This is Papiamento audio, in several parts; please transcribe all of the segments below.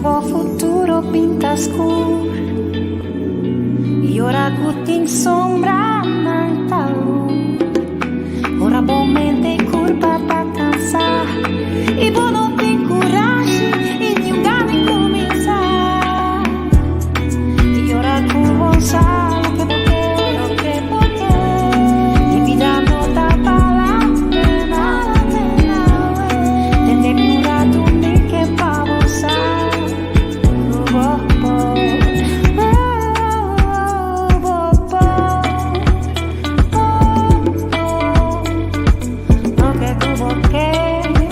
bo futuro pinta skur I ora ku tin sombra nan ta lur Ora bo mente i kurpa ta kansa I bo no tin kurashi i niun gana di kuminsá I ora ku bo sa loke bo ke loke bo ke I bida no ta bala pena Tende mi un ratu mi ke pa bo sa ku bo por Bo por bo por Loke ku bo ke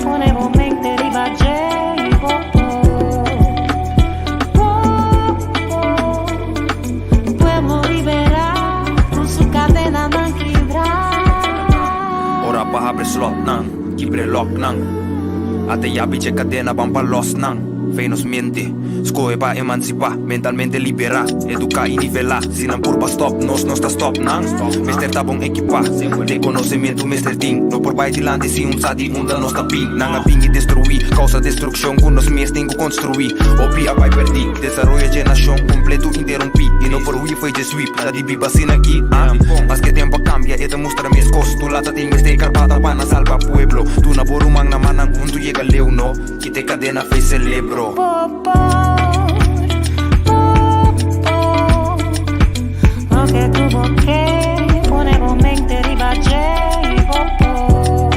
pone bo mente riba dje i bo por Bo por Pueblo liberá ku su kadenanan kibrá. Ora pa habri slotnan, kibr'e lòknan. Ata yabi dje kadena ban pa lòs nan. Fe nos mente, skohe pa emansipá, mentalmente liberá, eduká i nivelá. Si nan purba stòp nos, nos ta stòp nan. Mester ta bon ekipá, den konosementu mester tin. No por bai dilanti si un sa di unda nos ta bin. Nan a bin i destruí, kousa destrukshon ku nos mes tin ku konstruí. Hopi a bai pèrdí, desaroyo dje nashon kompletu interumpí i no por hui fo'i dje sweep. Ta di biba asina aki, ah? Maske tempu a kambia, e ta mustra meskos. Tu lata tin mester karbata pa nan salba pueblo. Duna bo ruman na mannan huntu yega leu, no? Kita e kadena fe selebro. Bo por, bo por Loke ku bo ke, pone bo mente riba dje i bo por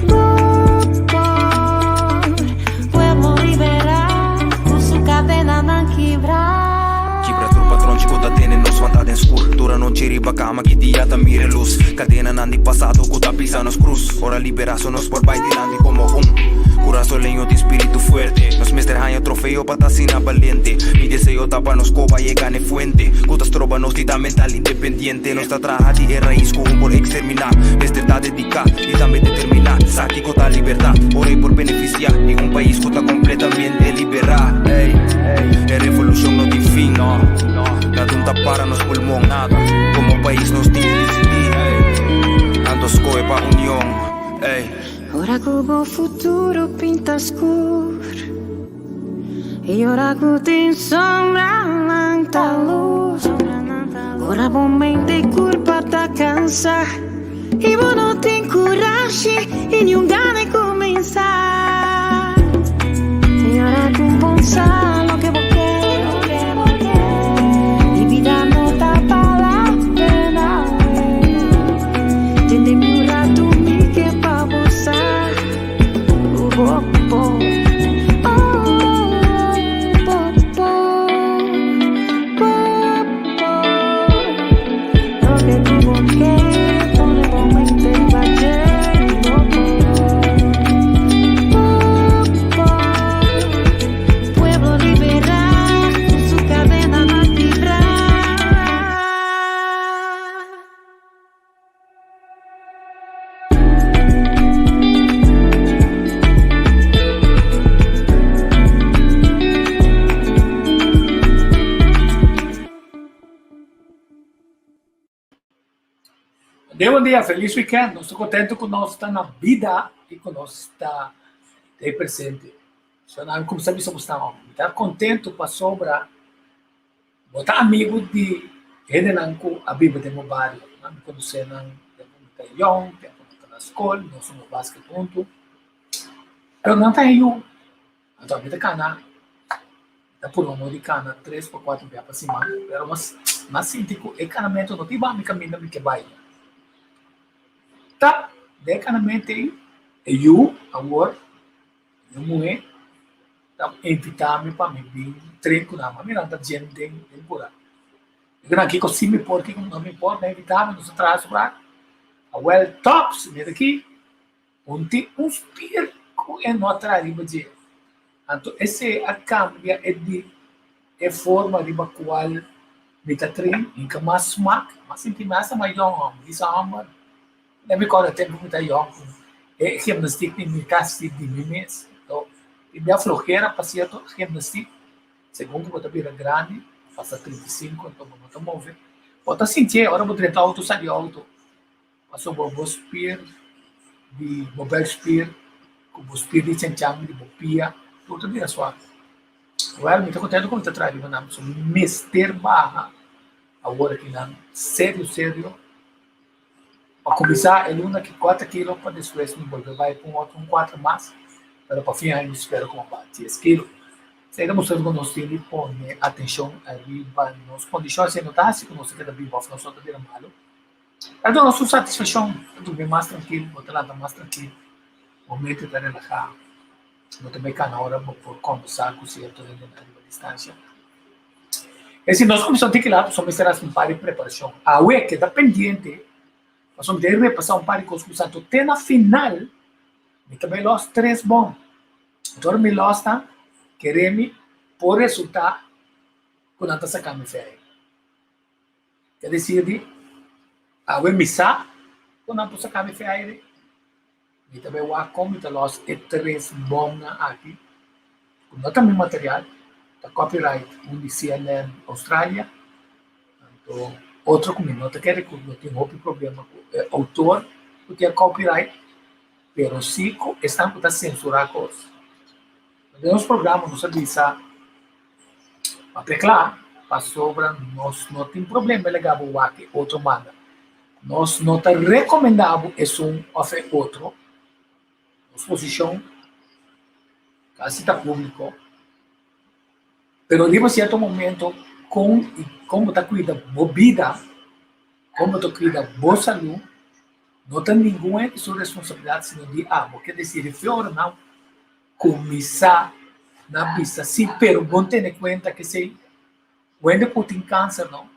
Bo por Pueblo liberá, ku su kadenanan kibrá. Kibra tur patronchi ku ta tene nos wanta den skur. Tur anochi riba kama ki dia ta mira e lus. Kadenanan di pasado ku ta pisa nos krus. Ora liberá so nos por bai dilanti komo un kurasoleño tin spiritu fuerte. Nos mester haña trofeo pa ta asina balente. Mi deseo ta pa nos koba yega n'e fuente ku ta stroba nos di ta mental independiente. Nos ta traha di e rais ku un por eksterminá. Mester ta dediká i tambe determiná. Sa kiko ta libertad ora e por benefisiá di un pais ku ta kompletamente liberá. Ey, e revolushon no tin fin, no. Nada ta para nos pulmon. Komo pais nos tin di disidí. Anto skohe pa union. Ey. Ora ku bo futuro pinta skur I ora ku tin sombra nan ta lus Ora bo mente i kurpa ta kansa I bo no tin kurashi i niun gana di kuminsá I ora ku bo sa loke bo ke I bida no ta bala pena Tende mi un ratu mi ke pa bo sa ku bo por Oh bo por bo por Loke ku bo ke pone bo mente riba dje i bo por Bo por Pueblo liberá ku su kadenanan kibrá. Bon dia, bon dia, feliz weekend. Nos ta contento cu nos ta na bida y cu nos ta te presente. So nan cuminsa bisa bo staan op. Mi ta contento pasobra bo ta amigo di hendenan cu a biba den bo bario. Nan mi conoce nan tempo mi ta yong, tempo mi ta na scol, nos hunga basket hunto. Pero nan ta yu. Anto mi ta cana, mi ta purba mo di cana tres pa cuatro bia pa siman, pero mas m'a sinti cu e canamento no ta iba mi caminda mi ke bai. Ta den e canamento ei, e yu awor, e muhe ta invita mi pa mi bin train cu nan, ma mi nan ta gym den den cura. Mi nan kiko si mi por, kiko no mi por, nan invita mi, nos a traha su rato. Awel tops, mi ta aki. Un tin un spier ku e no a traha riba dje. Anto esei a kambia e di e forma riba kual mi ta train. Mi ka mas smak, m'a sinti mi hasta mas yòn hòmber. Disa hòmber, mi kòrda tempu mi ta yòn ku e gimnastik di mi kasi di mi mes. Anto tin bia flojera pa sierto gimnastik, segun ku bo ta bira grandi, pasa 35 anto bo no ta move. Bo ta sintié ora bo drenta outo sa di outo. Pasobra bo spier di bo buikspier ku bo spier di chanchan di bo pia tur ta bira suak. Wèl, mi ta kontentu ku mi ta traha riba nan, pasobra mi mester baha awor aki nan serio serio. Pa kuminsá e luna aki kuater kilo pa despues mi bolbe bai pa un otro un kuater mas, pero pa fin aña mi spera ku mi a baha dies kilo. Esei ta mustra ku nos tin di pone atenshon riba nos kondishon, esei no ta hasi ku nos ta keda biba òf nos no ta bira malu. Ta duna nos un satisfakshon, ta durmi mas trankil, bo ta lanta mas trankil, bo mente ta relahá. Bo ta bai kana ora bo por kombersá ku sierto hendenan riba distansia. Es si nos kuminsá un tiki laat pasobra mester hasi un par di preparashon. Awe keda pendiente pasobra mi ta repasá un par di kos ku santo te na final mi ta bai lòs tres bon. Anto ora mi lòs nan kere mi por resultá ku nan ta saka mi fe ei. Ta desir di awe mi sa ku nan por saka mi fe aire. Mi ta bai wak kon mi ta lòs e tres bòmnan aki, ku no ta mi material, ta copyright un di CNN Australia, anto otro ku mi no ta kere ku no tin hopi problema ku e outor ku tin e copyright, pero si ku esnan ku ta sensurá kos. Den nos programa nos a bisa papia kla pasobra nos no tin problema laga bo wak e otro manda. Nos no ta rekomendá bo esun òf e otro. Nos posishon kasi ta públiko. Pero riba sierto momento kon i kon bo ta kuida bo bida, kon bo ta kuida bo salú, no ta ningun hende su responsabilidat sino di abo. Ke desir e ora nan kuminsá na bisa si, pero bon tene kuenta kesei wende ku tin kanser no.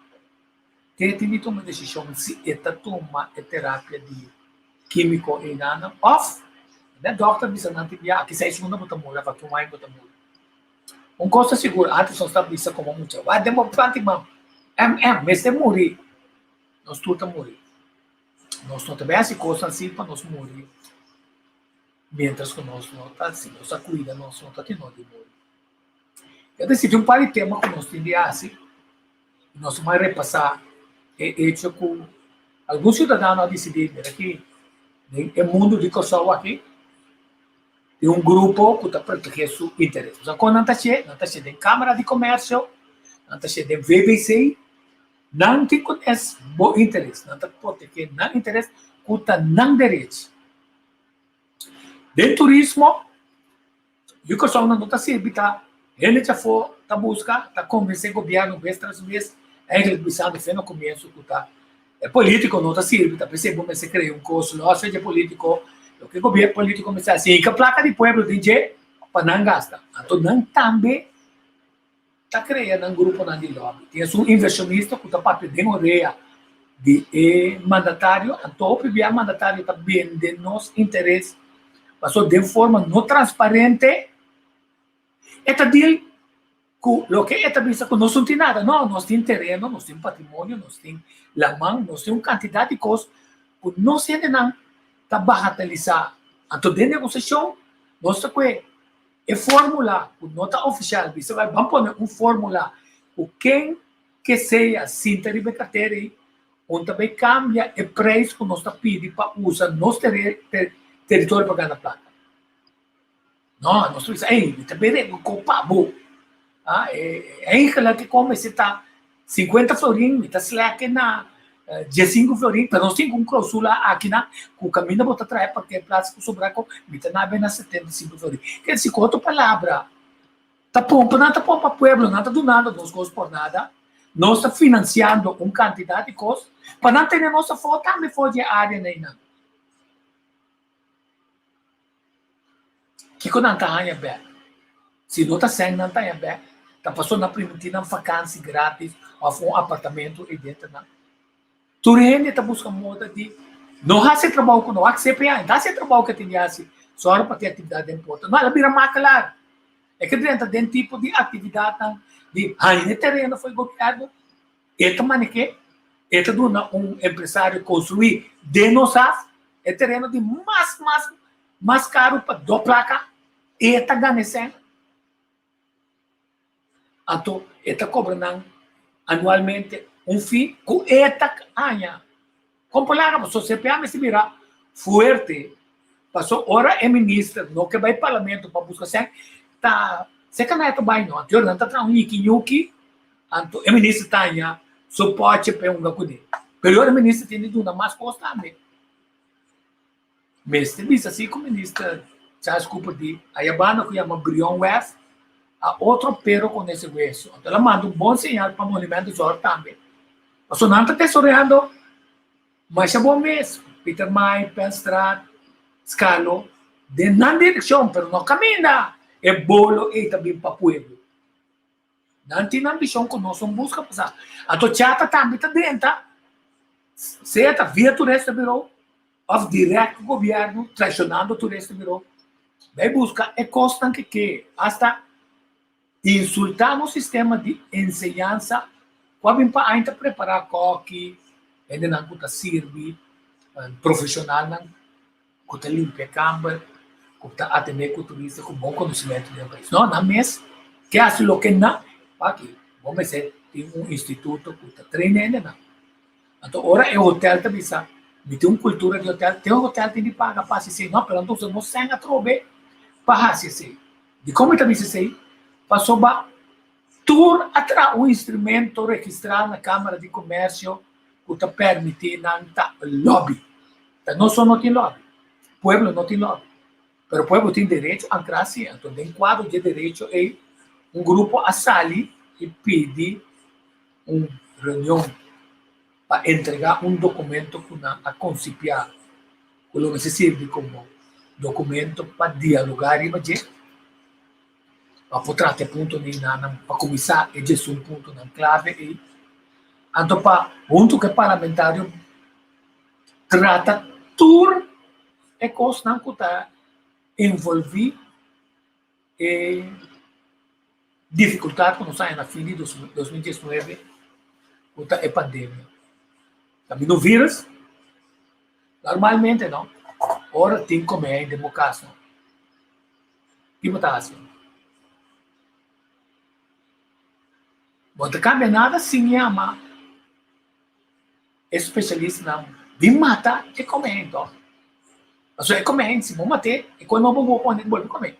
Te tin di tuma desishon si e ta tuma e terapia di kímiko einan òf e dòkter bisa nan tin bia aki seis luna bo ta muri òf aki un aña bo ta muri. Un kos ta sigur, antes nos ta bisa komo mucha, wak den bo planti man, MM, mester muri. Nos tur ta muri. Nos no ta bai hasi kosnan así pa nos muri miéntras ku nos no ta, si nos a kuida nos no ta tin no di muri. Ya ta existi un par di tema ku nos tin di hasi. Nos a repasá e echo ku algun siudadano a disidí, mira aki den e mundu di Kòrsou aki tin un grupo ku ta protegé su interes. Bo sa kon nan ta hasié? Nan ta hasié den Kámara di Komèrsio, nan ta hasié den VBC, nan tin ku nes bo interes, nan ta protegé nan interes ku ta nan derechi. Den turismo. Yu Kòrsou nan no ta sirbi ta hende djafó ta buska ta konvensé gobièrnu bes tras bes eigenlijk bisando fe na komienso ku ta e polítiko no ta sirbi ta p'esei bo mester krea un kos lòs fe dje polítiko loke gobièrnu polítiko mester hasi hinka plaka di pueblo den dje pa nan gasta anto nan tambe ta krea nan gruponan di lòbi tin esun invershonista ku ta papia den orea di e mandatario anto hopi bia mandatario ta bende nos interes pasobra den forma no transparente e ta deal ku loke e ta bisa ku nos no tin nada no nos tin tereno nos tin patrimonio nos tin laman nos tin un kantidat di kos ku nos hendenan ta bagatelisa anto den negosiashon nos ta kue E formula ku no ta ofisial bisa bai ban pone un formula ku ken ke sea sinta riba e kartera ei un ta bai kambia e preis ku nos ta pidi pa usa nos teritorio pa gana plaka. No, nos ta bisa ei mi ta bere ku pa bo. Ah, e eigenlijk ke kon mester ta 50 florin, mi ta slèk na 15 florin, pero nos tin un klausula akinan ku kaminda bo ta traha e parkeerplaats ku sobra ko, mi ta nabe na 75 florin. Ker si ku otro palabra, ta pompa, nan ta pompa pueblo, nan ta dunando nos kos por nada, nos ta finansiando un kantidat di kos pa nan tene nos afó tambe for di e área neinan. Kiko nan ta haña bèk? Si no ta sèn nan ta haña bèk, ta pasobra nan primintí nan fakansi grátis òf un apartamento ei denter nan. Tur hende ta buska moda di no hasi e trabou ku no wak CPA, no ta hasi e trabou ku e tin di hasi, sòru pa tin aktividat den porta. No, el a bira makelaar. E ke drenta den tipo di aktividatnan di haña e tereno for e gobièrnu. E ta manek'é, e ta duna un empresario konstruí den nos haf e tereno di mas mas mas karu pa do plaka, e ta gana e sèn. Anto e ta kobra nan anualmente un fee ku e ta haña. Kon por laga pasobra CPA mester bira fuerte pasobra ora e minister no ke bai parlamento pa buska sèn ta. Seka nan e ta bai no. Anto nan ta traha un ñiki ñuki, anto e minister ta haña su pochi pa e hunga kuné. Pero e minister tin di duna mas kos tambe. Mester bisa si ku minister Charles Cooper di aya banda ku yama Brion West a otro pero con ese hueso. Anto el a manda un bon señal pa Monumentenzorg tambe. Pasobra nan ta tesoreando masha bon mes, Pietermaai, Penstraat, Skalo, den nan direkshon, pero no kaminda e bolo ei ta bin pa pueblo. Nan tin ambishon ku nos un buska pasa. Anto chata tambe ta drenta, sea ta via Toeristen Bureau òf dirèkt ku gobièrnu traishonando Toeristen Bureau, bai buska e kosnan ke ke, asta insultá nos sistema di enseñansa ku a bin pa aña ta prepará kòki, hendenan ku ta sirbi, profeshonalnan ku ta limpia kamber, ku ta atendé ku turista ku bon konosementu di e pais. No, nan mes ke hasi loke nan wak bo mester tin un instituto ku ta train hendenan. Anto ora e hotel ta bisa mi tin un kultura di hotel, te hotel tin di paga pa hasi esei. No, pero anto nos sèn atrobe pa hasi esei. Dikon mi ta bisa esei? Pasobra tur a traha un instrumento registrá na Kámara di Komèrsio ku ta permití nan ta lòbi. Ta nos so no tin lobby, pueblo no tin lobby, pero pueblo tin derecho ancra si, anto den cuadro dje derecho ey un grupo a sali y pidi un reunion pa entrega un documento cu nan a concipia cu lo mester sirbi como documento pa dialoga riba dje, pa por trata e puntonan nan pa cuminsa e djesun puntonan clave ey, anto pa hunto cu e parlamentario. Trata tur e kosnan ku ta envolví e difikultat ku nos a haña na fin di 2019 ku ta e pandemia. Ta bini un virus, normalmente no, ora tin kome den bo kas no, ki bo ta hasi? Bo ta kambia nada sin yama. E spesialistanan bin mata e komehén tòg. Pasobra e komehén si bo mat'é, e kos nobo bo pone bolbe komé.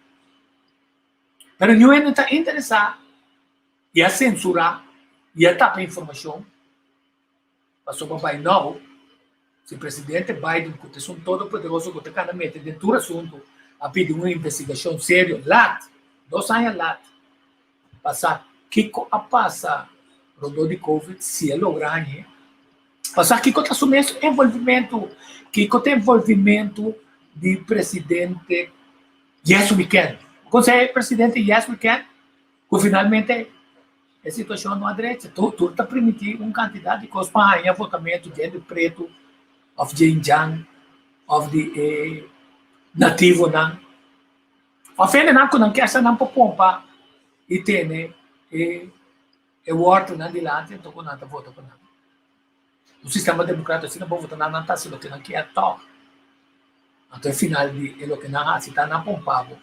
Pero niun hende ta interesá i a sensurá i a tapa informashon pasobra by now si presidente Biden ku ta esun todopoderoso ku ta kanda mete den tur asuntu a pidi un investigashon serio lat, dos aña lat. Pa sa kiko a pasa rondó di Covid, si a logra hañ'é. Pa sa kiko ta su mes envolvimentu, kiko ta envolvimentu di presidente Yes We Can. Bo konosé presidente Yes We Can? Ku finalmente e situashon no a drecha. Tur tur ta primintí un kantidat di kos pa haña votamentu di hende pretu òf dje indjan òf di e nativonan. Of hendenan ku nan kesa nan por pompa i tene e e wòrtelnan dilanti anto ku nan ta vota pa nan. Un sistema demokratiko asina bo vota nan, nan ta hasi loke nan kier tòg. Anto e final di e loke nan hasi ta nan pompa bo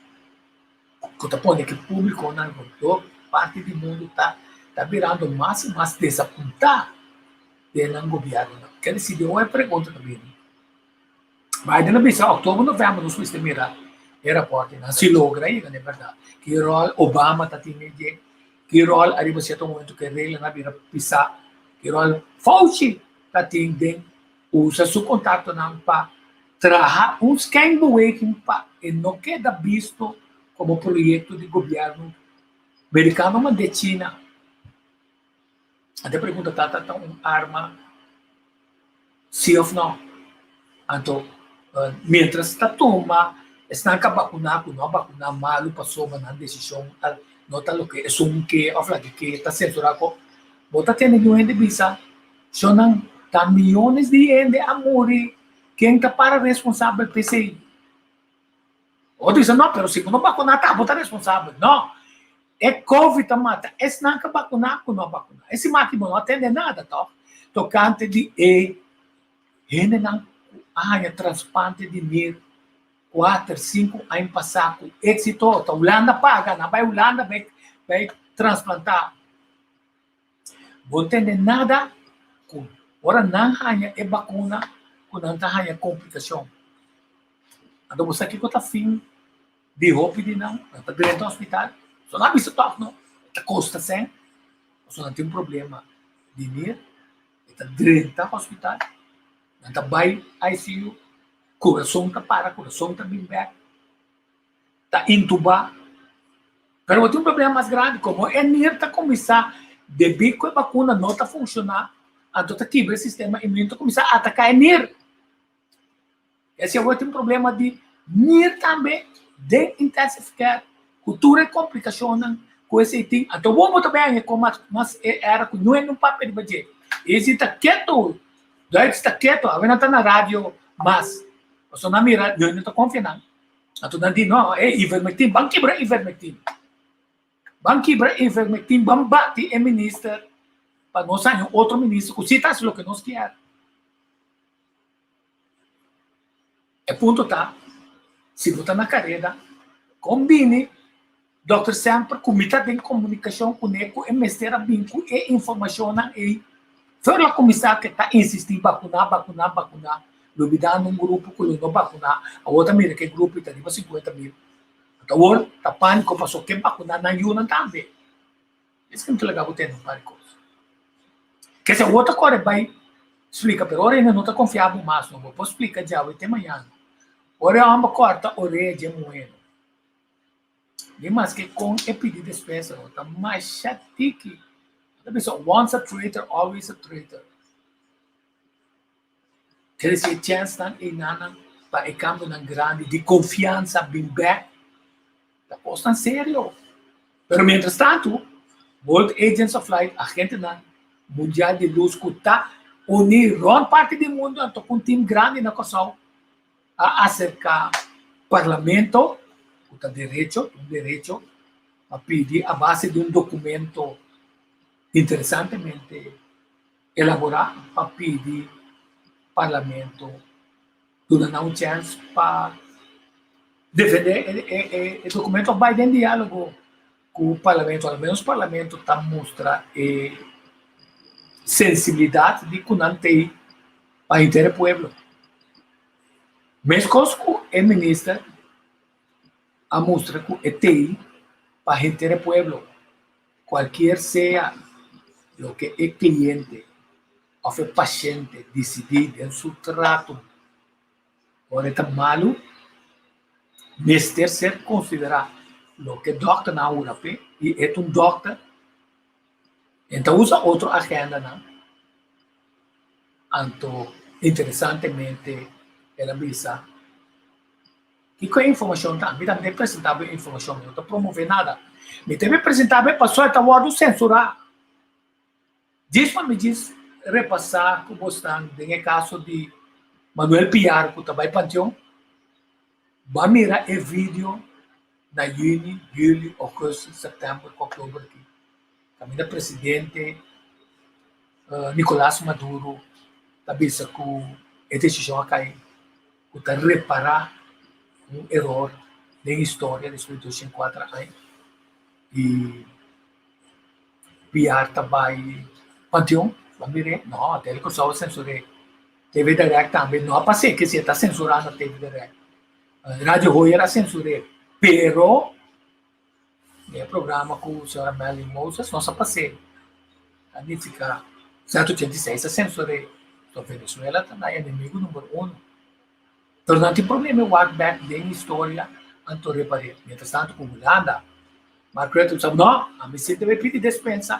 ku ta pone ku públikonan rondó parti di mundu ta ta birando mas i mas desapuntá den nan gobièrnunan. Ke desidi ora e pregunta ta bini. Biden a bisa october, november nos mester mira e raportenan si logra yega na e berdad. Ki rol Obama ta tin den dje, ki rol ariba cierto momento ku e reglanan a bira pisa, ki rol Fauci ta tin den usa su contactonan pa traha un schijnbeweging pa e no keda bisto como proyecto di gobierno Mericano mand'e China. Anto e pregunta ta, ta un arma si of no? Anto mientras ta tuma esnan ka bakuna ku no a bakuna malu pasobra nan desishon no ta loke esun ke of lake ke ta sensura ko, bo ta tende niun hende bisa shonnan ta miyones di hende a muri ken ta para responsabel p'esei? Otro bisa no pero si bo no bakuna ta bo ta responsabel. No! E covid ta mata esnan ka bakuna ku no a bakuna. E siman aki bo no a tende nada tòg tokante di e hendenan ku a haña transplante di nir kuater, sinku aña pasá ku éksito. Ta Hulanda paga, nan bai Hulanda bai bai transplantá. Bo no tende nada ku ora nan haña e bakuna ku nan ta haña komplikashon. Anto bo sa kiko ta fin di hopi di nan? Nan ta drenta hospital. So nan a bisa tòg no, e ta kosta sèn, pasobra nan tin un problema di nir, e ta drenta hospital, nan ta bai ICU, kurason ta para, kurason ta bin bèk, ta intubá. Pero bo tin un problema mas grandi, komo e nir ta kuminsá debí ku e bakuna no ta funshoná, anto ta kibra e sistema inmune, ta kuminsá ataká e nir. Ese awor tin problema di nir tambe den intensive care ku tur e komplikashonnan ku esei tin. Anto bo bo ta bèn e kon mas mas e era ku no hende no papia riba dje. Esi ta ketu, Duits ta ketu, awe nan ta na radio mas. Pasobra nan mira no hende ta konfia nan. Anto nan di no, e ivermectin, ban kibra ivermectin. Ban kibra ivermectin, ban bati e minister pa nos haña un otro minister ku si ta hasi loke nos kier. E punto ta, si bo ta na kareda, kon bini Dòkter Semper ku mi ta den komunikashon kuné ku e mester a bin ku e informashonnan ei for la kuminsá ke ta insistí bakuná, bakuná, bakuná, lubidando un grupo ku lo no bakuná, awor ta mira ku e grupo ta riba 50,000. Anto awor ta pániko pasobra ke bakuná nan yunan tambe. Es ke mi ta laga bo tende un par di kos. Kese awor ta kore bai splika, pero ora hende no ta konfia bo mas, no bo por splika djawe te mañana. Ora e hòmber kòrta orea dje muhé, ni maske kon e pidi despensa, no ta masha tiki. Ta bisa, once a traitor, always a traitor. Ker disi e chènsnan einanan pa e kambionan grandi di konfiansa bin bèk ta kosnan serio. Pero mientras tantu, World Agents of Light, agentenan mundial di lus ku ta uní rònt parti di mundu anto ku un tim grandi na Kòrsou a aserká Parlamento, ku ta derecho, un derecho, pa pidi a base di un dokumento interesantemente elaborá pa pidi Parlamento duna nan un chèns pa defendé e dokumento òf bai den diálogo ku Parlamento. Al menos Parlamento ta mustra e sensibilidat di ku nan tei pa henter e pueblo. Meskos ku e minister a mustra ku e tei pa henter e pueblo. Cualkier sea loke e cliente of e paciente dicidi den su trato ora e ta malu, mester ser considera loke dokternan a hura p'e y e ta un dokter, e ta usa otro agendanan. Anto interesantemente el a bisa. Kiko e informashon ta? Mi ta mester presentá bo e informashon, mi no ta promové nada. Mi ta presentá bo e pasobra e ta wòrdu sensurá. Djis pa mi djis repasá ku bosnan den e kaso di Manuel Piar ku ta bai Panteon, bo a mira e video na yüni, yüli, ougùstùs, sèptèmber ku òktober aki. Kaminda presidente Nicolas Maduro ta bisa ku e desishon a kai. ku ta repará un eror den historia despues di 204 aña i Piar ta bai Panteon bo mir'é no Tele Kòrsou a sensur'é TV Direct tambe no a pas'é ke si e ta sensurá na TV Direct Radio Hoyer a sensur'é pero den e programa ku señora Melanie Moses nos a pas'é ta nifiká 186 a sensur'é so Venezuela ta nan enemigo numero uno pero nan tin problema e wak bèk den historia anto repar'é mientras tanto ku Hulanda Mark Rutte bisa no ami si debe pidi despensa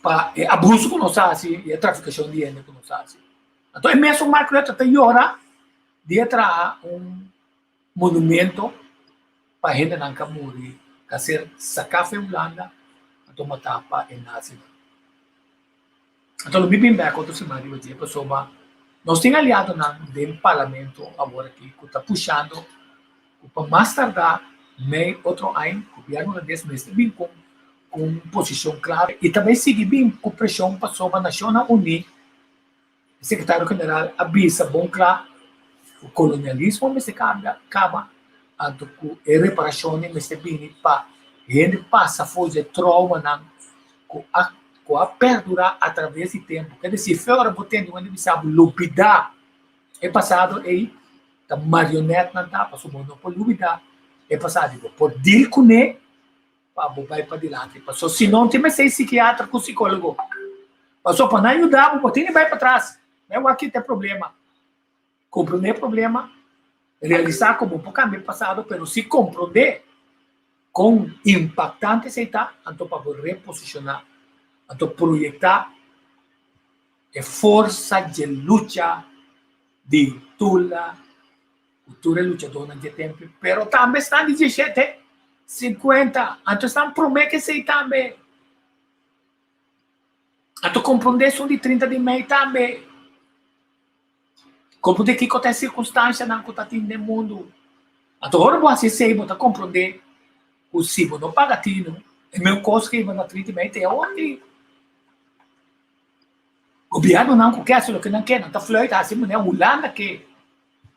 pa e abuso ku nos a hasi i e trafikashon di hende ku nos a hasi anto e mesun Mark Rutte ta yora di e traha un Monumento pa hendenan ka muri ka ser saká for Hulanda anto matá pa e nazinan. Anto lo mi bin bek otro siman riba dje pasobra nos tin aliadonan den parlamento awor aki ku ta pushando ku pa mas tardá mei otro aña gobièrnu hulandes mester bin ku un posishon kla i ta bai sigui bin ku preshon pasobra Nashonnan Uní E sekretario general a bisa bon kla ku kolonialismo mester kambia, kaba, anto ku e reparashonnan mester bini pa hende pasa for di e troumanan ku a ku a perdurá atraves di tempu. Ke desir, fe ora bo tende un hende bisa bo lubidá e pasado ei, ta marionètnan ta, pasobra bo no por lubidá. e pasado, bo por deal kuné pa bo bai padilanti. Paso si no tin mester psikiatra ku sikólogo. Paso pa nan yuda bo, bo tin di bai patras. Bai wak kita e problema. Komprondé e problema, realisá ku bo por kambia e pasado, pero si komprondé kon impaktante esei ta, anto pa bo reposishoná, anto proyektá e forsa dje lucha di Tula ku tur e luchadónan dje tempu, pero tambe esnan di dieshete, sinkuenta, anto esnan promé ku esei tambe. Anto komprondé esun di trinta di mei tambe. Komprondé kiko ta e sirkunstanshanan ku ta tin den mundu. Anto ora bo hasi esei bo ta komprondé ku si bo no paga tinu, e meu kos ku iba na trinta i mei te awor aki. Gobiernonan ku ke hasi loke nan ke, nan ta fluit hasi manera Hulanda ke.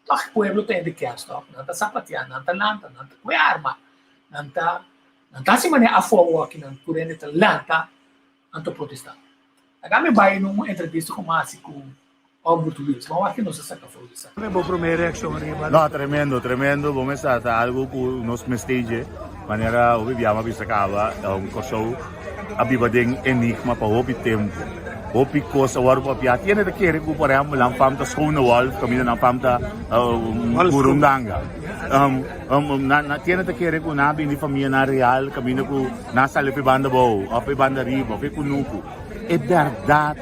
Tòg e pueblo ta hende kers tòg, nan ta sapatia, nan ta lanta, nan ta kue arma, nan ta nan ta hasi manera afó awor ki nan tur hende ta lanta nan ta protestá. Laga mi bai na un entrevista ku mi a hasi ku Albert Wiels, ban wak ki nos a saka for di esaki. Bo promé reakshon riba. No, tremendo, tremendo. Bo mester ta algu ku nos mester dje. Manera hopi biaha mi a bisa kaba, Kòrsou a biba den enigma pa hopi tempu. Hopi kos a wòrdu papiá. Tiene ta kere ku, por ehèmpel, nan fam ta Schone Wolf, kaminda nan fam ta Burundanga. Tiene ta kere ku nan a bini di famianan real, kaminda ku nan a sali pa e banda abou, òf pa e banda ariba, òf e kunuku. E bèrdat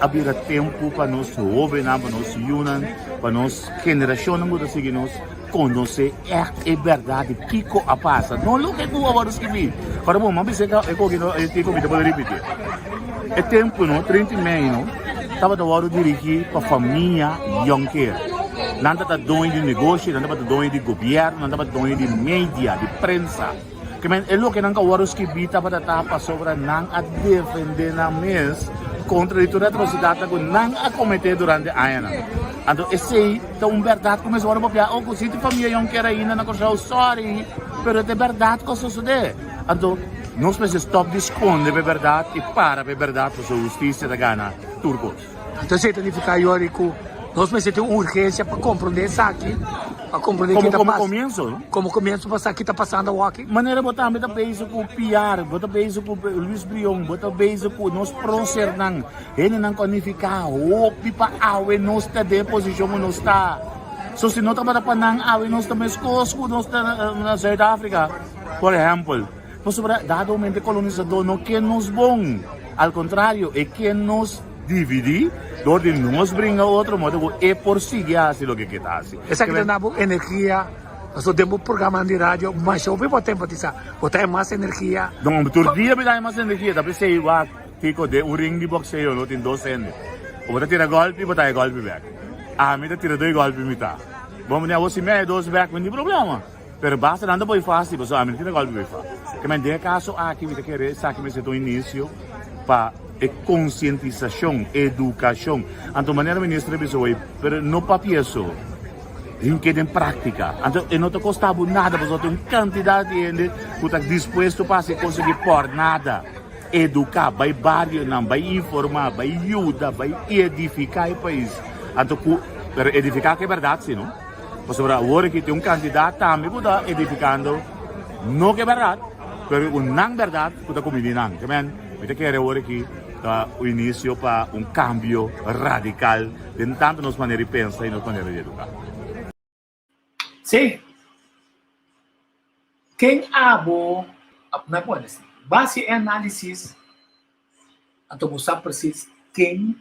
a bira tempu pa nos hóbennan, pa nos yunan, pa nos generashonnan ku ta sigui nos konosé ègt e bèrdat di kiko a pasa, no loke ku a wòrdu skibí. Ora bo m'a bisa e koki no, e kiko mi ta por ripití. E tempu no, trinta i mei no, tabata wòrdu dirigí pa famia Jonker. Nan tabata doño di negoshi, nan tabata doño di gobièrnu, nan tabata doño di media, di prensa. Ke men e loke nan ka wòrdu skibí tabata ta pasobra nan a defendé nan mes kontra di tur atrosidatnan ku nan a kometé durante añanan. Anto esei ta un bèrdat ku mester wòrdu papiá. Oh, ku si tin famia yònker ainda na Kòrsou, sòri, pero ta e bèrdat ku a sosodé. Anto nos mester stòp di skonde pa e bèrdat i para pa e bèrdat pasobra hustisia ta gana tur kos. Anto esei ta nifiká, Yori, ku nos mester tin un urgensia pa komprondé esaki, pa komprondé ke ta Komo pasa. komienso, no? Komo komienso pa sa ki ta pasando awoki. Manera bo tambe ta bezig ku PR, bo ta bezig ku Luis Brion, bo ta bezig ku nos prócernan, hendenan ku a nifiká hopi pa awe nos ta den e posishon ku nos ta. So si no tabata pa nan awe nos ta meskos ku nos ta na Zuid-Afrika, por ehèmpel. Pasobra dado momento e kolonisadó no ke nos bon, al kontrario e ke nos dividí dor di nos bringa otro modo ku e por sigui hasi loke ke ta hasi. Esaki ta na bo energia, pasobra den bo programanan di radio masha hopi bo ta enfatisá, bo ta haña mas energia. No, tur dia mi ta haña mas energia, ta p'esei wak Kiko den un ring di bokseo no tin dos hende, o bo ta tira gòlpi bo ta haña gòlpi bèk, ami ta tira doi gòlpi mitá, bo mane awor si mi haña dos bèk mi no tin problema. Pero basta nan ta boy fácil pasobra ami no tin e golpe boy fácil. Ke men den e kaso aki mi ta kere esaki mester ta un inisio pa e konsientisashon, edukashon. Anto manera minister a bisa hoy, pero no papia so, hink'e den práktika. Anto e no ta kosta bo nada pasobra tin un kantidat di hende ku ta dispuesto pa hasi e kos aki por nada. Eduká, bai barionan, bai informá, bai yuda, bai edifiká e pais. Anto ku, pero edifiká ku e bèrdat si no. Pasobra awor aki tin un kantidat tambe ku ta edifikando no ku e bèrdat, pero ku nan bèrdat ku ta kumbiní nan. Ke men, mi ta kere awor aki ta un inisio pa un kambio radikal den tantu nos manera di pensa i nos manera di eduká. Sí. Ken abo a pone por así? Base e análisis, anto bo sa presis ken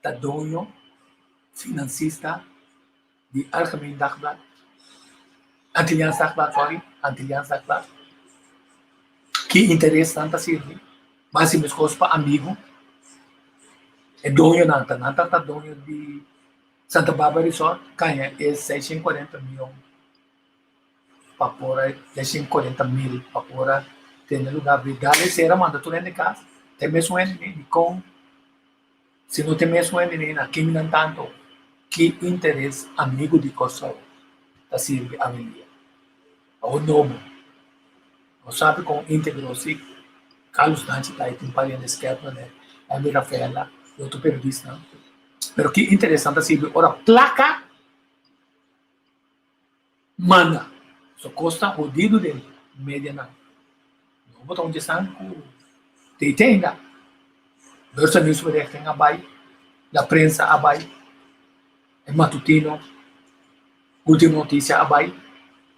ta doño, finansista di Algemeen Dagblad, Antilliaans Dagblad, sorry, Antilliaans Dagblad. Ki interes nan ta sirbi? Mas i meskos pa amigu. E doñonan ta nan ta ta doño di Santa Barbara Resort kaña e 640 mion pa por a 640 mil pa por a tene lugar. Dale sera manda tur hende kas. Ta e mesun hende dikon Si no tin mes un hende na ken nan tanto ki interes amigu di Kòrsou ta sirbi awendia? Awor nobo nos sabi kon íntegro si Carlos Nanchi ta i tin pariente skèp manera Henry Rafaela i otro periodisnan, pero ki interes nan ta sirbi ora plaka manda? So kos ta hodido den medianan. No bo ta un djesan ku tei tei ainda. Beurs en Nieuwsberichten a bai, La Prensa a bai, e Matutino, Ultima Noticia a bai.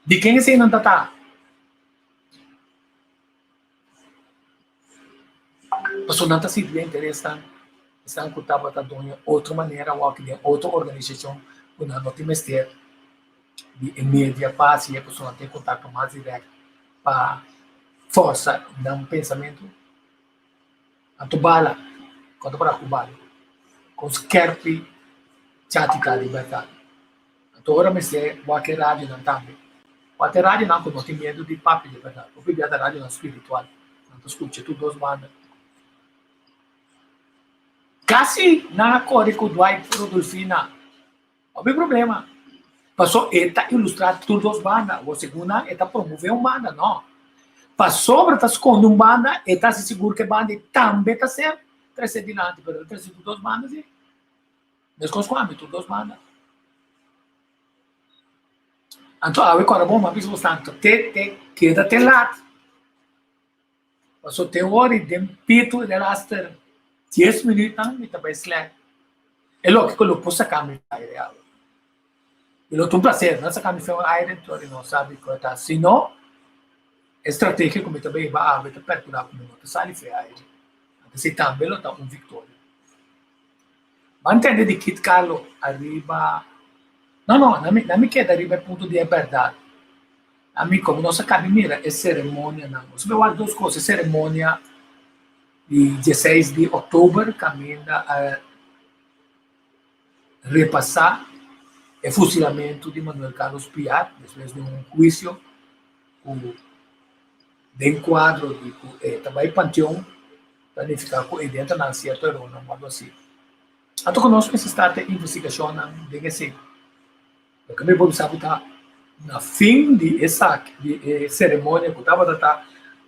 Di ken eseinan ta ta? Pasobra nan ta sirbi e interesnan esnan ku tabata doño otro manera wòrdu den otro organisashon ku nan no tin mester di e media pa hasi e pasobra nan tin kontakto mas dirèkt pa fòrsa nan pensamentu. Anto bala, konta para ku bala, kon skèrpi chati ta di bèrdat. Anto ora mester wak e radionan tambe. Wak e radionan ku no tin miedu di papia di bèrdat. Hopi bia ta radionan spiritual. Nan ta skucha tur dos banda. Kasi nan a kore ku Dwight Rodolfina. Hopi problema. Paso e ta ilustrá tur dos banda. Awor segun nan e ta promové un banda. No. Pasobra ta skonde un banda e ta hasi sigur ku e banda ei tambe ta ser trese dilanti. Pero e ta trese tur dos banda si. Meskos ku ami, tur dos banda. Anto awe kòrda bon, mi a bisa boso anto te te keda te lat. Paso te ora i den pitu e laster dies minütnan mi ta bai slèk. E loke ku lo por saka mi aire awe. I lo ta un plaser no saka mi fen aire anto di no sabi ku ta. Si no, e strategia ku mi ta bai hiba awe ta perkurá ku mi no ta sali fen aire. Anto esei tambe lo ta un viktoria. Bo a ntende di Kit Carlo ariba, no no, na mi na mi keda riba e punto di e bèrdat. Ami komo nos a kabi mira e seremonianan, nos a bai wak dos kos, e seremonia di dieseis di òktober kaminda a repasá e fusilamentu di Manuel Carlos Piar despues di un huisio ku den kuadro di ku e ta bai panteon ta nifiká ku e den ta nan sierto erornan wòrdu hasi. Anto ku nos mester start e investigashonnan den esei. Loke mi por bisa ku ta na fin di esaki, di e seremonia ku tabata ta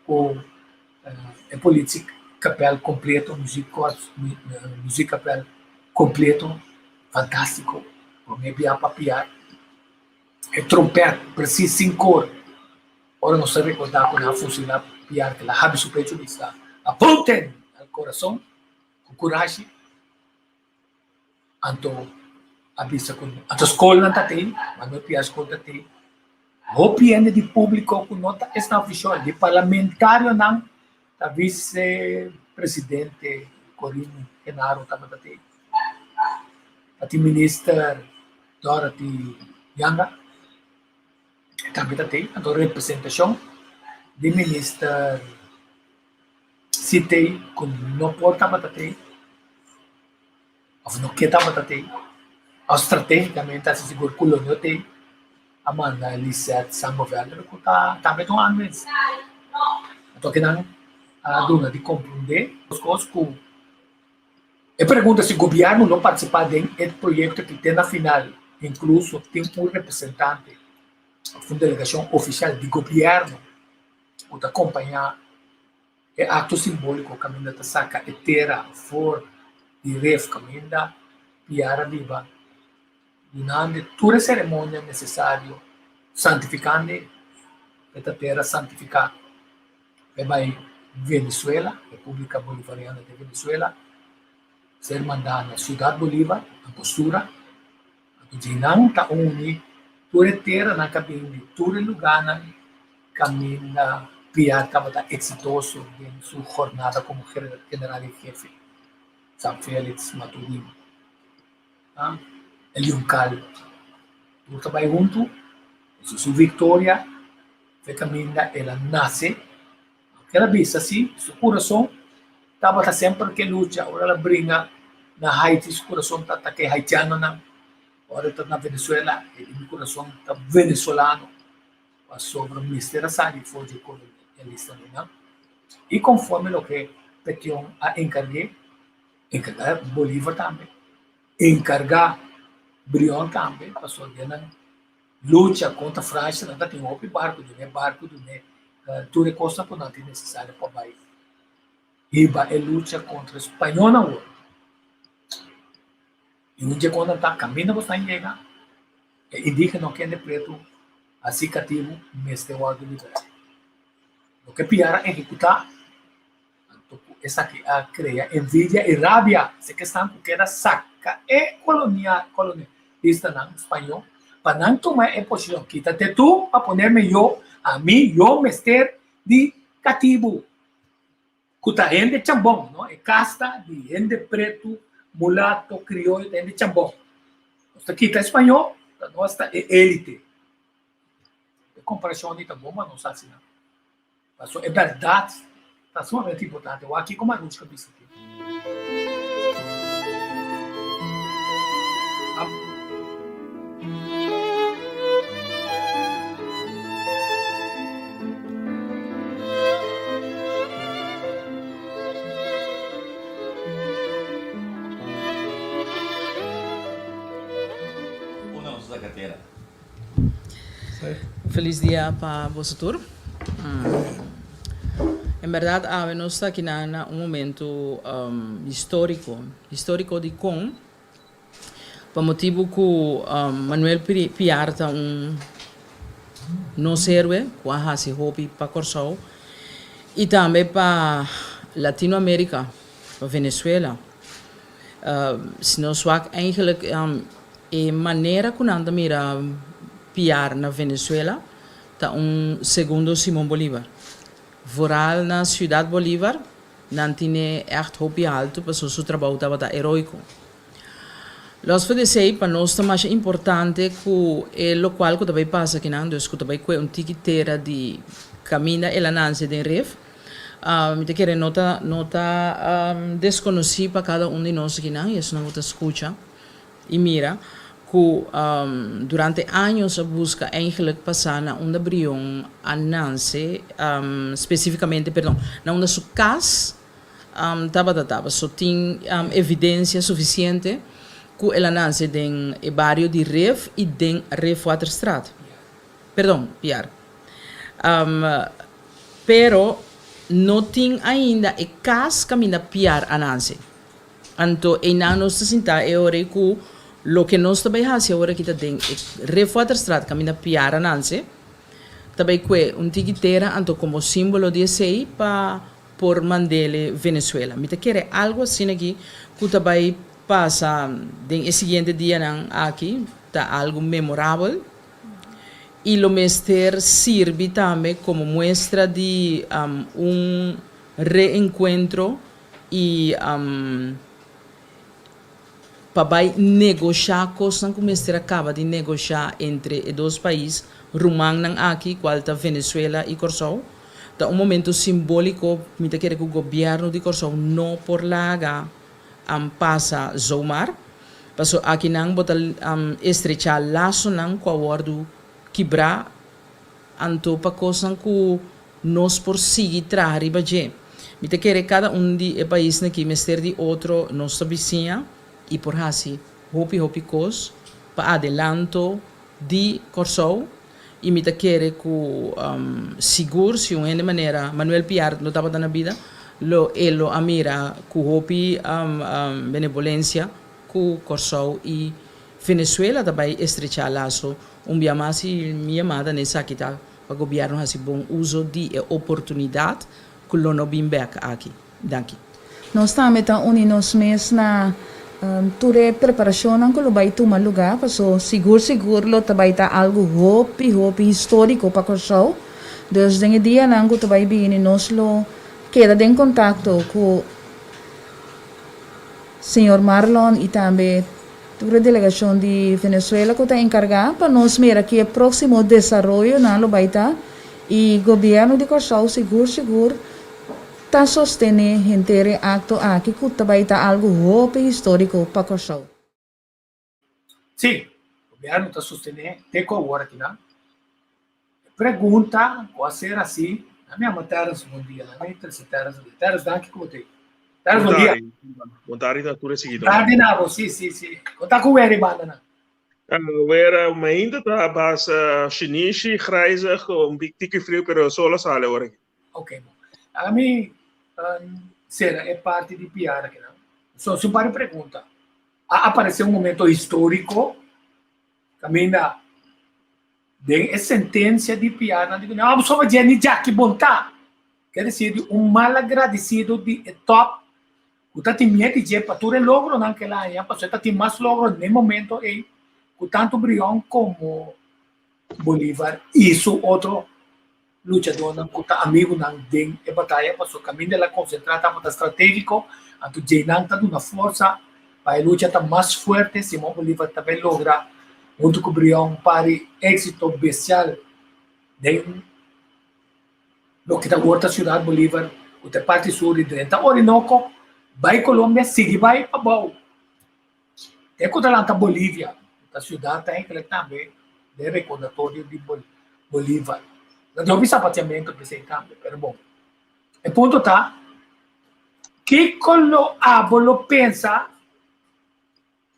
ku e politiekapel kompleto, muziekkorps, muziekkapel kompleto, fantástiko, promé bia papia e trompèt presis sin kor. Ora nos ta rekordá ku nan a fusilá Piar, kila habri su pechu bisa, Apunten al corazón ku kurashi. Anto a bisa ku anto skolnan ta tei, Manuel Piar skol ta tei. Hopi hende di públiko ku no ta esnan ofishal, di parlamentarionan, ta vise presidente Corinne Genaro tabata tei. Ta tin minister Dorothy Janga. Tambe ta tei anto representashon di minister si tei ku no por tabata tei òf no ke tabata tei òf stratégikamente a hasi sigur ku lo no tei a manda Lisette Sangovelder ku ta tambe ta un aanwinst. Anto kinan a duna di komprondé kos ku E pregunta si gobièrnu lo partisipá den e proyekto ki te na final, inkluso tin un representante òf un delegashon ofisial di gobièrnu ku ta kompañá e akto simbóliko kaminda ta saka e tera for di ref kaminda Piar a biba, dunando tur e seremonia nesesario santifikando e ta tera santifiká. E bai Venezuela, República Bolivariana de Venezuela, ser mandá na Ciudad Bolívar, Angostura. Anto dje nan ta uni tur e teranan ku a bin di tur e lugánan kaminda Piar tabata eksitoso den su hornada komo general en hefe, San Félix, Maturín, El Juncal. Tur ta bai huntu, su su viktoria. Fe kaminda el a nase. Aunke el a bisa si, su kurason tabata semper ke lucha. Ora el a bringa na Haiti, su kurason tabata ke haitianonan. Ora el ta na Venezuela, e di mi kurason ta venezolano. Pasobra mester a sali for dje kolonialistanan. I konforme loke Petion a enkarg'é, enkargá Bolívar tambe, enkargá Brion tambe, pasobra den nan Lucha kontra Fransha nan ta tin hopi barku dun'e barku dun'e tur e kosnan ku nan tin nesesario pa bai hiba e lucha kontra e spañolnan awor. I un dje kon nan ta kaminda ku esnan yega e indigeno kende pretu. Hasi katibu mester wòrdu liberá. Loke Piar a ehekutá, anto ku esaki a krea envidia i rabia serka esnan ku keda saka e kolonialistanan spañó pa nan tuma e posishon. Kítate tú pa ponerme yo, ami yo mester di katibu. Ku ta hende chambon, no? E kasta di hende pretu, mulato, krioyo ta hende chambon. Nos ta kita e spañó, ta nos ta e élite. E komparashon di ta bon pa nos hasi nan. Pasobra e bèrdat ta sumamente importante. Wak kiko Marushka bisa aki. Unda nos ta katera? Felis dia pa boso tur. En berdad awe nos ta aki na un momento historico. Historico dikon? Pa motibu ku Manuel Piar ta un nos héroe ku a hasi hopi pa Kòrsou i tambe pa Latino Amerika, pa Venezuela. Si nos wak eigenlijk e manera ku nan ta mira Piar na Venezuela ta un segundo Simon Bolivar. Vooral na Ciudad Bolivar Nan tine ègt hopi haltu pasobra su trabou tabata heroiko. Los for di esei, pa nos ta masha importante ku e lokual ku ta bai pasa akinan, dus ku ta bai kue un tiki tera di kaminda el a nanse den Rif, mi ta kere no ta no ta deskonosí pa kada un di nos akinan i esunnan ku ta skucha i mira ku durante años a buska eigenlijk pa sa na unda Brion a nanse, spesifikamente perdon, na unda su kas tabata ta. Paso tin evidensia sufisiente ku el a nanse den e bario di Rif i den Rifwaterstraat. Perdon, Piar. Pero no tin ainda e kas kaminda Piar a nanse. Anto einan nos ta sintá e ora ei ku loke nos ta bai hasi awor aki ta den e Rifwaterstraat kaminda Piara nanse, ta bai kue un tiki tera anto komo símbolo di esei pa por mand'ele Venezuela. Mi ta kere algu asina aki ku ta bai pasa den e siguiente dianan aki ta algu memorabel i lo mester sirbi tambe komo muestra di un reenkuentro I pa bai negoshá kosnan ku mester a kaba di negoshá entre e dos pais rumannan aki, kual ta Venezuela i Kòrsou, ta un momento simbóliko. Mi ta kere ku gobièrnu di Kòrsou no por laga pasa zomaar, pasobra akinan bo ta estrechá lasonan ku a wòrdu kibrá anto pa kosnan ku Nos por sigui traha riba dje. Mi ta kere kada un di e paisnan aki mester di otro, nos ta bisiña i por hasi hopi hopi kos pa adelanto di Kòrsou i mi ta kere ku sigur si un hende manera Manuel Piar no tabata na bida lo e lo a mira ku hopi benevolensia ku Kòrsou i Venezuela ta bai estrechá laso un bia mas i mi yamada na esaki ta Pa gobierno haci bon uzo di e oportunidad cu lo no bin bek aki. Danki. Nos tambe ta uni nos mes na tur e preparacionnan cu lo bay tuma lugar, paso sigur sigur lo ta bay ta algo hopi hopi historico pa Corsou. Dus den e dianan cu ta bay bini nos lo keda den contacto cu Señor Marlon y tambe Tur e delegacion di Venezuela cu ta encarga pa nos mira ki e proximo desaroyonan lo bay ta y Gobierno di Corsou sigur sigur ta sostene henter e acto aki cu ta bay ta algo hopi historico pa Corsou. Sí, Gobierno ta sostene te cu awor akinan. E pregunta cu a ser haci, na mi ama Terence bon dia, na mi trece Terence bon dia. Terence danki cu bo ta ey. Terence bon dia. Bon tardi na tur e siguidor. Tardi na bo, si, si, si. Con ta cu weer e banda nan? Weer mainta ta basa shinishi, grijzig, un tiki friu, pero sol a sali awor aki. Ok, bon. Ami cera e parti di PR aki nan. So, si un par di pregunta. A aparece un momento historico caminda. Den e sentensia di Piar nan di ku no bo soba dje ni djaki bon ta. Ke desir di un malagradisido di e top ku ta tin mie di dje pa tur e logronan ku el a haña pasobra e ta tin mas logro den e momento ei ku tantu Brion komo Bolivar i su otro luchadónan ku ta amigunan den e bataya pasobra kaminda el a konsentrá tabata stratégiko anto djeinan ta duna forsa pa e lucha ta mas fuerte. Simon Bolivar ta bai logra huntu ku Brion un par di éksito bestial den loke ta awor ta Ciudad Bolivar ku ta e parti sur di drenta Orinoco bai Colombia sigui bai pabou. E ku ta lanta Bolivia, ta siudat ta enkele tambe den rekordatorio di Bolívar. Nan tin hopi sapatiamentu p'esei tambe, pero bon. E punto ta, kiko lo abo lo pensa?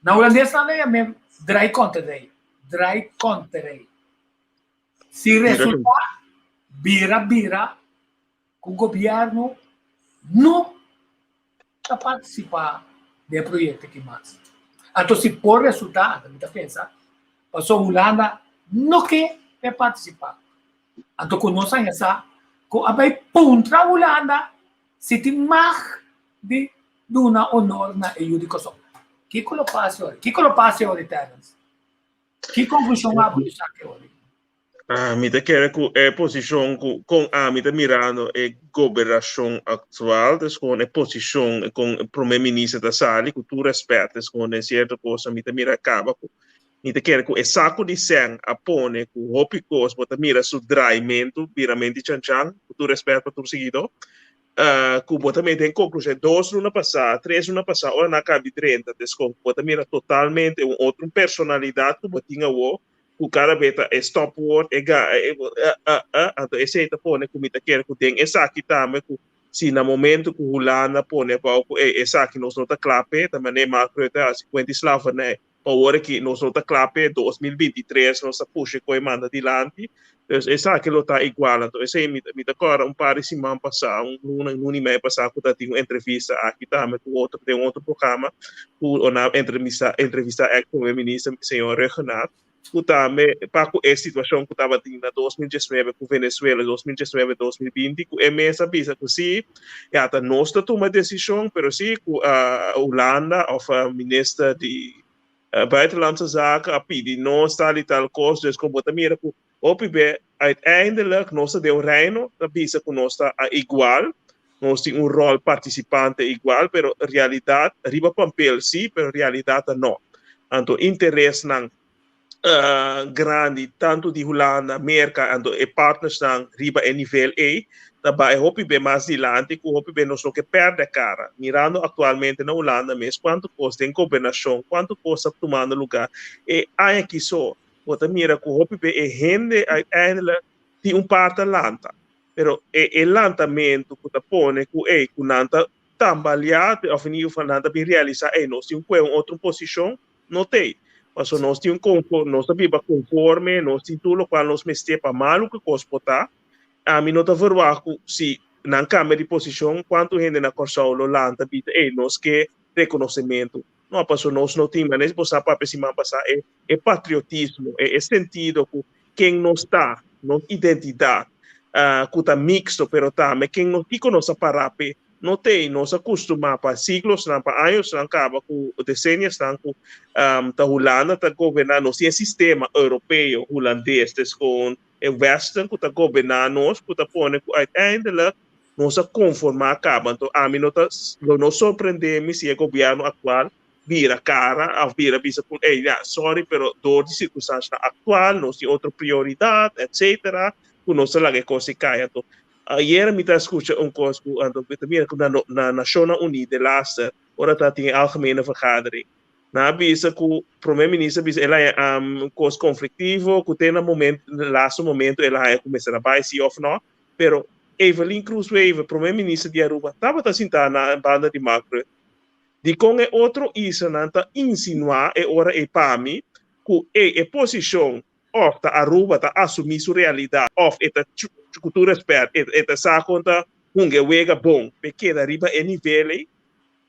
Na hulandes nan ta yam'é draaikonterij, draaikonterij. Si resultá bira bira ku gobièrnu no ta partisipá den e proyekto aki mas. Anto si por resultá, anto mi ta pensa, pasobra Hulanda no ke pa e partisipá. Anto ku nos haña sa ku a bai puntra Hulanda si tin mag di duna honor na e yu di Kòrsou. Kiko lo pasa ora? Kiko lo pasa ora, Terrence? Ki konklushon abo di saka ora? Mi ta kere ku e posishon ku kon ami ta mirando e gobernashon aktual ta eskon e posishon kon e prome minister ta sali ku tur rèspèt eskon den sierto kos mi ta mira kaba ku mi ta kere ku e saku di sèn a pone ku hopi kos bo ta mira su draimentu biramenti chanchan ku tur rèspèt pa tur siguidó ku bo ta mete den konklushon dos luna pasá tres luna pasá ora nan a kaba di drenta ta eskon bo ta mira totalmente un otro personalidat ku bo tin awo ku kada be ta e stopwoord, e ga, e, e, e, e, anto esei ta pone ku mi ta kere ku den esaki tambe ku si na momento ku Hulanda pone abou ku ey esaki nos no ta kla p'e, ta manera Mark Rutte a hasi kuenta di slavernij, pa awor aki nos no ta kla p'e, 2023 nos ta pusha e koe manda dilanti, dus esaki lo ta igual, anto esei mi mi ta kòrda un par di siman pasá, un luna, un luna i mei pasá ku ta tin un entrevista aki tambe ku otro den otro programa ku nan a entrevistá entrevistá ex prome minister señor Rhuggenaath ku tambe pa ku e situashon ku tabatin na 2019 ku Venezuela 2019 2020 ku e mes a bisa ku si ya ta nos ta tuma desishon pero si ku Hulanda òf minister di buitenlandse zaken a pidi nos tal i tal kos dus ku bo ta mira ku Hopi be uiteindelijk nos ta den un reino ta bisa ku nos ta igual, nos tin un ròl partisipante igual, pero realidat riba pampel si, pero realidat ta no. Anto interesnan grandi tantu di Hulanda, Merka, anto e partnersnan riba e nivel ei ta bai hopi be mas dilanti ku hopi be nos no ke pèrdè kara. Mirando aktualmente na Hulanda mes kuantu kos den gobernashon, kuantu kos ta tumando lugá e aña aki so. Bo ta mira ku hopi be e hende uiteindelijk tin un par ta lanta, pero e e lantamentu ku ta pone ku ey ku nan ta tambaleá òf in ieder geval nan ta bin realisá ey nos tin kue un otro posishon no t'ey. Pasobra nos tin un konfor nos ta biba konforme, nos tin tur lokual nos mester pa malu ku e kos por ta. Ami no ta verwagt ku si nan kambia di posishon kuantu hende na Kòrsou lo lanta bisa ey nos ke rekonosementu. No, pasobra nos no tin, manera bo sa papia siman pasá, e e patriotismo, e e sentido ku ken nos ta, nos identidat, ku ta miksto, pero tambe ken nos, kiko nos a pará p'e, no t'ei. Nos a kustumá pa siglosnan, pa añosnan kaba ku deseniasnan ku ta Hulanda ta goberná nos, tin e sistema europeo, hulandes, des kon e western ku ta goberná nos, ku ta pone ku uiteindelijk nos a konformá kaba. Anto ami no ta, lo no sorprendé mi si e gobièrnu aktual bira kara òf bira bisa ku ey ya sorry pero dor di sirkunstanshanan aktual nos tin otro prioridat etsetera ku nos ta laga e kos ei kai. Anto ayera mi ta skucha un kos ku anto mi ta mira ku na na Nashonnan Uní delaster ora ta tin e algemene vergadering nan a bisa ku prome minister a bisa el a haña kos konfliktivo ku te na momento lastu momento el a haña ku mester a bai si òf no. Pero Evelyn Croes Wever, prome minister di Aruba, tabata sintá na banda di Mark Rutte. Dikon e otro islanan ta insinuá e ora ei pa mi ku ei e posishon òf ta Aruba ta asumí su realidat òf e ta, ku tur rèspèt, e ta sa kon ta hunga e wega bon p'e keda riba e nivel ei?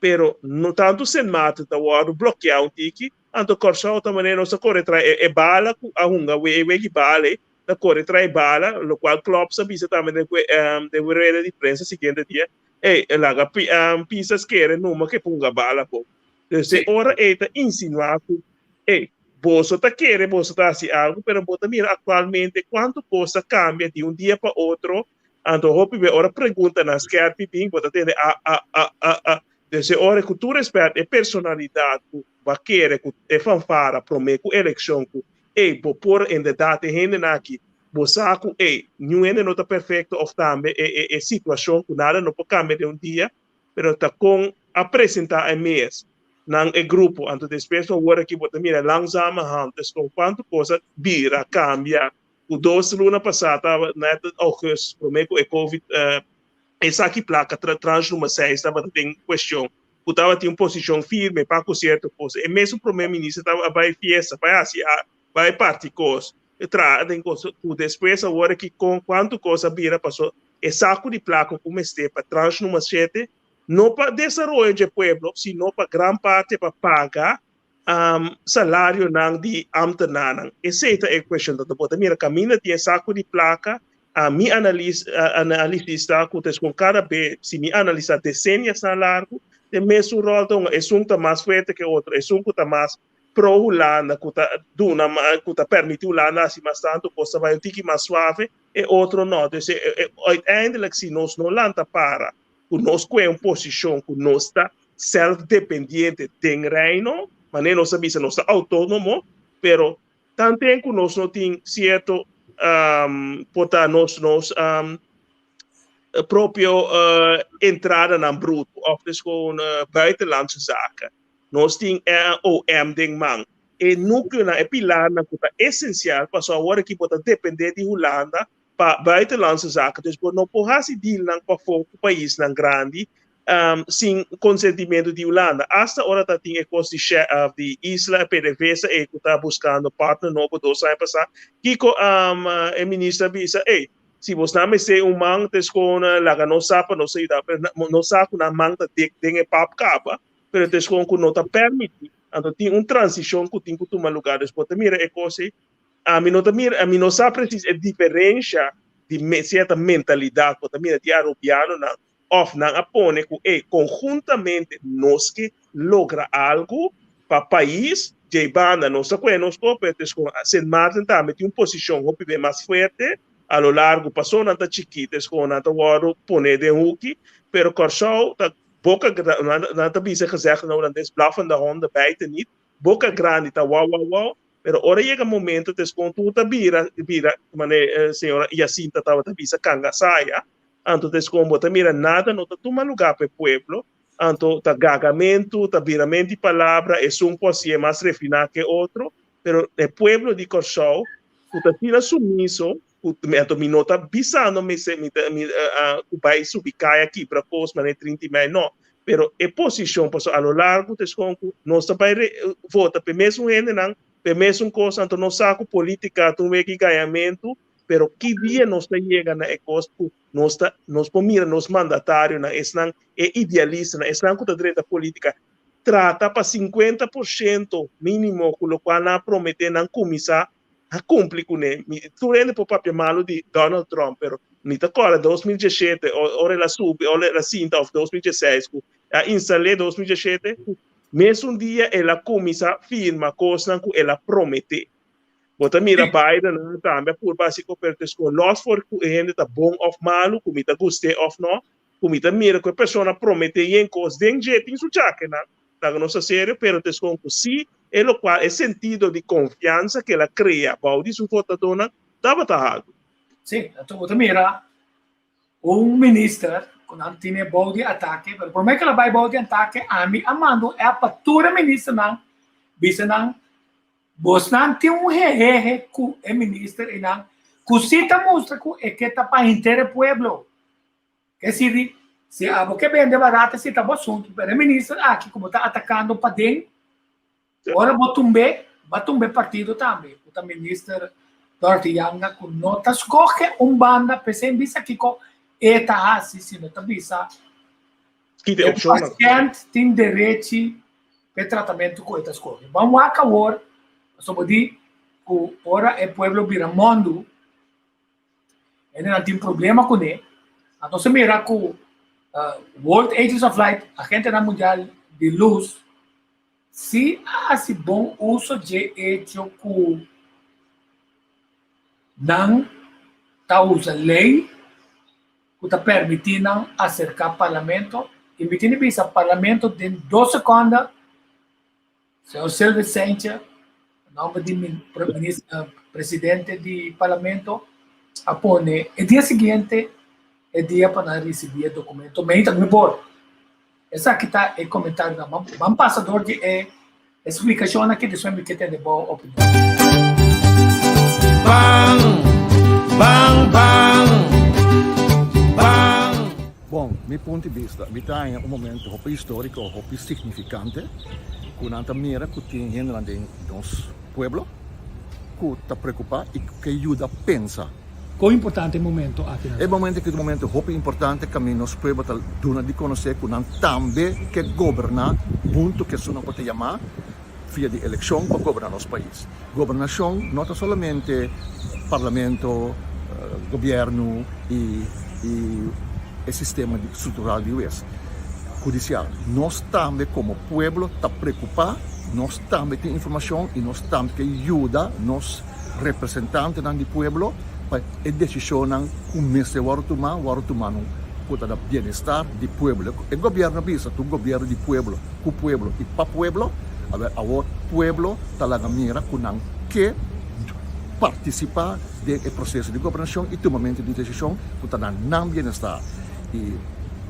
Pero no tantu Sint Maarten ta wòrdu blokeá un tiki, anto Kòrsou ta manera nos ta kore trae e e bala ku a hunga e wegi bala ei, ta kore trae bala, lokual Klopp sa bisa tambe den den rueda di prensa siguiente dia, ey, laga Pisas kere numa ke por hunga bala bon. Dus e ora ei ta insinuá ku, ey, boso ta kere boso ta hasi algu, pero bo ta mira aktualmente kuantu kos ta kambia di un dia pa otro, Anto hopi be ora preguntanan skerpi bin bo ta tende a a a a a. Dus e ora ku tur respet e personalidat ku bo a kere ku e fanfara prome ku elekshon ku ey bo por inderdat e hendenan aki bo sa ku ey niun hende no ta perfekto of tambe e e e situashon ku nada no por kambia den un dia pero ta kon a presenta e mes nan e grupo anto despues awor aki bo ta mira langzamerhand dus kon kuantu kos a bira kambia Ku dos luna pasá tabata net august promé ku e covid esaki plaka tranche number seis tabata den kuestion ku tabatin un posishon firme pa ku sierto kos. E mesun promé minister tabata a bai fiesta bai hasi bai parti kos traha den kos ku despues awor aki kon kuantu kos a bira paso e saku di plaka ku mester pa tranche number shete no pa desaroyo dje pueblo sino pa gran parte pa paga salarionan di ambtenaarnan. Esei ta e cuestion. Tanto bo ta mira caminda tin e saco di placa, a mi analis, analisis ta cu ta escon cada be, si mi analisa deceniasnan largo, e mesun rol ta hunga. Esun ta mas fuerte ke otro, esun cu ta mas pro Hulanda, cu ta duna, cu ta permiti Hulanda haci mas tanto cos ta bay un tiki mas suave, e otro no. Dus uiteindelijk si nos no lanta para ku nos kue un posishon ku nos ta self-dependiente den Reino, manera nos a bisa nos ta outónomo, pero tanten ku nos no tin sierto por ta nos nos propio entradanan bruto òf dus gewoon buitenlandse zaken, nos tin OM den man. E núkleonan, e pilarnan ku ta esensial pasobra awor aki bo ta dependé di Hulanda pa buitenlandse zaken. Dus bo no por hasi dealnan pafó ku paisnan grandi sin konsentimentu di Hulanda. Asta ora ta tin e kos di di isla, PDVSA e ku ta buskando partner nobo dos aña pasá, kiko e minister a bisa? Ey, si bosnan mester un man ta eskon laga nos sa pa nos ayuda. Pero nos sa ku nan man ta dik den e pap kaba, pero ta eskon ku no ta permití. Anto tin un transishon ku tin ku tuma lugá. Dus bo ta mira e kos ei. Ami no ta mira, ami no sa precies e diferencia di cierta mentalidad cu ta mira di Arubianonan of nan a pone cu ey conhuntamente nos ke logra algo pa pais, djey banda nos ta coge nos copa, entonces con Sint Maarten tambe tin un posicion hopi be mas fuerte a lo largo paso nan ta chikito es con nan ta wordo pone den hoeki, pero Corsou ta boca nan ta bisa gezegde na Holandes blaffende honden bijten niet, boca grandi ta wou wou wou, Pero ora yega momento ta eskon tur ta bira bira mane señora Jacinta tabata bisa kangasaya, anto ta eskon bo ta mira nada no ta tuma lugar pa e pueblo, anto ta gagamentu, ta biramento di palabra, esun por hasié mas refiná ke otro, pero e pueblo di Kòrsou ku ta asina sumiso ku anto mi no ta bisando mi se mi ta mi ku bai subi kaya kibra kos manera 30 i mei no, Pero e posicion, pasobra a lo largo ta escoge cu nos ta bay vota p'e mesun hendenan, p'e mesun cos, anto nos sa cu politica ta un wega di gañamento, pero ki dia nos ta yega na e cos cu nos ta, nos por mira nos mandatarionan, esnan, e idealistanan, esnan cu ta drenta politica, trata pa 50% minimo cu locual nan a promete nan cuminsa a cumpli cune. Mi, tur hende por papia malo di Donald Trump, pero mi ta corda 2017, ora el a subi, ora el a sinta, of 2016, cu a instale 2017, cu mesun dia el a cuminsa firma cosnan cu el a promete. Bo ta mira Biden tambe a purba haci co, pero es con los for cu e hende ta bon of malo, cu mi ta guste of no, cu mi ta mira cu e persona promete yen cos den dje tin su chakenan, Laga nos ta serio, pero ta escon cu si e locual e sentido di confiansa cu el a crea bao di su votadornan tabata halto. Si, anto bo ta mira un minister cu nan tene bao di atake, pero prome cu el a bay bao di atake, ami a manda un app pa tur e ministernan, bisa nan, bosnan tin un hehehe cu e minister eynan, cu si ta mustra cu e ke ta pa henter e pueblo. Ke sirbi si abo ke bende barata si ta bo asuntu, pero e minister aki ku bo ta atakando paden, ora bo tumbe, ba tumbe partido tambe, ku ta minister Dorothy Janga ku no ta skohe un banda p'esei bisa kiko e ta hasi, sino ta bisa. Kita E opshonnan. pashènt tin derechi pa e tratamentu ku e ta skohe. Ban wak awor, pasobra bo di ku ora e pueblo bira mòndu, hendenan tin problema kuné. Anto se mira ku World Agents of Light, agentenan mundial di lus, si a hasi bon uso dje echo ku nan ta usa lei ku ta permití nan aserká Parlamento i mi tin di bisa Parlamento den dos sekonda, señor Silvio Sentje, nòmber di presidente di Parlamento, a pone e dia siguiente e dia pa nan risibí e dokumento. Mei ta mi por. Esaki ta e komentarionan. Ban pasa dor di e splikashon aki despues mi ke tende bo opinion. Ban, ban, ban, ban. Bon, mi punto di bista, mi ta haña un momento hopi historico, hopi significante, cu nan ta mira cu tin hendenan den nos pueblo cu ta preocupa y cu ke yuda pensa. Kon importante e momento aki nan E ta? momento aki ta un momento hopi importante caminda nos pueblo ta duna di conoce cu nan tambe ke goberna hunto cu esunnan cu ta yama via di eleccion pa goberna nos pais. Gobernacion no ta solamente parlamento, gobierno y e sistema structural di hues, hudicial. Nos tambe como pueblo ta preocupa, nos tambe tin informacion y nos tambe ke yuda nos representantenan di pueblo pa e decisionnan cu mester worde tuma, worde tuma nun cu ta na bienestar di pueblo. E gobierno a bisa ta un gobierno di pueblo, cu pueblo y pa pueblo. Awor, awor pueblo ta laga mira cu nan ke participa den e proceso di gobernacion y tumamento di decision cu ta na nan bienestar. Y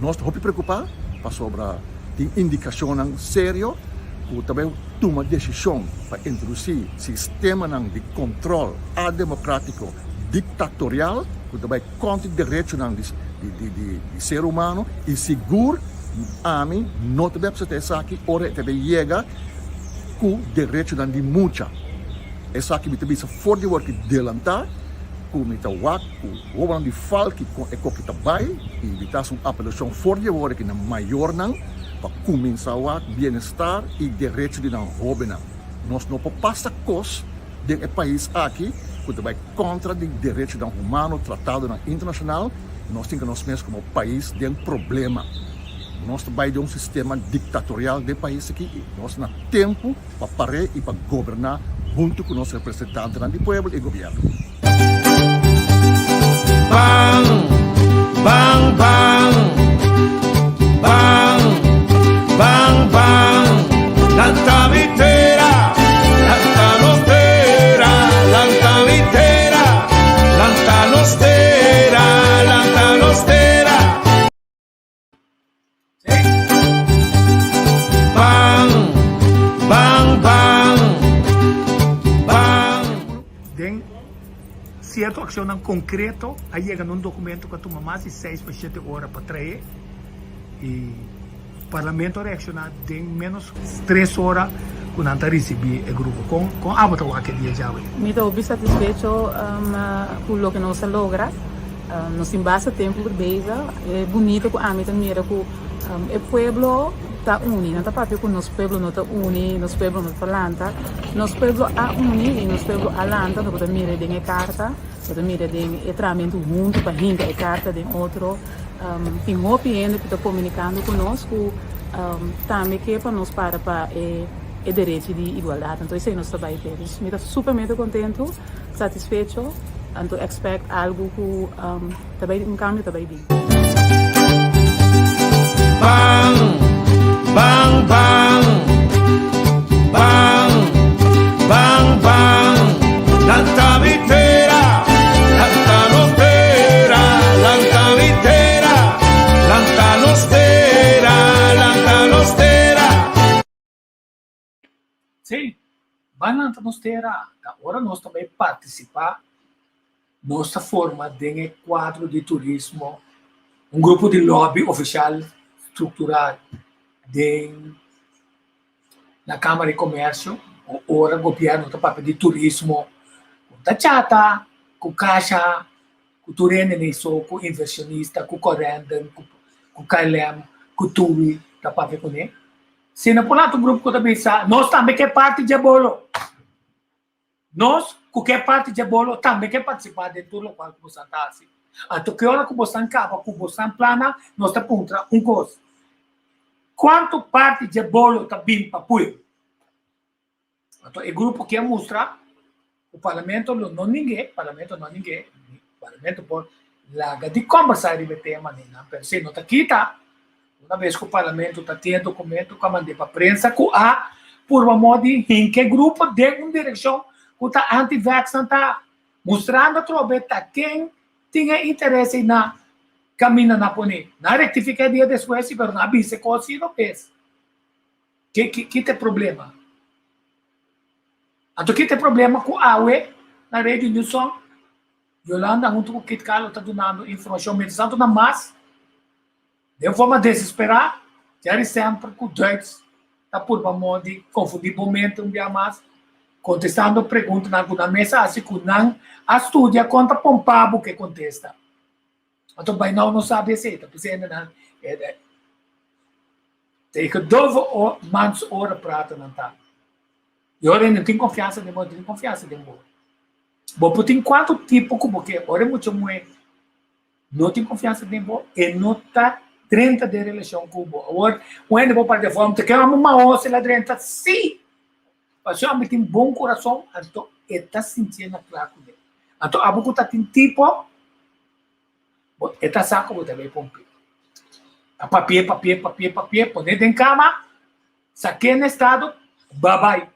nos ta hopi preocupa pasobra tin indicacionnan serio cu ta bay tuma desishon pa introdusí sistemanan di kontròl ademokratiko diktatorial ku ta bai kontra di derechonan di di ser humano i sigur ami no ta bai apseptá esaki ora e ta bai yega ku derechonan di mucha. Esaki mi ta bisa for di awor ki delantá ku mi ta wak ku hobennan di Falki kon e koki ta bai i mi ta hasi un apelashon for di awor aki na mayornan pa kuminsá wak bienestar i derecho di nan hóbennan. Nos no por pasa kos den e pais aki ku ta bai kontra di derechonan humano, tratadonan internashonal. Nos tin ku nos mes komo pais den problema. Nos ta bai den un sistema diktatorial den e pais aki i nos na tempu pa par'é i pa goberná huntu ku nos representantenan di pueblo i gobièrnu. Ban, ban, ban, ban, ban, ban, Lanta mi tera, lanta nos tera, lanta mi tera, lanta nos tera, lanta nos tera. Ban, ban, ban, ban. Den sierto akshonnan konkreto a yega na un dokumento ku a tuma mas di seis pa shete ora pa trae i Parlamento a reakshoná den ménos tres ora ku nan ta risibí e grupo. Kon kon abo ta wak e dia djawe? Mi ta hopi satisfecho ku loke nos a logra. Nos tin basta tempu bezig. E bunito ku ami ta mira ku e pueblo ta uni. Nan ta papia ku nos pueblo no ta uni, nos pueblo no ta lanta. Nos pueblo a uni i nos pueblo a lanta. Bo ta mira den e karta, bo ta mira den e trahamentu huntu pa hinka e karta den otro. Tin hopi hende ku ta komunikando ku nos ku tambe ke pa nos para pa e derechi di igualdat. Anto esei nos ta bai te. Dus mi ta supermente kontentu. Satisfecho, anto expect algu ku ta bai un kambio ta bai bin. Ban, ban, ban, ban, ban, ban, Lanta mi tera, lanta nos tera, lanta mi tera, lanta nos tera, lanta nos tera. Sí, ban lanta nos tera, ta ora nos ta bai partisipá, nos ta forma den e kuadro di turismo un grupo di lobby ofishal struktural den na Kámara di Komersio, ora gobièrnu ta papia di turismo, ku ta chata, ku kasha, ku tur hende nei so, ku invershonista, ku Corendon, ku KLM. ku Tui ta papia kuné. Si no por lanta un grupo ku ta bisa, nos tambe ke parti dje bolo. Nos ku ke parti dje bolo tambe ke partisipá den tur lokual ku bosan ta hasi. Anto ki ora ku bosan kaba ku bosan plannan, nos ta puntra un kos, Kuantu parti dje bolo ta bin pa pueblo? Anto e grupo ke a mustra ku parlamento lo no ning'é, parlamento no ning'é, parlamento por laga di kombersá riba e tema ni nan, pero si no ta kita, una bes ku parlamento ta tin e dokumento ku a mand'é pa prensa ku a purba modo di hinka e grupo den un direkshon ku ta anti-vax nan ta mustrando atrobe ta ken tin e interes ei na kaminda nan a pone. Nan a rektifiká e dia despues si, pero nan a bisa e kos si robes. Ki ki ki ta e problema? Anto ki ta e problema ku awe na Radio New Song Yolanda huntu ku Kit Carlo ta dunando informashon mientrastanto nan mas den forma desesperá Jerry semper ku Duits ta purba modo di konfundí bo mente un bia mas kontestando preguntanan ku nan mes a hasi ku nan a studia kon ta pompá bo ke kontesta. Anto by now no sabi esei ta p'esei nan Tegen dove mans oren praten nan ta. I ora no tin konfiansa den bo, no tin konfiansa den bo. Bo por tin kuantu tipo ku bo ke, ora e mucha muhé no tin konfiansa den bo, e no ta drenta den relashon ku bo. Awor, un hende por papia for, ta kere un maos el a drenta? Sí! Pasobra ami tin bon kurason, anto e ta sintié na kla kuné. Anto abo ku ta tin tipo, Bo e ta sa ku bo ta bai pumpi. Ta papié, papié, papié, papié, poné den kama, sak'é na estado, babai.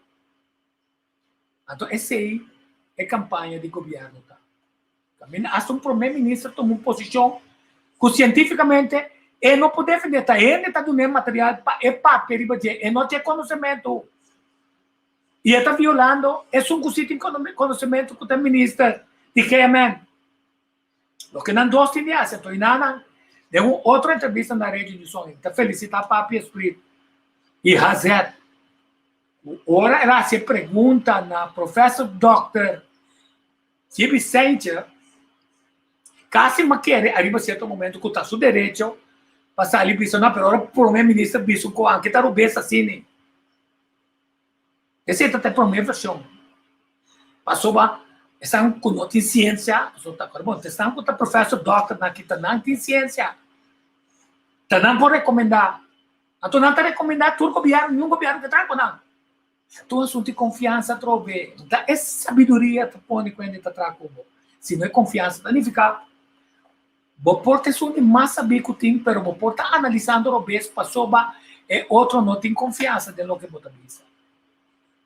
Anto esei e kampaña di gobièrnu ta. Kaminda asta un promé minister tuma un posishon ku sientífikamente e no por defendé, ta hende ta dun'é material pa e papia riba dje, e no tin e konosementu. I e ta violando esun ku si tin konosementu ku ta minister di GMN. Loke nan dos tin di hasi anto i nan den un otro entrevista na Radio New Song ta felicita Papi Esprit i Hazet ku ora el a hasi e pregunta na Professor Dòkter Gibi Seintje kasi m'a kere ariba sierto momento ku ta su derecho pa sali bisa no pero ora Prome Minister bisa un kohan anke ta robes asina. Esei ta ta e promé vershon. Pasobra esnan ku no tin siensia, pasobra ta akorda bon, esnan ku ta profesor, dòkternan aki ta nan tin siensia. Ta nan por rekomendá. Anto nan ta rekomendá tur gobièrnu, niun gobièrnu ke traha ku nan. Tur asuntu di konfiansa atrobe. Ta e sabiduria ta pone ku hende ta traha ku bo. Si no e konfiansa ta nifiká Bo por ta esun di mas sabí ku tin, pero bo por ta analisando robes pasobra e otro no tin konfiansa den loke bo ta bisa.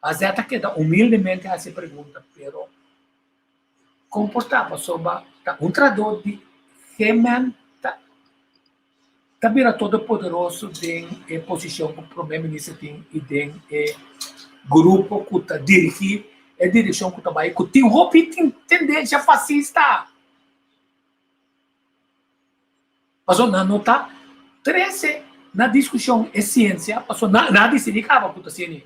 Azè ta keda humildemente hasi e pregunta, pero kon por ta pasobra ta un trahadó di Heman ta ta bira todopoderoso den e posishon ku prome minister tin i den e grupo ku ta dirigí e direkshon ku ta bai ku tin hopi tendensia fasista. Pasobra nan no ta trese na diskushon e siensia, pasobra nan a disidí kaba ku ta sienia.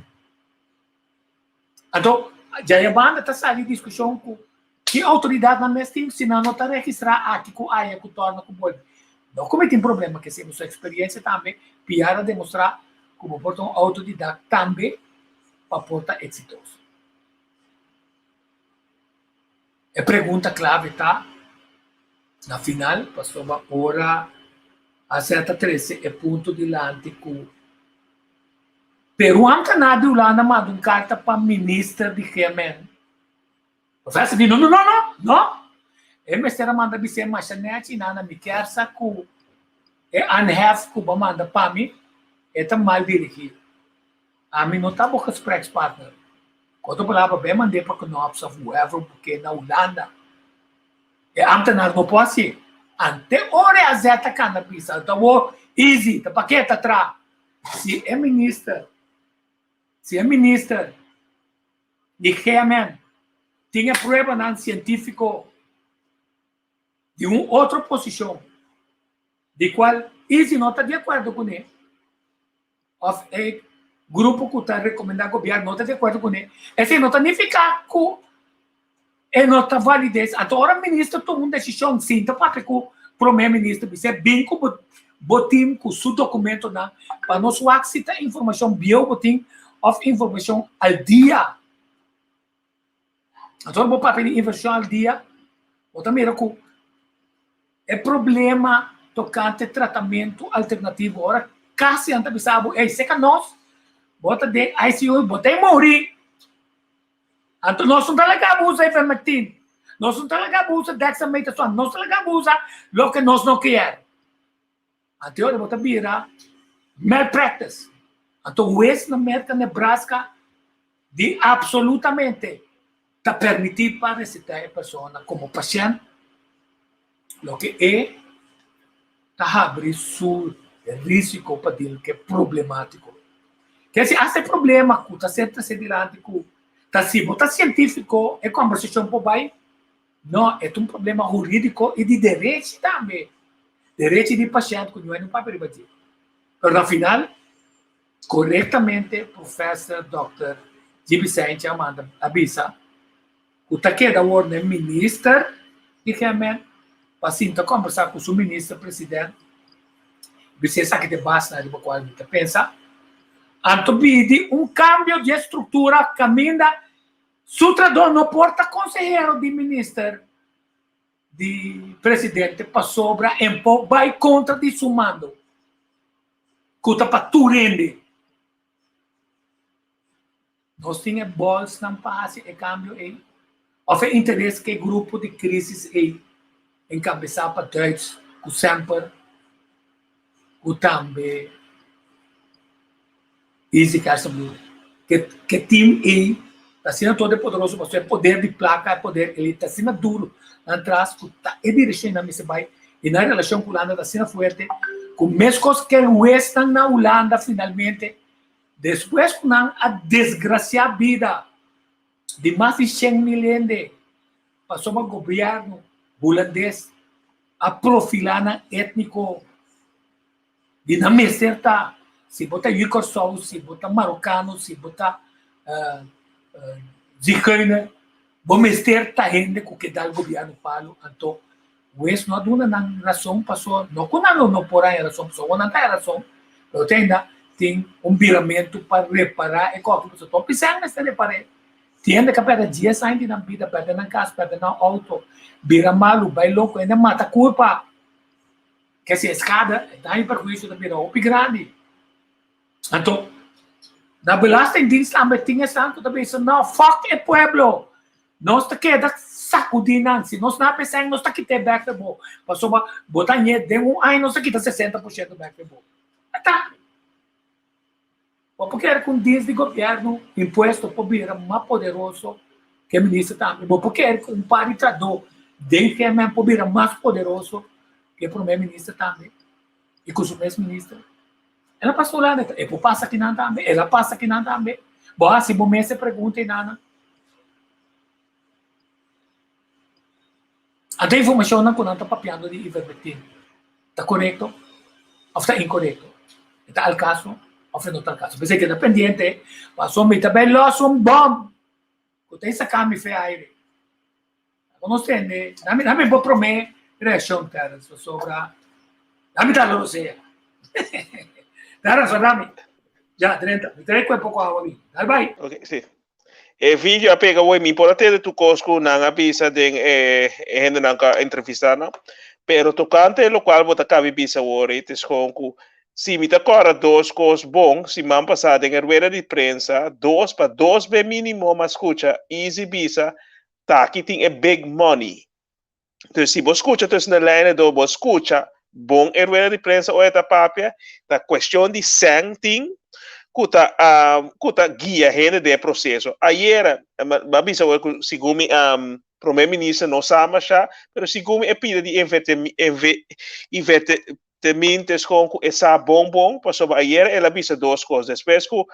Anto, djaya banda ta sali diskushon ku ki outoridatnan mes tin si nan no ta registrá aki ku aya ku tòrna ku bolbe. No ku mi tin problema ku esei, pasobra eksperiensia tambe piar a demostrá ku bo por ta un outodidak tambe pa por ta eksitoso. E pregunta clave ta, na final, pasobra ora AZ ta trece e punto dilanti cu Peru Ancanar di Hulanda manda un carta pa minister di GMN. Professor di no, no, no, no, no! E mester a manda bis'é masha nechi, nana, mi kier sa cu e aanhef cu bo a manda pa mi, e ta mal dirigi. Ami no ta bo gesprekspartner. Ku otro palabra, bo a mand'é pa Knops of whoever bo ke na Hulanda. E ambtenaar no por hasié. Ante ora e AZ ta kanda bisa, ta wor easy, ta pake ta tra. Si e minister, si e minister di GMN tin e pruebanan sientífiko di un otro posishon di kual Easy no ta di akuerdo kuné, òf e grupo ku ta rekomendá gobièrnu no ta di akuerdo kuné, esei no ta nifiká ku e no ta valides. Anto ora minister tuma un desishon sin ta papia ku promé minister bis'é bin ku bo. bo tim ku su dokumentonan pa nos wak si ta informashon bieu bo tin òf informashon al dia. Anto ora bo papia di informashon al dia, bo ta mira ku e problema tokante tratamentu alternativo ora kasi nan ta bisa bo, ey, seka nos, bo ta den ICU, bo ta e muri. Anto nos no ta laga bo usa ivermectin, nos no ta laga bo usa dexamethasone, nos ta laga bo usa loke nos no kier. Anto ora bo ta bira malpractice. Anto hues na Merka, Nebraska, di absolutamente ta permiti pa receta e persona como pashent loke e ta habri su risico pa deal cu e problematico. Ke si hasta e problema cu ta ser trece dilanti cu ta si bo ta cientifico e conversacion por bay, no, e ta un problema huridico y di derechi tambe, derechi di pashent cu no papia riba dje. Pero na final Korektamente Professor Dòkter Gibi Cijntje a manda a bisa ku ta keda awor na e minister di GMN pa sinta kombersá ku su minister president bisa esaki ta e basenan riba kual mi ta pensa. Anto pidi un kambio di e struktura kaminda su trahadó no por ta konsehero di minister di presidente pasobra en por bai kontra di su mando. Ku ta pa tur hende. Nos tin e bòlsnan pa hasi e kambio ei? Òf e interes ku e grupo di krísis ei, enkabesá pa Duits ku semper ku tambe Izzy Kersenbloem, ke tim ei ta asina todopoderoso pasobra e poder di plaka, e poder ei ta asina duru nan tras ku ta e direkshon nan mester bai i nan relashon ku Hulanda ta asina fuerte ku meskos ke huesnan na Hulanda finalmente despues ku nan a desgrasiá bida di mas di 100,000 hende pasobra gobièrnu hulandes a profilá nan étniko. Di nan mester ta, si bo ta yu Kòrsou, si bo ta marokano, si bo ta zigeuner, bo mester ta hende ku ke dal gobièrnu palu. Anto wes no a duna nan rason paso no ku nan lo no por haña rason paso awor nan ta haña rason, pero te ainda tin un biramentu pa repará e kòki paso tur pisèn mester repar'é. Tin hende ku a pèrdè dies aña di nan bida, pèrdè nan kas, pèrdè nan outo, bira malu, bai loko, hende mata kurpa. Ke si e skada, e daño i perhuisio ta bira hopi grandi. Anto, na Belastingdienst tambe tin esnan ku ta bisa, no, fuck e pueblo. Nos ta keda sakudí nan. Si nos no a pensá, nos ta kit'é bèk fe bo. Pasobra bo ta ñe den un aña nos ta kita 60% bèk fe bo. Ata. Bo por kere ku un dienst di gobièrnu impuesto por bira mas poderoso ku e minister tambe. Bo por kere ku un par di trahadó den GMN por bira mas poderoso ku e promé minister tambe i ku su mes minister. El a pasa Hulanda, e por pasa akinan tambe, el a pasa akinan tambe. Bo hasi bo mes e pregunta einanan. Anto e informashonnan ku nan ta papiando di ivermectin ta korekto òf ta inkorekto? E ta al kaso òf e no ta al kaso? P'esei keda pendiente pasobra mi ta bai lòs un bòm ku ta saka mi fe aire. Abo nos tende, dami dami bo promé reakshon Terence pasobra dami ta lo sea. Terence, dami. Ya, drenta. Mi ta kue poko awa mi. Dal bai. Ok, si. E video a pega hoy, mi por a tende tur kos ku nan a bisa den e e hendenan ku a entrevistá nan, pero tokante lokual bo ta kabi bisa awor ei ta eskon ku si mi ta kòrda dos kos bon, siman pasá den e rueda di prensa dos pa dos be mínimo mi a skucha Izzy bisa taki tin e big money. Dus si bo skucha tussen de lijnen door, bo skucha bon e rueda di prensa ora e ta papia, ta cuestion di sèn tin ku ta ku ta guia hende den e proceso. Ayera, mi a bisa awor ku segun mi prome minister no sa masha, pero segun mi e pida di invertemin ta eskon ku e sa bon bon, pasobra ayera el a bisa dos kos. Despues ku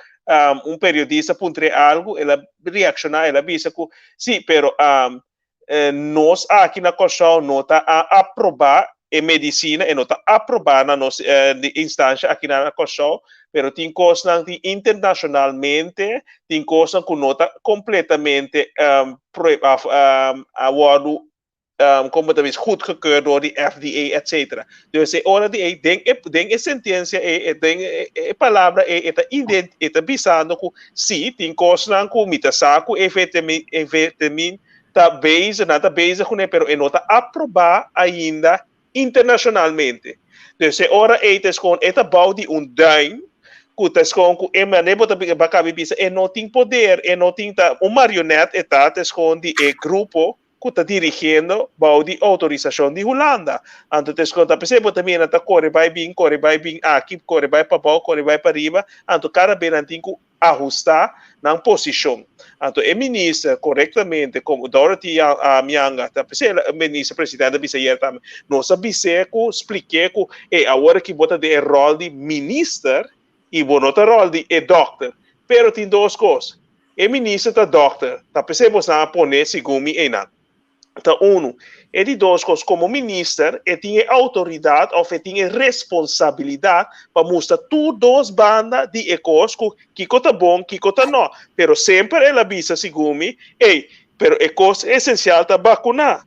un periodista puntr'é algu, el a reakshoná, el a bisa ku si, pero nos aki na Kòrsou no ta a aprobá e medisina, e no ta aprobá na nos instansha aki na Kòrsou, pero tin kosnan tin internashonalmente, tin kosnan ku no ta kompletamente a wòrdu. Kon bo ta bisa, goedgekeurd door di FDA etcetera. Dus e ora di ei den e den e sentensia ei den e palabra ei e ta ident e ta bisando ku si tin kosnan ku mi ta sa ku e vitamin e vitamin ta bezig nan ta bezig kuné pero e no ta aprobá ainda internacionalmente. Dus e ora ei ta eskon e ta bou di un duim ku ta eskon ku e manera bo ta bo kabi bisa e no tin poder, e no tin ta un marionet e ta ta eskon di e grupo ku ta dirigiendo bou di outorisashon di Hulanda. Anto ta eskon ta p'esei bo ta mira nan ta kore bai bin, kore bai bin aki, kore bai pabou, kore bai pariba, anto kada be nan tin ku ahustá nan posishon. Anto e minister korektamente komo Dorothy Mianga ta p'esei minister presidente a bisa ayer tambe, nos a bis'é ku splik'é ku ey awor aki bo ta den e ròl di minister i bo no ta ròl di e dòkter. Pero tin dos kos, e minister ta dòkter, ta p'esei bosnan a pone segun mi eynan. Ta unu. E di dos kos, komo minister e tin e outoridat òf e tin e responsabilidat pa mustra tur dos banda di e kos ku kiko ta bon, kiko ta nò. Pero semper el a bisa segun mi, ey, pero e kos esensial ta bakuná.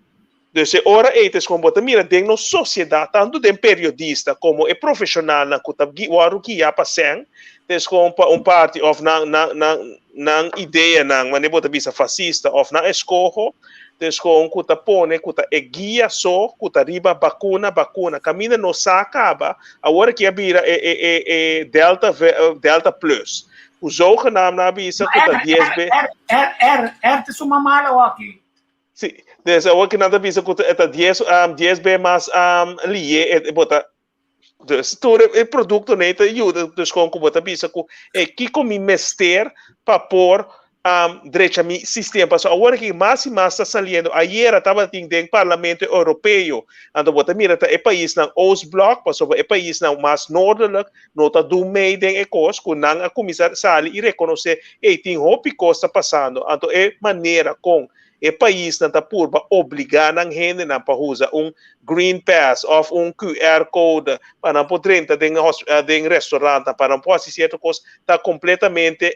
Dus e ora ey ta eskon bo ta mira den nos sosiedat, tantu den periodista komo e profeshonalnan ku ta wòrdu guiá pa sèn, ta eskon pa un parti òf nan nan nan nan ideanan, manera bo ta bisa fasista òf nan eskoho, ta eskon ku ta pone ku ta e guia so ku ta riba bakuna, bakuna. Kaminda nos sa kaba, awor aki a bira e e e e delta delta plus, ku zogenaamd nan a bisa ku ta dies be. R, R, R, R ta suma malo aki. Si, des awor ki nan ta bisa ku ta dies um, dies be mas um, lié e bo ta dus tur e produkto nei ta yuda dus kon ku bo ta bisa ku e kiko mi mester pa por um, drecha mi sistema paso awor ki mas i mas ta saliendo ayera tabatin den parlamento europeo anto bo ta mira ta e paisnan Oostblok pasobra e paisnan mas noordelijk no ta dun mei den e kos ku nan a kuminsá sali i rekonosé, ey, tin hopi kos ta pasando. Anto e manera kon e paisnan ta purba obligá nan hendenan pa usa un green pass òf un QR code pa nan por drenta den den restaurantnan, pa nan por hasi sierto kos, ta kompletamente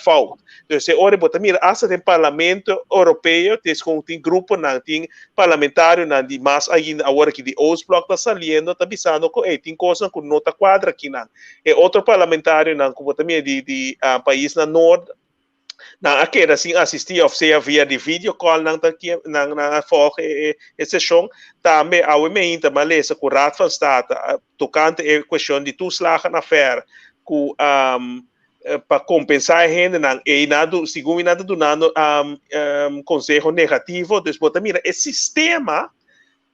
fout. Dus e ora bo ta mira asta den Parlamento Europeo tes kon tin gruponan, tin Parlamentarionan di mas ainda awor aki di Oostblok ta saliendo ta bisando ku ey tin kosnan ku no ta kuadra akinan. E otro parlamentarionan ku bo ta mira di di paisnan noord nan a keda sin asisti of sea via di video call nan ta nan nan a volg e e seshon. Tambe awe meinta mi a lesa ku Raad van State tokante e kuestion di toeslagenaffaire ku pa kompensá e hendenan ei nan du segun mi nan ta dunando konseho negativo dus bo ta mira e sistema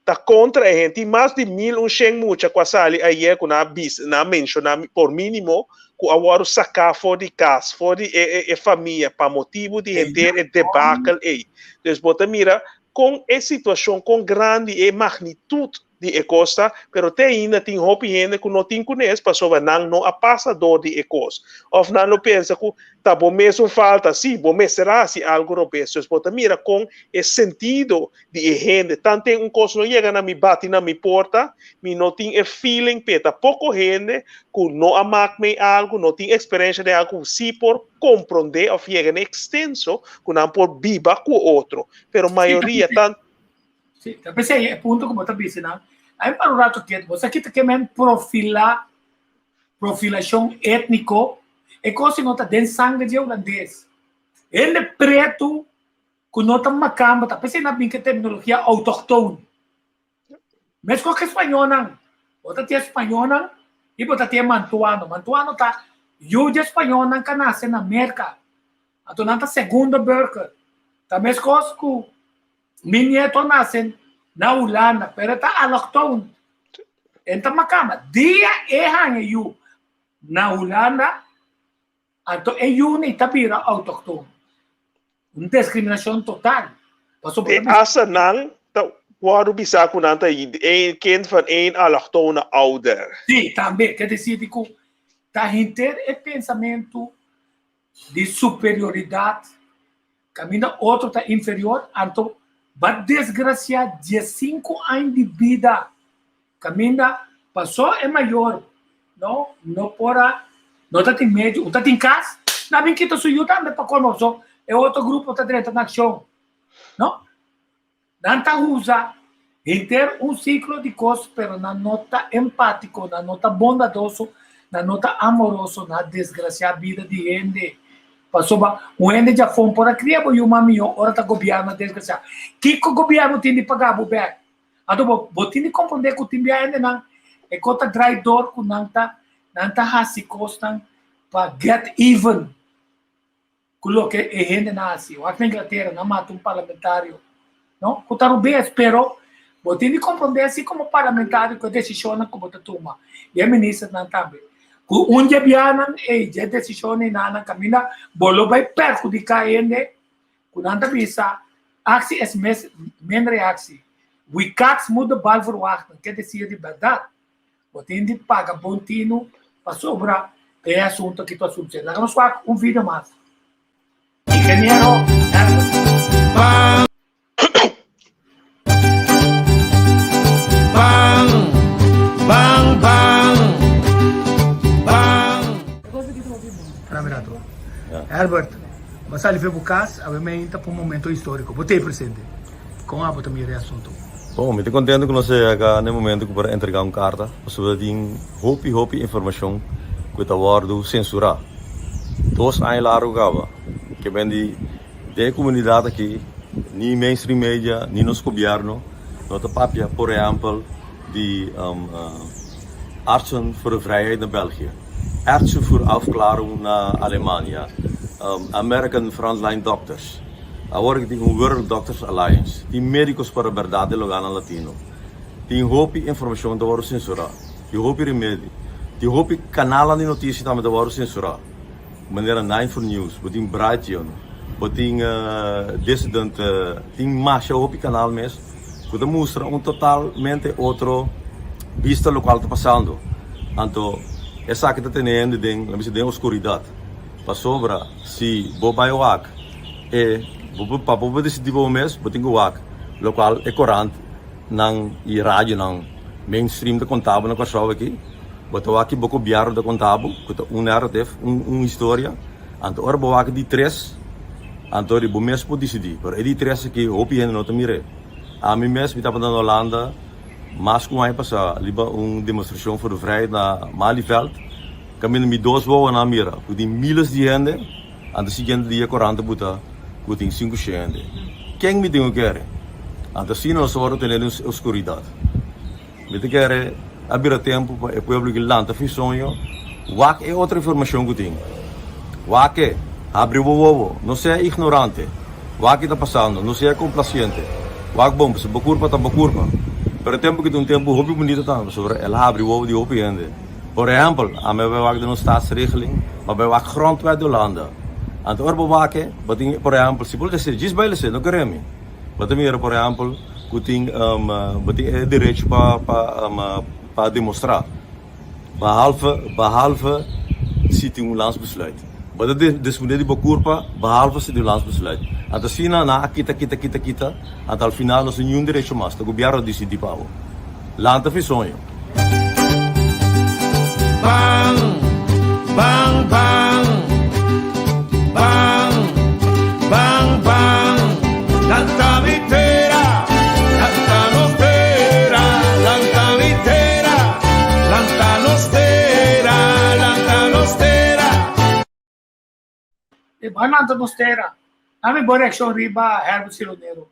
ta kontra e hende tin mas di 1100 mucha ku a sali ayer ku nan a bisa nan a menshoná por mínimo ku a wòrdu saká for di kas for di e e e famia pa motibu di henter e debakel ei dus bo ta mira kon e situashon kon grandi e magnitut di e kos ta, pero te ainda tin hopi hende ku no tin kunes pasobra nan no a pasa dor di e kos. Òf nan lo pensa ku ta bo mesun falta, sí, bo mester a hasi algu robes. Dus bo ta mira kon e sentido di e hende, tanten un kos no yega na mi bati na mi porta, mi no tin e feeling p'e. Ta poko hende ku no a mak mei algu, no tin eksperensha den algu ku sí por komprondé òf yega na e ekstenso ku nan por biba ku otro. Pero mayoria ta. Sí, ta p'esei e punto ku bo ta bisa nan. A mi para un rato ketu. Bo sa kita ke men profilá, profilashon étniko, e kos no ta den sanger dje hulandes. Hende pretu ku no ta makamba, ta p'esei nan a bin ku e terminologia outochtoon. Meskos ku e spañónan. Bo ta tin e spañónan i bo ta tin e mantuano. Mantuano ta yu dje spañónan ku a nase na Merka. Anto nan ta segundo burger. Ta meskos ku Mi nieto a nase na Hulanda, pero e ta allochtoon. E ta makamba. Dia e haña yu na Hulanda, anto e yu ni ta bira autochtoon. Un discriminacion total. Pasobra E hasta nan ta wòrdu bisa ku nan ta een kind van een allochtone ouder. Sí, tambe. Ke desir di ku ta henter e pensamentu di superioridat Kaminda otro ta inferior, anto ba desgracia diesinku aña di bida. Kaminda paso e mayor no no por a no ta tin medio, un ta tin kas, nan bin kita su yu tambe pa colmo paso e otro grupo ta drenta na accion. No? Nan ta usa henter un siklo di kos pero nan no ta empátiko, nan no ta bondadoso, nan no ta amoroso, nan a desgrasiá bida di hende. Pasobra un hende djafon por a kria bo yu mas mihó ora ta gobièrnu a desgrasiá. Kiko gobièrnu tin di paga bo bèk? Anto bo bo tin di komprondé ku tin bia hendenan e ko ta drai dor ku nan ta nan ta hasi kosnan pa get even. Ku loke e hendenan hasi. Wak na Inglatera nan mata un parlamentario, no? Ku ta rubes, pero bo tin di komprondé si komo parlamentario ku e desishonnan ku bo ta tuma i e ministernan tambe. Ku un dje bianan ei dje desishon einanan kaminda bo lo bai perhudiká hende ku nan ta bisa aksi es mes men reaksi. Wie kaks moet de bal verwachten, ke desir di bèrdat. Bo tin di paga bon tinu pasobra e asunto aki ta asunto serio. Laga nos wak un video mas. Ingeniero Herbert. Ban, ban, ban, ban, ban. Ramirato. Herbert, bo sali fe bo cas, awe meinta pa un momento historico. Bo ta ei presente. Kon abo ta mira e asuntu? Bon, mi ta contento cu nos a yega na e momento cu por a entrega un carta, pasobra tin hopi hopi informacion cu ta wordo censura. Dos aña largo caba, ke ben di den e comunidad aki ni mainstream media ni nos gobierno no ta papia por ehempel di Artsen voor de Vrijheid na België, Ärzte voor Aufklärung na Alemania, American Frontline Doctors. Awor ki tin un World Doctors Alliance, tin Médicos para Berdad den lugarnan latino. Tin hopi informacion ta wòrdu censurá, tin hopi remedi, tin hopi kanalnan di noticia tambe ta wòrdu censurá, manera Nine for News, bo tin Brighteon, bo tin Dissident, tin masha hopi kanal mes ku ta mustra un totalmente otro bista lokual ta pasando. Anto esaki ta tene hende den, laga mi bisa, den oscuridad. Pasobra si bo bai wak e bo por pa bo por disidí pa bo mes bo tin ku wak lokual e korant nan i radio nan mainstream ta konta bo na Kòrsou aki bo ta wak ki bo gobièrnu ta konta bo ku ta un narrative un un historia anto ora bo wak di tres anto di bo mes por disidí pero e di tres aki hopi hende no ta mir'é ami mes mi tabata na Holanda mas ku un aña pasá riba un demostrashon for de vrijheid na Malieveld. Kaminda mi dos wowonan a mira ku tin miles di hende, anto siguiente dia korant a buta ku tin sinku shen hende. Ken mi tin ku kere? Anto asina nos a wòrdu tene den oskuridat. Mi ta kere a bira tempu pa e pueblo ki lanta fi soño, wak e otro informashon ku tin. Wak e, habri bo wowo, no sea ignorante. Wak ki ta pasando, no sea komplasiente. Wak bon, pasobra bo kurpa ta bo kurpa. Pero e tempu ki ta un tempu hopi bunita tambe, pasobra el a habri wowo di hopi hende. Por ehempel, ami a bai wak den un staatsregeling, mi a bai wak grondwet di Hulanda. Anto ora bo wak e, bo tin, por ehempel, si bo lesa, djis bai lesa, no kere mi. Bo ta mira, por ehempel, ku tin, bo tin e derecho pa, pa, pa demostrá. Behalve, behalve si tin un landsbesluit. Bo ta disponé di bo kurpa, behalve si tin un landsbesluit. Anto asina nan a kita, kita, kita, kita, anto al final no tin niun derecho mas. Ta gobièrnu a disidí pa bo. Lanta fi soño. Ban, ban, ban, ban, ban, ban. Lanta mi tera, lanta nos tera, lanta mi tera, lanta nos tera, lanta nos tera. E ban lanta nos tera. Ami bo reaccion riba Herbert Silonero.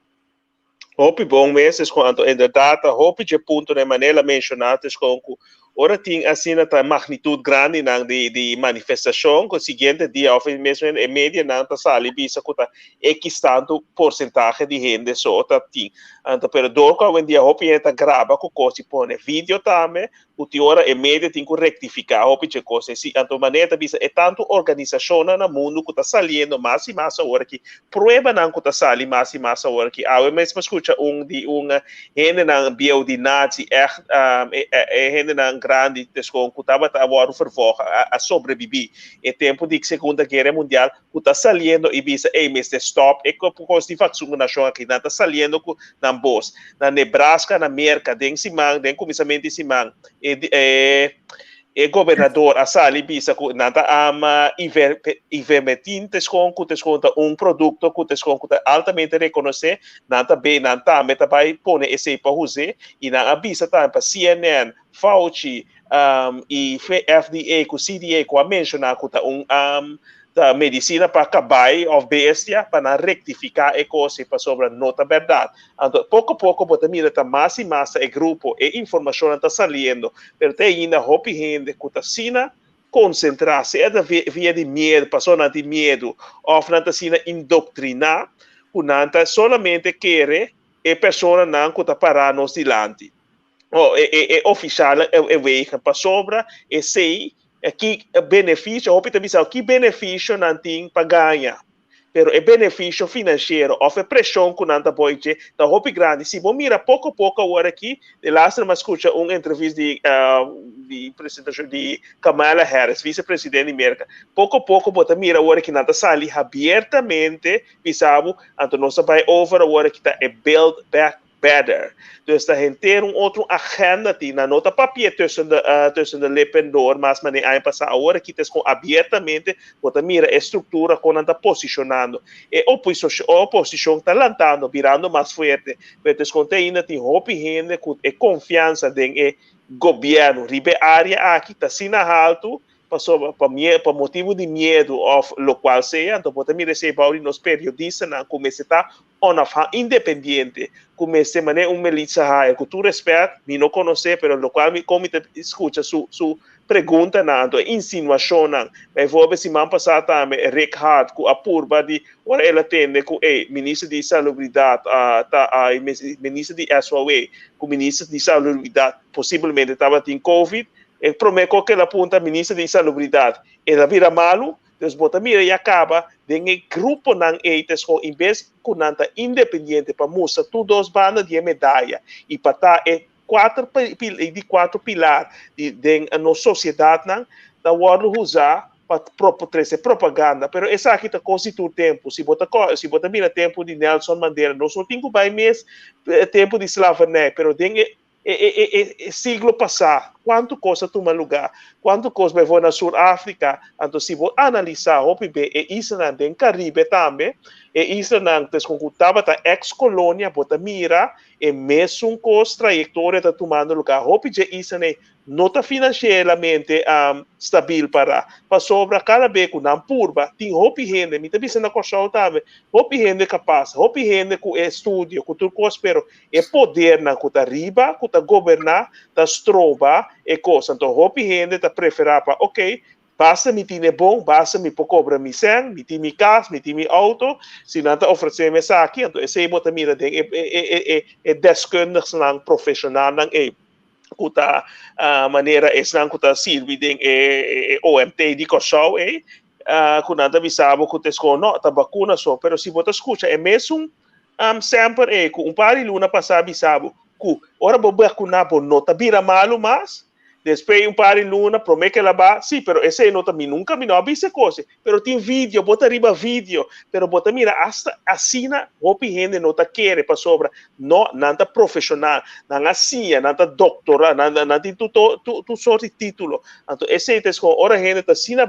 Hopi bon mes es con anto inderdaad ta hopi dje puntonan manera el a menciona es con cu ora tin asina ta magnitud grandinan di di manifestacion cu siguiente dia of e mes e medianan ta sali bisa cu ta X tanto porcentahe di hende so ta tin anto pero door cu awendia hopi hende ta graba cu cos y pone video tambe ku tin ora e media tin ku rektifiká hopi dje kos ei. Si, anto manera ta bisa e tantu organisashonnan na mundu ku ta saliendo mas i mas awor aki, pruebanan ku ta sali mas i mas awor aki. Awe mes mi a skucha un di un hendenan bieu di nazi, ègt e hendenan grandi deskon ku tabata a wòrdu vervolg, a sobrebibí e tempu di Segunda Guera Mundial, ku ta saliendo i bisa, ey, mester stòp e kos di vaksunashon aki. Nan ta saliendo ku nan bos. Na Nebraska, na Merka, den siman, den kuminsamentu di siman, e e. E gobernador a sali bisa ku nan ta ama ivermectin te skon ku te skon ta un produkto ku te skon ku ta altamente rekonosé, nan ta be nan tambe ta bai pone esei pa huz'é i nan a bisa tambe pa CNN, Fauci i FDA ku CDA ku a menshoná ku ta un ta medisina pa kabai òf bestia pa nan rektifiká e kos ei pasobra no ta bèrdat. Anto poko poko bo ta mira ta mas i mas ta e grupo, e informashonnan ta saliendo, pero te ainda hopi hende ku ta asina konsentrá, sea ta via di miedu, pasobra nan tin miedu, òf nan ta asina indoktriná ku nan ta solamente kere e personanan ku ta pará nos dilanti. O e e ofisialnan e wegen pasobra esei ki benefisio, hopi ta bisa ki benefisio nan tin pa gaña, pero e benefisio finansiero òf e preshon ku nan ta boi dje ta hopi grandi. Si bo mira poko poko awor aki, de laster mi a skucha un entrevista di di presentashon di Kamala Harris, vise presidente di Merka, poko poko bo ta mira awor aki nan ta sali habiertamente bisa bo, anto nos ta bai over awor aki ta e build back better. Dus ta henter un otro agenda tin. Nan no ta papia tussen de, uh, tussen de lippen door, mas mane aña pasá. Awor aki ta es kon abiertamente bo ta mira e struktura kon nan ta posicionando. E oposicion, oposicion ta lantando, birando mas fuerte. Pero ta es kon te ainda tin hopi hende ku e konfiansa den e gobierno riba e área aki ta asina haltu Pasobra pa mie, pa motibu di miedu òf lokual sea, anto bo ta mira esei bou di nos periodistanan ku mester ta onafhan, independiente, ku mester manera un Melitza Hayer, ku tur rèspèt, mi no konosé, pero lokual mi kon mi ta skucha su su preguntanan, anto e insinuashonnan. Bijvoorbeeld siman pasá tambe Rick Hart ku a purba di ora el a tende ku e minister di salubridat ta minister di SOA ku minister di salubridat posiblemente tabatin covid, E promé kos ku el a punta minister di Salubridat, el a bira malu? Dus bo ta mira ya kaba den e gruponan ei ta escoge in bes ku nan ta independiente pa mustra tur dos banda di e medaya i pa ta e kuater di kuater pilar di den nos sosiedatnan ta wòrdu usa pa trese propaganda. Pero esaki ta kos di tur tempu. Si bo ta si bo ta mira tempu di Nelson Mandela nos no tin ku bai mes tempu di slavernij pero den e E, e, e, e siglo pasá, kuantu kos a tuma lugá, kuantu kos bijvoorbeeld na Sur Afrika, anto si bo analisá hopi be e islanan den Karibe tambe, e islanan pues ku tabata ex kolonia, bo ta mira e mesun kos trayektoria ta tumando lugá. Hopi dje islanan ei no ta finansieramente stabil pará, pasobra kada be ku nan purba, tin hopi hende, mi ta bisa na Kòrsou tambe, hopi hende kapas, hopi hende ku e estudio, ku tur kos, pero E podernan ku ta riba, ku ta goberná, ta stroba e kos. Anto hopi hende ta preferá pa, ok, basta mi tin e bon, basta mi por kobra mi sèn, mi tin mi kas, mi tin mi outo, si nan ta ofresé mi esaki, anto esei bo ta mira den e e e e deskundigsnan, profeshonalnan ei ku ta manera esnan ku ta sirbi den e OMT di Kòrsou ei, ku nan ta bisa bo ku ta eskon, no, ta bakuna so. Pero si bo ta skucha e mesun Semper e ku un par di luna pasá bisa bo ku ora bo bakuná bo no ta bira malu mas. Despues un par di luna promé ke el a ba, sí, pero esei no ta mi nunka mi no a bisa e kos ei. Pero tin video, bo ta riba video, pero bo ta mira asta asina hopi hende no ta kere pasobra no nan ta profeshonal, nan a siña, nan ta doktorá, nan nan tin tur tur sort di título. Anto esei ta esei ora hende ta asina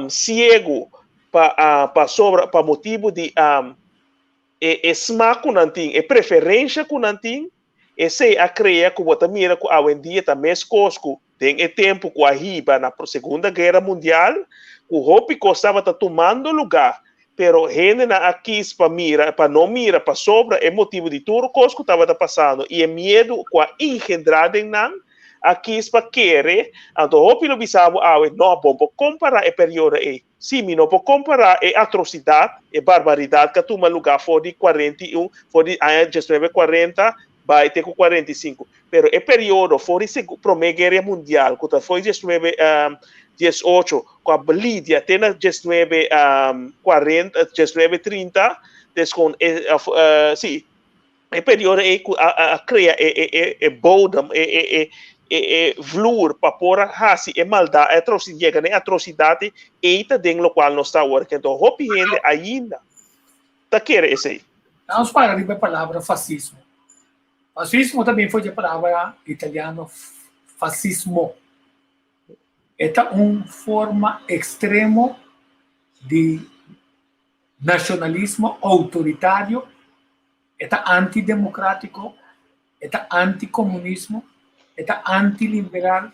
siegu pa pasobra pa motibu di e e smak ku nan tin, e preferensha ku nan tin, esei a krea ku bo ta mira ku awendia ta meskos ku den e tempu ku a hiba na Segunda Guera Mundial, ku hopi kos tabata tumando lugá, pero hendenan a kis pa mira, pa no mira pasobra e motibu di tur kos ku tabata pasando i e miedu ku a engendrá den nan, a kis pa kere. Anto hopi lo bisa bo awe, no, bo por kompará e periodo ei. Sí, mi no por kompará e atrosidat, e barbaridat ku a tuma lugá for di 41, for di aña diesnuebe kuarenta bai te ku 45. Pero e periodo for di Promé Guera Mundial, ku ta for di diesnuebe diesocho, ku a lidia te na diesnuebe kuarenta, diesnuebe trinta, deskon e, sí, E periodo ei ku a krea e bodem, e vloer pa por a hasi e maldat, e atrosi, yega na e atrosidat ei ta den lokual nos ta awor. Enton hopi hende ainda ta kere esei. Nos para riba e palabra fasismo. Fasismo ta bin for di e palabra italiano. Fasismo. E ta un forma ekstremo di nashonalismo outoritario, e ta antidemokratiko, e ta antikomunismo, e ta antiliberal,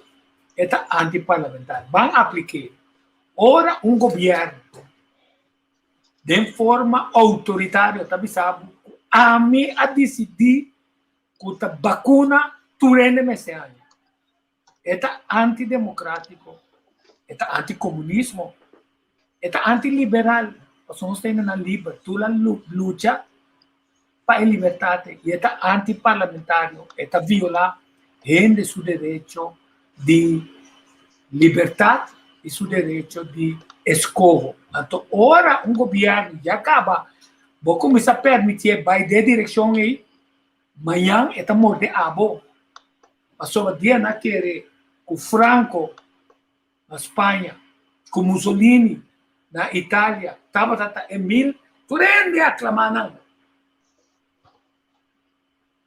e ta antiparlamentar. Ban aplik'é. Ora un gobièrnu den forma outoritario ta bisa bo ku ami a disidí ku ta bakuna tur hende mester haña. E ta antidemocrático, e ta antikomunismo, e ta antiliberal, pasobra nos ta hendenan liber, tur a lucha pa e libertat ei, i e ta antiparlamentario, e ta violá hende su derecho di libertat i su derecho di eskoho. Anto ora un gobièrnu ya kaba bo kuminsá permitié bai den e direkshon ei, Mañan e ta morde abo. Pasobra dia nan a kere ku Franco na Spaña, ku Mussolini na Italia tabata ta e mil, tur hende a aklamá nan.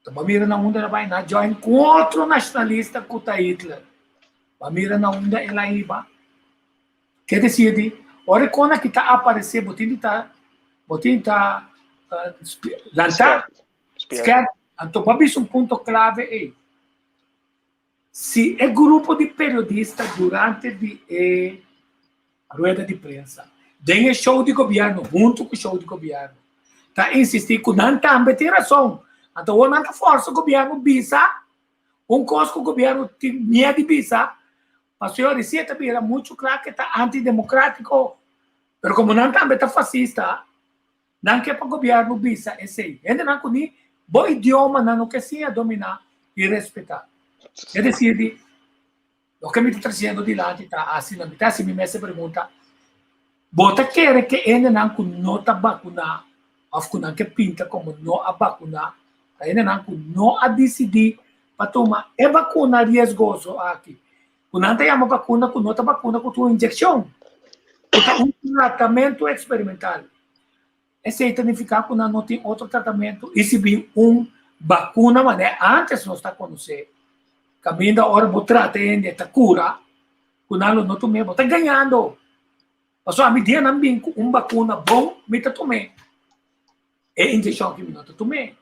Ta bo a mira na unda el a bai? Nan a join ku otro nashonalista ku ta Hitler. Bo a mira na unda el a hiba? Ke desir di, ora e kona ki ta aparesé bo tin di ta, bo tin di ta lantá. Skerp. Anto bo a bisa un punto klave ei. Si e grupo di periodista durante di e rueda di prensa, den e show di gobièrnu, huntu ku show di gobièrnu, ta insistí ku nan tambe tin rason, anto awor nan ta fòrsa gobièrnu bisa un kos ku gobièrnu tin miedu di bisa, pasobra si e ta bira muchu kla ku e ta antidemokratiko. Pero komo nan tambe ta fasista, Nan ke pa gobièrnu bisa esei. Hendenan ku ni bo idioma nan no ke siña dominá i respetá. E desir di, loke mi ta trasiendo dilanti ta asina, mi ta hasi mi mes e pregunta, Bo ta kere ke hendenan ku no ta bakuná òf ku nan ke pinta komo no a bakuná ta hendenan ku no a disidí pa tuma e bakuna riesgoso aki, ku nan ta yama bakuna ku no ta bakuna ku ta un inyekshon, ku ta un tratamentu eksperimental? Esei ta nifiká ku nan no tin otro tratamentu i si bin un bakuna manera ántes nos ta konosé, kaminda ora bo trata e hende ta kura, ku nan lo no tum'é, bo ta gañando. Pasobra ami dia nan bin ku un bakuna bon, mi ta tum'é. E inyekshon aki mi no ta tum'é,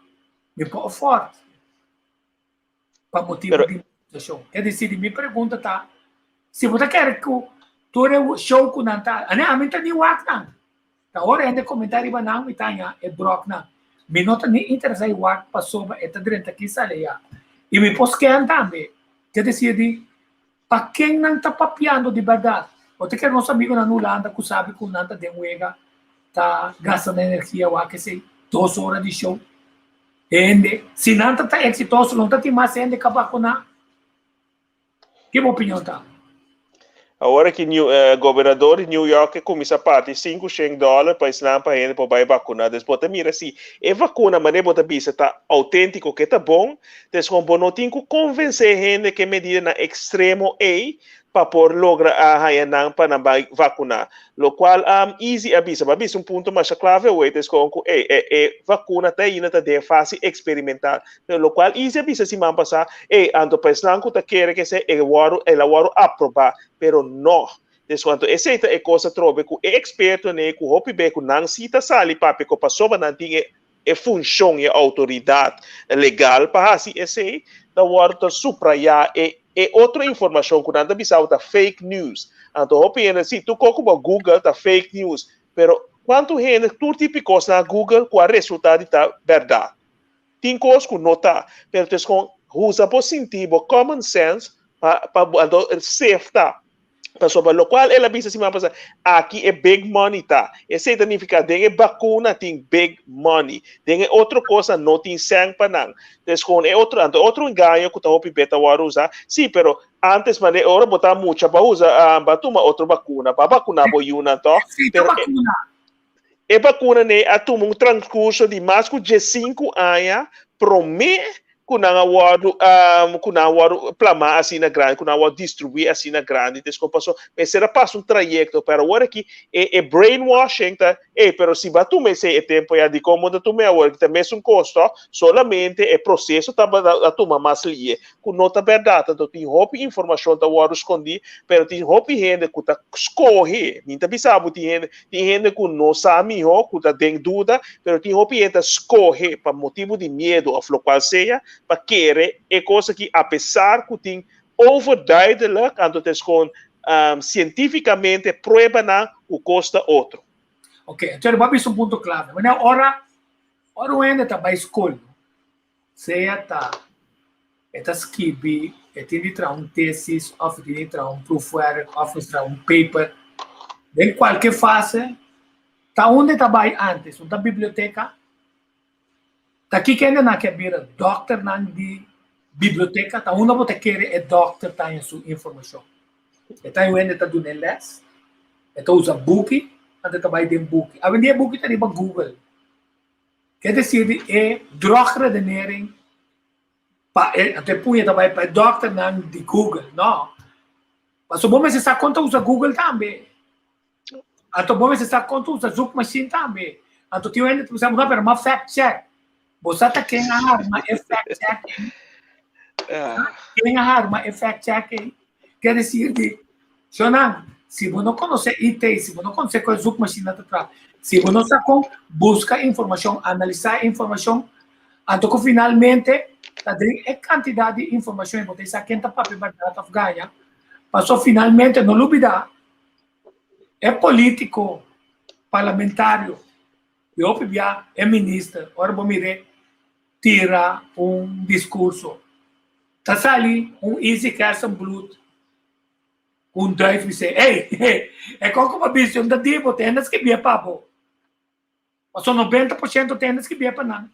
mi por afòrt. Pa motibu di imunisacion. Es decir, mi pregunta ta, si bo ta kere ku tur e show ku nan ta, ane ami ta ni wak nan. Ta ora hende komenta riba nan mi ta haña e bròk nan. Mi no ta ni interesá i wak pasobra e ta drenta aki sali ayá. I mi por scan tambe. Ke desir di pa ken nan ta papiando di bèrdat. Bo ta kere nos amigonan na Hulanda ku sabi ku nan ta den wega ta gasta nan energia wak esei dos ora di show. Hende, si nan ta ta exitoso, lo no ta tin mas hende ka bakuná? Ki bo opinion ta? Awor aki New, eh, gobernador di New York ke kuminsá parti 500 dòler pa esnan pa hende por bai bakuná. Dus bo ta mira si e vakuna manera bo ta bisa ta outéntiko ke ta bon, des kon bo no tin ku konvensé hende ke medidanan ekstremo ei pa por logra a haña nan pa nan bai vakuná. Lokual Izzy a bisa, bo a bisa un punto masha klave awor, ta eskon ku ey, e e vakuna te ainda ta den fase eksperimental. Pero lokual Izzy a bisa siman pasá, ey, anto pa esnan ku ta kere ke esei e wòrdu, el a wòrdu aprobá, pero no. Des kuantu esei ta e kos atrobe ku e ekspertonan ei ku hopi be ku nan si ta sali papia ku pasobra nan tin e e funshon i e outoridat legal pa hasi esei, ta wòrdu ta suprayá e e otro informashon ku nan ta bisa bo ta fake news. Anto hopi hende si tur kos ku bo google ta fake news, pero kuantu hende tur tipo di kos nan a google ku a resultá di ta bèrdat? Tin kos ku no ta, pero ta eskon usa bo sinti, bo common sense pa pa bo anto sefta. Pasobra lokual el a bisa siman pasá, aki e big money ta. Esei ta nifiká den e bakuna tin big money. Den e otro kosnan no tin sèn pa nan. Entonces kon e otro, anto e otro engaño ku ta hopi be ta wòrdu usá, sí, pero antes manera ora bo ta mucha bo a usa, bo a tuma otro bakuna, bo a bakuná bo yunan tòg? Sí, ta Pero e bakuna. e bakuna nei a tuma un transkurso di mas ku diesinku aña promé. Ku nan a wòrdu ku nan a wòrdu plamá asina grandi, ku nan a wòrdu distribuí asina grandi. Des kon paso mester a pasa un trayekto, pero awor aki e e brainwashing ta, ey, pero si bo a tuma esei e tempu ya, dikon bo ta tum'é awor? Ta mesun kos tò, solamente e proseso tabata a tuma mas lie, ku no ta bèrdat. Anto tin hopi informashon ta wòrdu skondí, pero tin hopi hende ku ta skohe, mi ta bisa bo tin hende, Tin hende ku no sa mihó, ku ta den duda, pero tin hopi hende ta skohe pa motibu di miedu òf lokual sea pa kere e kos aki apesar ku tin overduidelijk, anto ta eskon sientífikamente pruebanan ku kos ta otro. Oke, entonces bo a bisa un punto klave. Wanneer ora ora un hende ta bai skol, sea ta e ta skibi, e tin di traha un tesis of e tin di traha un proefwerk of e traha un paper, den kualke fase, ta unda e ta bai antes? Un ta biblioteka? Ta kiko hendenan ke a bira dòkternan di biblioteka? Ta unda bo ta kere e dòkter ta haña su informashon? E ta un hende ta duna e lès, e ta usa buki, anto e ta bai den buki. Awendia e buki ta riba Google. Ke desir di e drogredenering pa e anto e puña ta bai pa e dòkternan di Google, no. Pasobra bo mester sa kon ta usa Google tambe. Anto bo mester sa kon ta usa zoekmachine tambe. Anto tin un hende ta bisa bo, no, pero m'a fact check. Bo sa ta ken a harma e fact check ei? Ken a harma e fact check ei? Ke desir di, Shonnan, si bo no konosé IT, si bo no konosé kon e zoekmachine ta traha, si bo no sa kon buska informashon, analisá e informashon, anto ku finalmente ta den e kantidat di informashon i bo ta sa ken ta papia bèrdat òf gaña, pasobra finalmente no lubidá e polítiko, parlamentario i hopi bia e minister, ora bo mir'é tira un diskurso, ta sali un Izzy Gerstenbluth ku un duif bis'é, Ey, e koko pa bisti un ta di bo, ta hende skibié pa bo. Pasobra 90% ta hende skibié pa nan.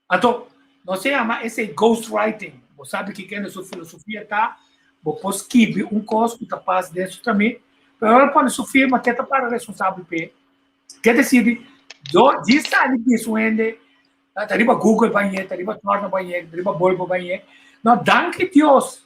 Anto, nos ta yama esei ghostwriting. Bo sabi kiko hende su filosofia ta, bo por skibi un kos ku ta pas den su tramin, pero ora pone su firma, ke ta para responsabel p'e? Ke ta sirbi? Do djis sali bisa un hende, ta riba Google bañ'é, ta riba Torno bañ'é, ta riba Bolbo bañ'é. No, danki Dios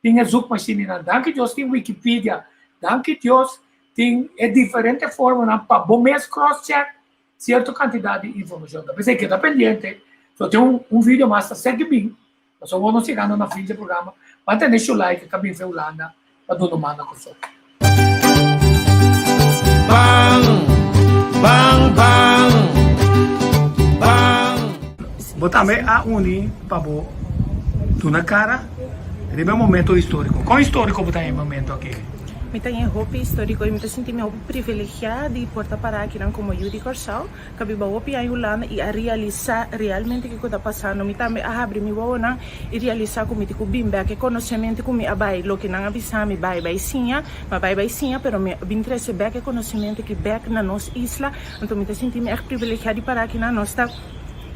tin e zoekmachinenan, danki Dios tin Wikipedia, danki Dios tin e diferente formanan pa bo mes cross-check sierto kantidat di informashon. Ta p'esei keda pendiente, so tin un un video mas ta seki bin, pasobra awor nos yegando na fin dje programa, ban tene Shulaika ka bin fe Hulanda pa duna man na Kòrsou. Ban, ban, ban, ban. Bo tambe a uni pa bo duna kara riba e momento históriko. Kon históriko bo ta e momento aki? Mi ta e hopi históriko i mi ta sinti mi hopi privilegiá di por ta pará akinan komo yu di Kòrsou, ku a biba hopi aña Hulanda i a realisá realmente kiko ta pasando. Mi tambe a habri mi wowonan i realisá ku mi tin ku bin bèk e konosementu ku mi a bai, loke nan a bisa mi bai bai siña, mi a bai bai siña, pero mi a bin trese bèk e konosementu aki bèk na nos isla. Anto mi ta sinti mi ègt privilegiá di pará akinan. Nos ta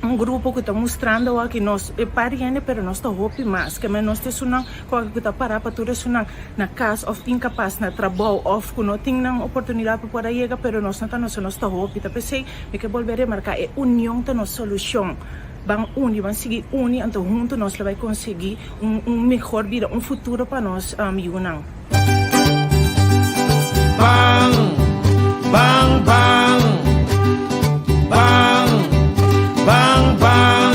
un grupo ku ta mustrando awor ki nos e par hende, pero nos ta hopi mas. Keme nos ta esunnan ku aki ku ta pará pa tur esunnan na kas òf inkapas na trabou òf ku no tin nan oportunidat pa por a yega, pero nos no ta nos, nos ta hopi. Ta p'esei mi ke bolbe remarká e union ta nos solushon. Ban uni, ban sigui uni, anto huntu nos lo bai konsegui un un mehor bida, un futuro pa nos yunan. Ban, ban, ban, ban, ban, ban,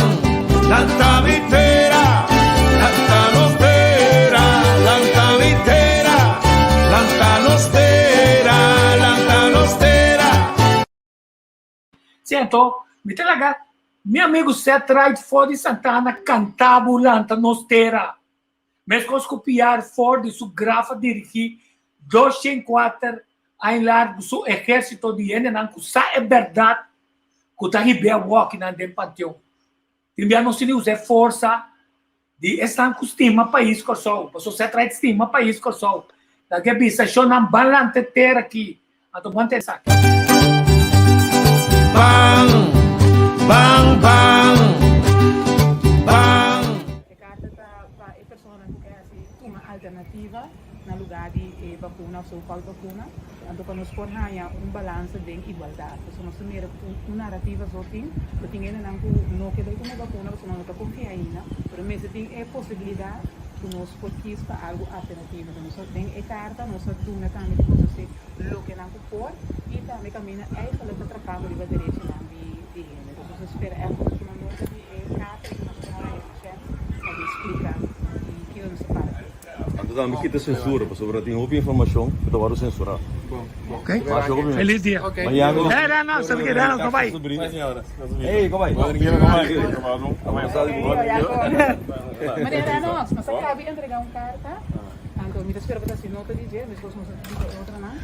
lanta mi tera, lanta nos tera, lanta mi tera, lanta nos tera, lanta nos tera. Sí, anto mi ta laga mi amigu Seth Wright for di Santana kanta bo lanta nos tera. Meskos ku Piar for di su graf a dirigí 204 aña largu su ehérsito di hendenan ku sa e bèrdat ku ta hib'é a wòkinan den panteon. Tin bia nos tin di usa e forsa di esnan ku stima pais Kòrsou, pasobra Seth Wright stima pais Kòrsou. Nan ke bisa shonnan ban lanta e tera aki, anto ban ta esaki. Ban, ban, ban, ban. E karta ta pa e personanan ku ke hasi tuma alternativa. alternativa na lugá di e bakuna òf so called bakuna, anto pa nos por haña un balansa den igualdat. Pasobra nos ta mira ku un narativa so tin, ku tin hendenan ku no ke bai tuma e bakuna pasobra nan no ta konfia ainda, pero mester tin e posibilidat ku nos por kis pa algu alternativo. Anto nos a den e karta nos a duna tambe di konosé loke nan ku por i tambe kaminda eigenlijk ta trapando riba derechinan di di hende. Entonces nos ta spera ègt ku nos tuma nota di e karta i ku nos por haña un chèns pa di splika di kiko nos ta para p'e. Anto tambe kita censura pasobra tin hopi informacion cu ta wordo censura. Ok. Feliz dia. Miami. Eh, Renan, sabi que Renan no bai. Hey, ko bai? Meneer Renan, nos a cabi entrega un carta, anto mi ta spera bo ta haci nota di dje, mescos nos a bisa e otronan,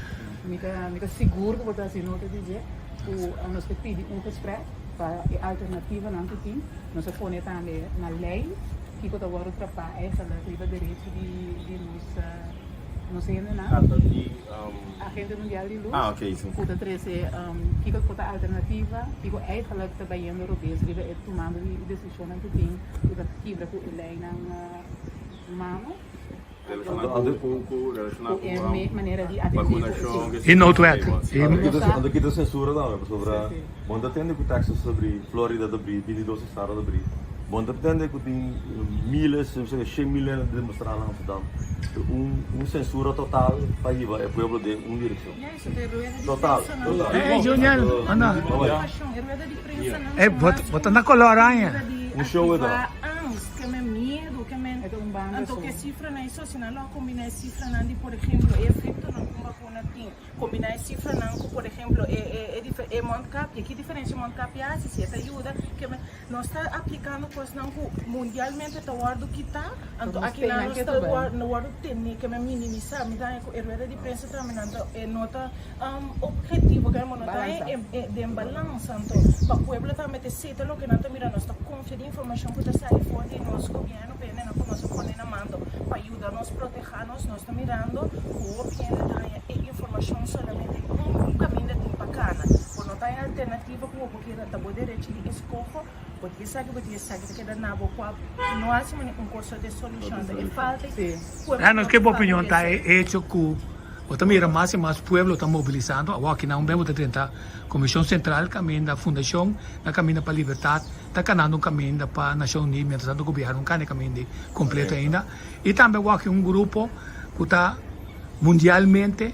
mi ta mi ta sigur cu bo ta haci nota di dje, cu nos ta pidi un gesprek pa e alternativanan cu tin, nos a pone tambe na ley. Kiko ta wòrdu trapá eigenlijk riba derecho di di nos nos hendenan? Karta di Agente Mundial di Lus Ah, ok, si. ku ta trese kiko por ta alternativa, kiko eigenlijk ta bayendo robes riba e tumando di desishonnan ku tin ku ta kibra ku e leinan humano. Relashoná ku ku relashoná Ku ku e me manera di atendé ku vakunashon, sí. E noodwet. Anto kita anto kita sensura tambe pasobra Sí, sí. bo no ta tende ku Texas ta bri, Florida ta bri, 22 estado ta bri. Bo no ta tende ku tin miles, mi sa shen miles ta demostra na Amsterdam. Un un sensura total pa hiba e pueblo den un direkshon. Total, total. Hey Juniel, anda. Hey, bo bo ta na color aña. Un show e ta. E ta un banda Anto so. ke sifranan i so, si nan lo a kombiná e sifranan di por ehemplo e efektonan ku un bakuna tin, kombiná e sifranan ku por ehemplo e e e dife e mondkapje, ki diferensia mondkapje hasi, si e ta yuda, ke men nos ta aplikando kosnan ku mundialmente ta wòrdu kitá, anto Nos aki nan tene nos ke ta ta bai. wòrdu wòrdu tene, ke men minimisá, mi ta haña ku e rueda di prensa tambe nan ta e no ta objetivo, ke men no ta Balansa. e e den balansa, anto pa pueblo tambe ta esei ta loke nan ta mira, nos ta konfia di informashon ku ta sali for di nos gobièrnu. Hendenan ku nos a pone na mando pa yuda nos protehá nos, nos ta mirando ku hopi hende ta haña e informashon solamente un kaminda tin pa kana. Bo no ta haña alternativa ku bo por keda, ta bo derecho di eskoho, bo tin esaki, bo tin esaki, ta keda na bo kua no hasi manera un kos ta e solushon, ta e falta i pueblo Nos no ke bo ta opinion ta favorece. e hecho ku bo ta mira mas i mas pueblo ta mobilisando, awor aki nan un bes bo ta drenta Komishon Sentral kaminda Fundashon na Kaminda pa Libertat, Ta kanando un kaminda pa Nashon Uní mientras tanto gobierno no kanda e kaminda ei kompleto ainda. I tambe wak un grupo ku ta mundialmente,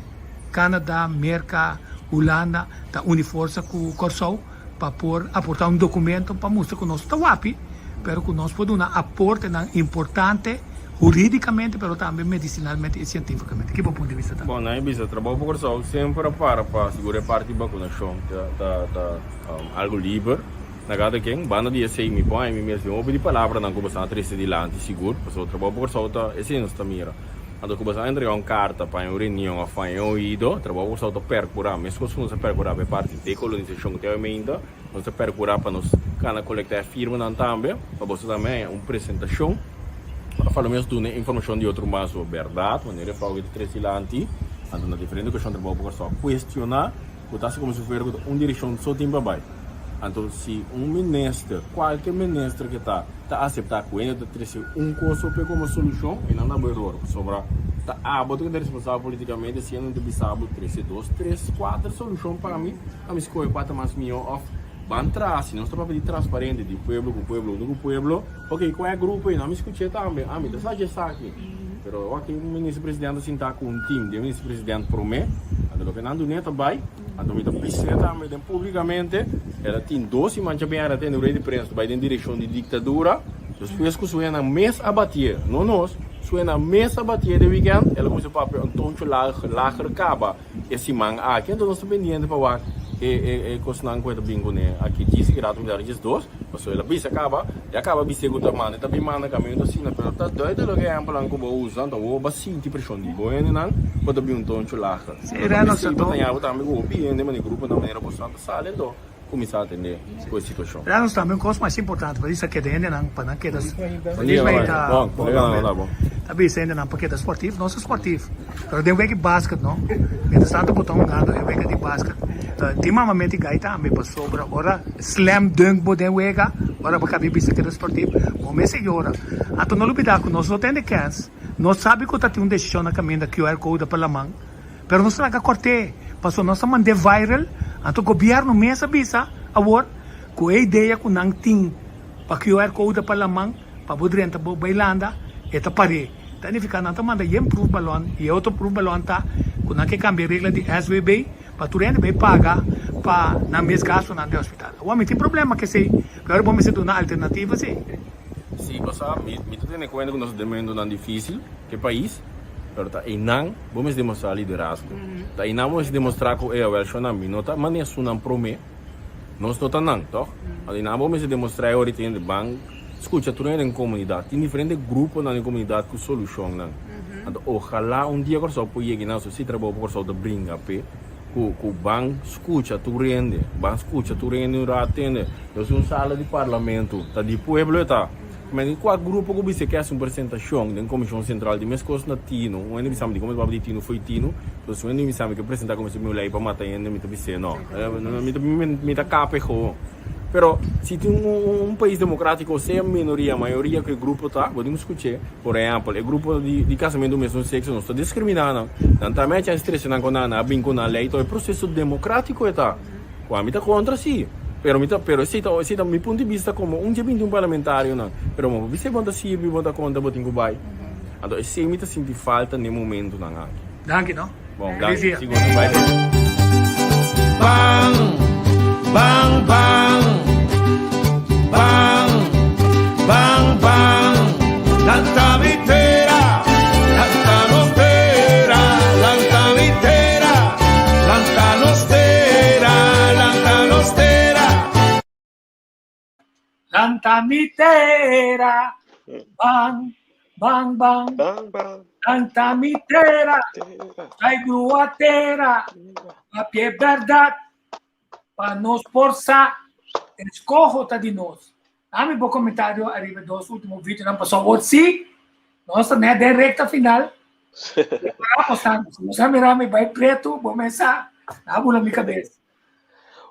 Canada, Merka, Hulanda, ta uni forsa ku Kòrsou pa por aportá un dokumento pa mustra ku nos ta wapi pero ku nos por duna aportenan importante hurídikamente pero tambe medisinalmente i sientífikamente. Ki bo punto di bista ta? Bon, nan e bisa trabou pa Kòrsou semper a para pa sigura e parti bakunashon ta ta algu liber. Na kada ken, banda di esei mi por haña mi mes den hopi di palabranan ku boso a trese dilanti sigur, pasobra trabou pa Kòrsou ta esei nos ta mira. Anto ku boso a entregá un karta pa haña un reunion òf pa haña un oido, trabou pa Kòrsou ta perkurá, meskos ku nos a perkurá pa e parti dekolonisashon ku te awe nos ta perkurá pa nos kana kolektá e firmanan tambe, pa boso tambe haña un presentashon òf a lo menos duna e informashon di otro mas bo bèrdat, manera e frou ku ta trese dilanti. Anto na diferente okashon trabou pa Kòrsou a kuestioná. Ku ta hasi komo si fuera ku ta un direkshon so tin pa bai. Anto si un minister, kualke minister ke ta, ta aseptá ku hende ta trese un kos so p'e komo solushon, e nan ta bo eror. Pasobra ta abo ta keda responsabel politikamente si hende ta bisa bo trese dos, tres, kuater solushon pa mi, pa mi skohe kua ta mas mihó òf ban traha. Si nos ta papia di transparente, di pueblo ku pueblo, huntu ku pueblo, ok, kua e grupo ei? No, mi skuch'é tambe, ami ta sa dje esaki. Pero awor ki minister president ta sinta ku un team di e minister president prome, anto loke nan dun'é ta bai, anto mi ta bis'é tambe den publicamente, el a tin dos siman cha bin a tende rueda di prensa ta bai den direccion di dictadura, despues ku su hennan mes a batié, no nos, su hennan mes a batié den weekend, el a kuminsa papia un toncho lager kaba. E siman aki anto nos ta pendiente pa wak e e kosnan ku e ta bin kuné aki djis i rato mitar djis dos pasobra el a bisa kaba ya kaba bis'é ku ta manda e ta bin manda kaminda asina pero ta duidelijk e ehèmpelnan ku bo usa anto bo ba sinti preshon di bo hendenan bo ta bin un toncho lager Sí, bo ta ña bo tambe ku hopi hende manera gruponan manera boso ta sali anto Kuminsá atendé ku e situashon. Renos tambe un kos mas importante pa bisa keda hendenan pa nan keda Feliz Maita ta bisa hendenan pa keda sportief nos ta sportief pero den wega di basket no mientras tanto bo ta hungando e wega di basket tin mama meti gai tambe pasobra ora slam dunk bo den wega ora bo kabi bisa keda sportief bo mester yora anto no lubida ku nos no tende kens. Nos sabi ku ta tin un desishon na kaminda QR code pa laman, pero nos laga kòrt'é pasobra nos a mand'é viral, anto gobièrnu mes a bisa awor ku e idea ku nan tin pa QR code pa laman pa bo drenta bo bai landa e ta par'é. Ta nifiká nan ta manda yen proefballon i e otro proefballon ta ku nan ke kambia e regla di SWB pa tur hende bai paga pa nan mes gastunan den hospital. Awor mi tin problema ku esei, pero ora bo mester duna alternativa si. Si, pasá mi mi ta tene kuenta ku nos ta den momentunan difísil ku e pais, pero ta einan bo mester demostrá liderazgo. Ta einan bo mester demostrá ku e awel shonnan mi no ta manera esunnan promé, nos no ta nan, tòg? Anto einan bo mester demostrá e ora i tende ban skucha tur hende den komunidat. Tin diferente gruponan den komunidat ku solushonnan. Anto ojalá un dia Kòrsou por yega einan, so si trabou pa Kòrsou ta bringa p'e. Ku ku ban skucha tur hende, ban skucha tur hende un rat tende. Nos tin un sala di parlamento, ta di pueblo e ta. Men di kua grupo ku bisa ke hasi un presentashon den komishon sentral di meskos na Tino, un hende bisa mi di komo ta papia di Tino fo'i Tino, so si un hende bisa mi ke presenta komo si mi un lei pa mata hende mi ta bis'é no, mi ta mi ta kape gewoon. Pero si tin un pais demokratiko sea minoria mayoria ku e grupo ta, bo tin ku skuch'é. Por ehèmpel, e grupo di kasamentu mesun sekso nos ta diskriminá nan. Nan tambe a chèns trese nan ku nan, nan a bin ku nan lei. Tòg e proseso demokratiko e ta. Ku ami ta kontra si, pero mi ta pero esei ta esei ta mi punto di bista komo un dje 21 parlamentarionan. Pero bo bisa bo ta sirbi, bo ta kontra, bo tin ku bai. Anto esei mi ta sinti falta n'e momentunan aki. Danki no. Bon, danki. Feliz dia. Sigur, bai. Ban, ban, ban. Ban, ban, ban. Lanta mi tera, lanta nos tera, lanta mi tera, lanta nos tera, lanta nos tera. Lanta mi tera, ban, ban, ban. Ban, ban. Lanta mi tera, tai grua tera, papia e berdad, pa nos por sa, escoho ta di nos. Dame bo comentario ariba e dos ultimo videonan, pasobra awor sí, nos ta net den recta final. Prepara pa sa, si bo sa mira mi bai preto, bo mesa, na bula mi cabes.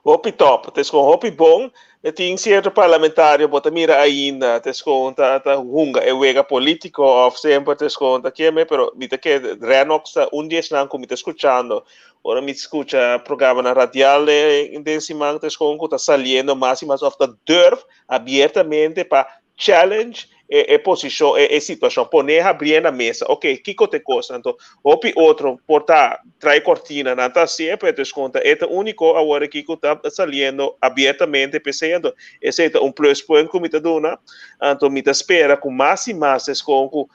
Hopi top, ta escon hopi bon. E tin cierto parlamentario bo ta mira ainda ta escon ta ta hunga e wega politico of semper ta escon ta keme, pero mi ta kere Renox ta un di esnan cu mi ta scuchando. Ora mi scucha programanan radial den siman ta escon cu ta saliendo mas y mas of ta durf abiertamente pa challenge e e posishon e e situashon pone habrié na mesa ok kiko ta e kos anto hopi otro por ta trae kortina nan ta hasié pero ta eskonta e ta uniko awor aki ku ta saliendo abiertamente p'esei anto esei ta un pluspunt ku mi ta duna anto mi ta spera ku mas i mas eskon ku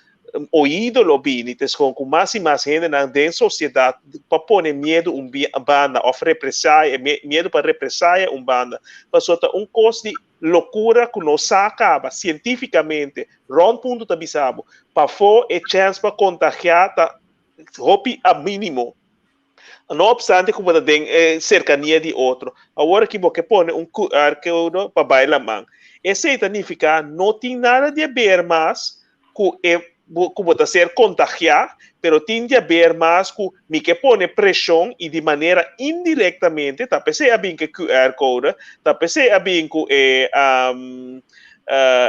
oido lo bini ta eskon ku mas i mas hendenan den sosiedat pa pone miedu un banda òf represaya miedu pa represaya un banda pasobra ta un kos di Lokura ku no sa kaba sientífikamente, rònt punto ta bisa bo, pafó e chèns pa kontagiá ta hopi a mínimo. No opstante ku bo ta den e serkania di otro. Awor aki bo ke pone un QR code pa bai laman. Esei ta nifiká no tin nada di haber mas ku e ku bo ta ser kontagiá, pero tin di haber mas ku mi ke pone preshon i di manera indirektamente, ta p'esei a bin ku e QR code, ta p'esei a bin ku e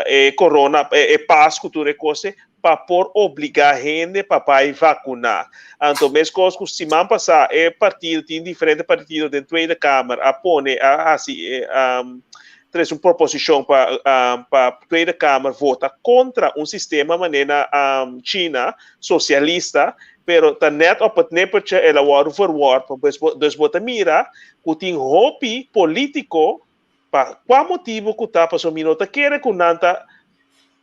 e corona, e pas ku tur e kos ei, pa por obligá hende pa bai vakuná. Anto meskos ku siman pasá e partido, tin diferente partido den Tweede Kamer a pone, a hasi e Trese un proposishon pa pa Tweede Kamer vota kontra un sistema manera na China, sosialista, pero ta net op het nippertje el a wòrdu verworpen. Pues bo, dus bo ta mira ku tin hopi polítiko pa kua motibu ku ta, pasobra mi no ta kere ku nan ta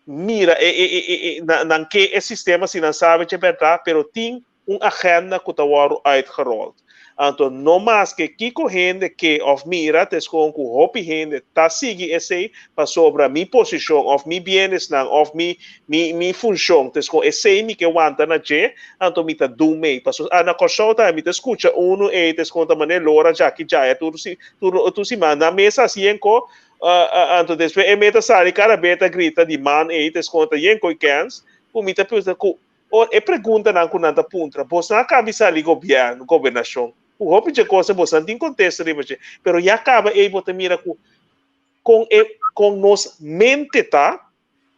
mira e e e e nan ke e sistema si nan sabe dje bèrdat, pero tin un agenda ku ta wòrdu uitgerold. Anto no maske kiko hende ke òf mira, ta eskon ku hopi hende ta sigui esei pasobra mi posishon òf mi bienesnan òf mi mi mi funshon ta eskon esei mi ke wanta na dje, anto mi ta dun mei. Paso na Kòrsou tambe mi ta skucha unu ei ta eskon ta manera lora djaki djaya tur si tur tur siman nan mes hasi yenko anto despues e mes ta sali kada be ta grita di man ei ta eskon ta yenko i kèns ku mi ta pensa ku Or e preguntanan ku nan ta puntra, bosnan a kaba di sali gobièrnu, gobernashon, ku hopi dje kos bosnan tin kontesta riba dje, pero ya kaba ei bo ta mira ku kon e kon nos mente ta.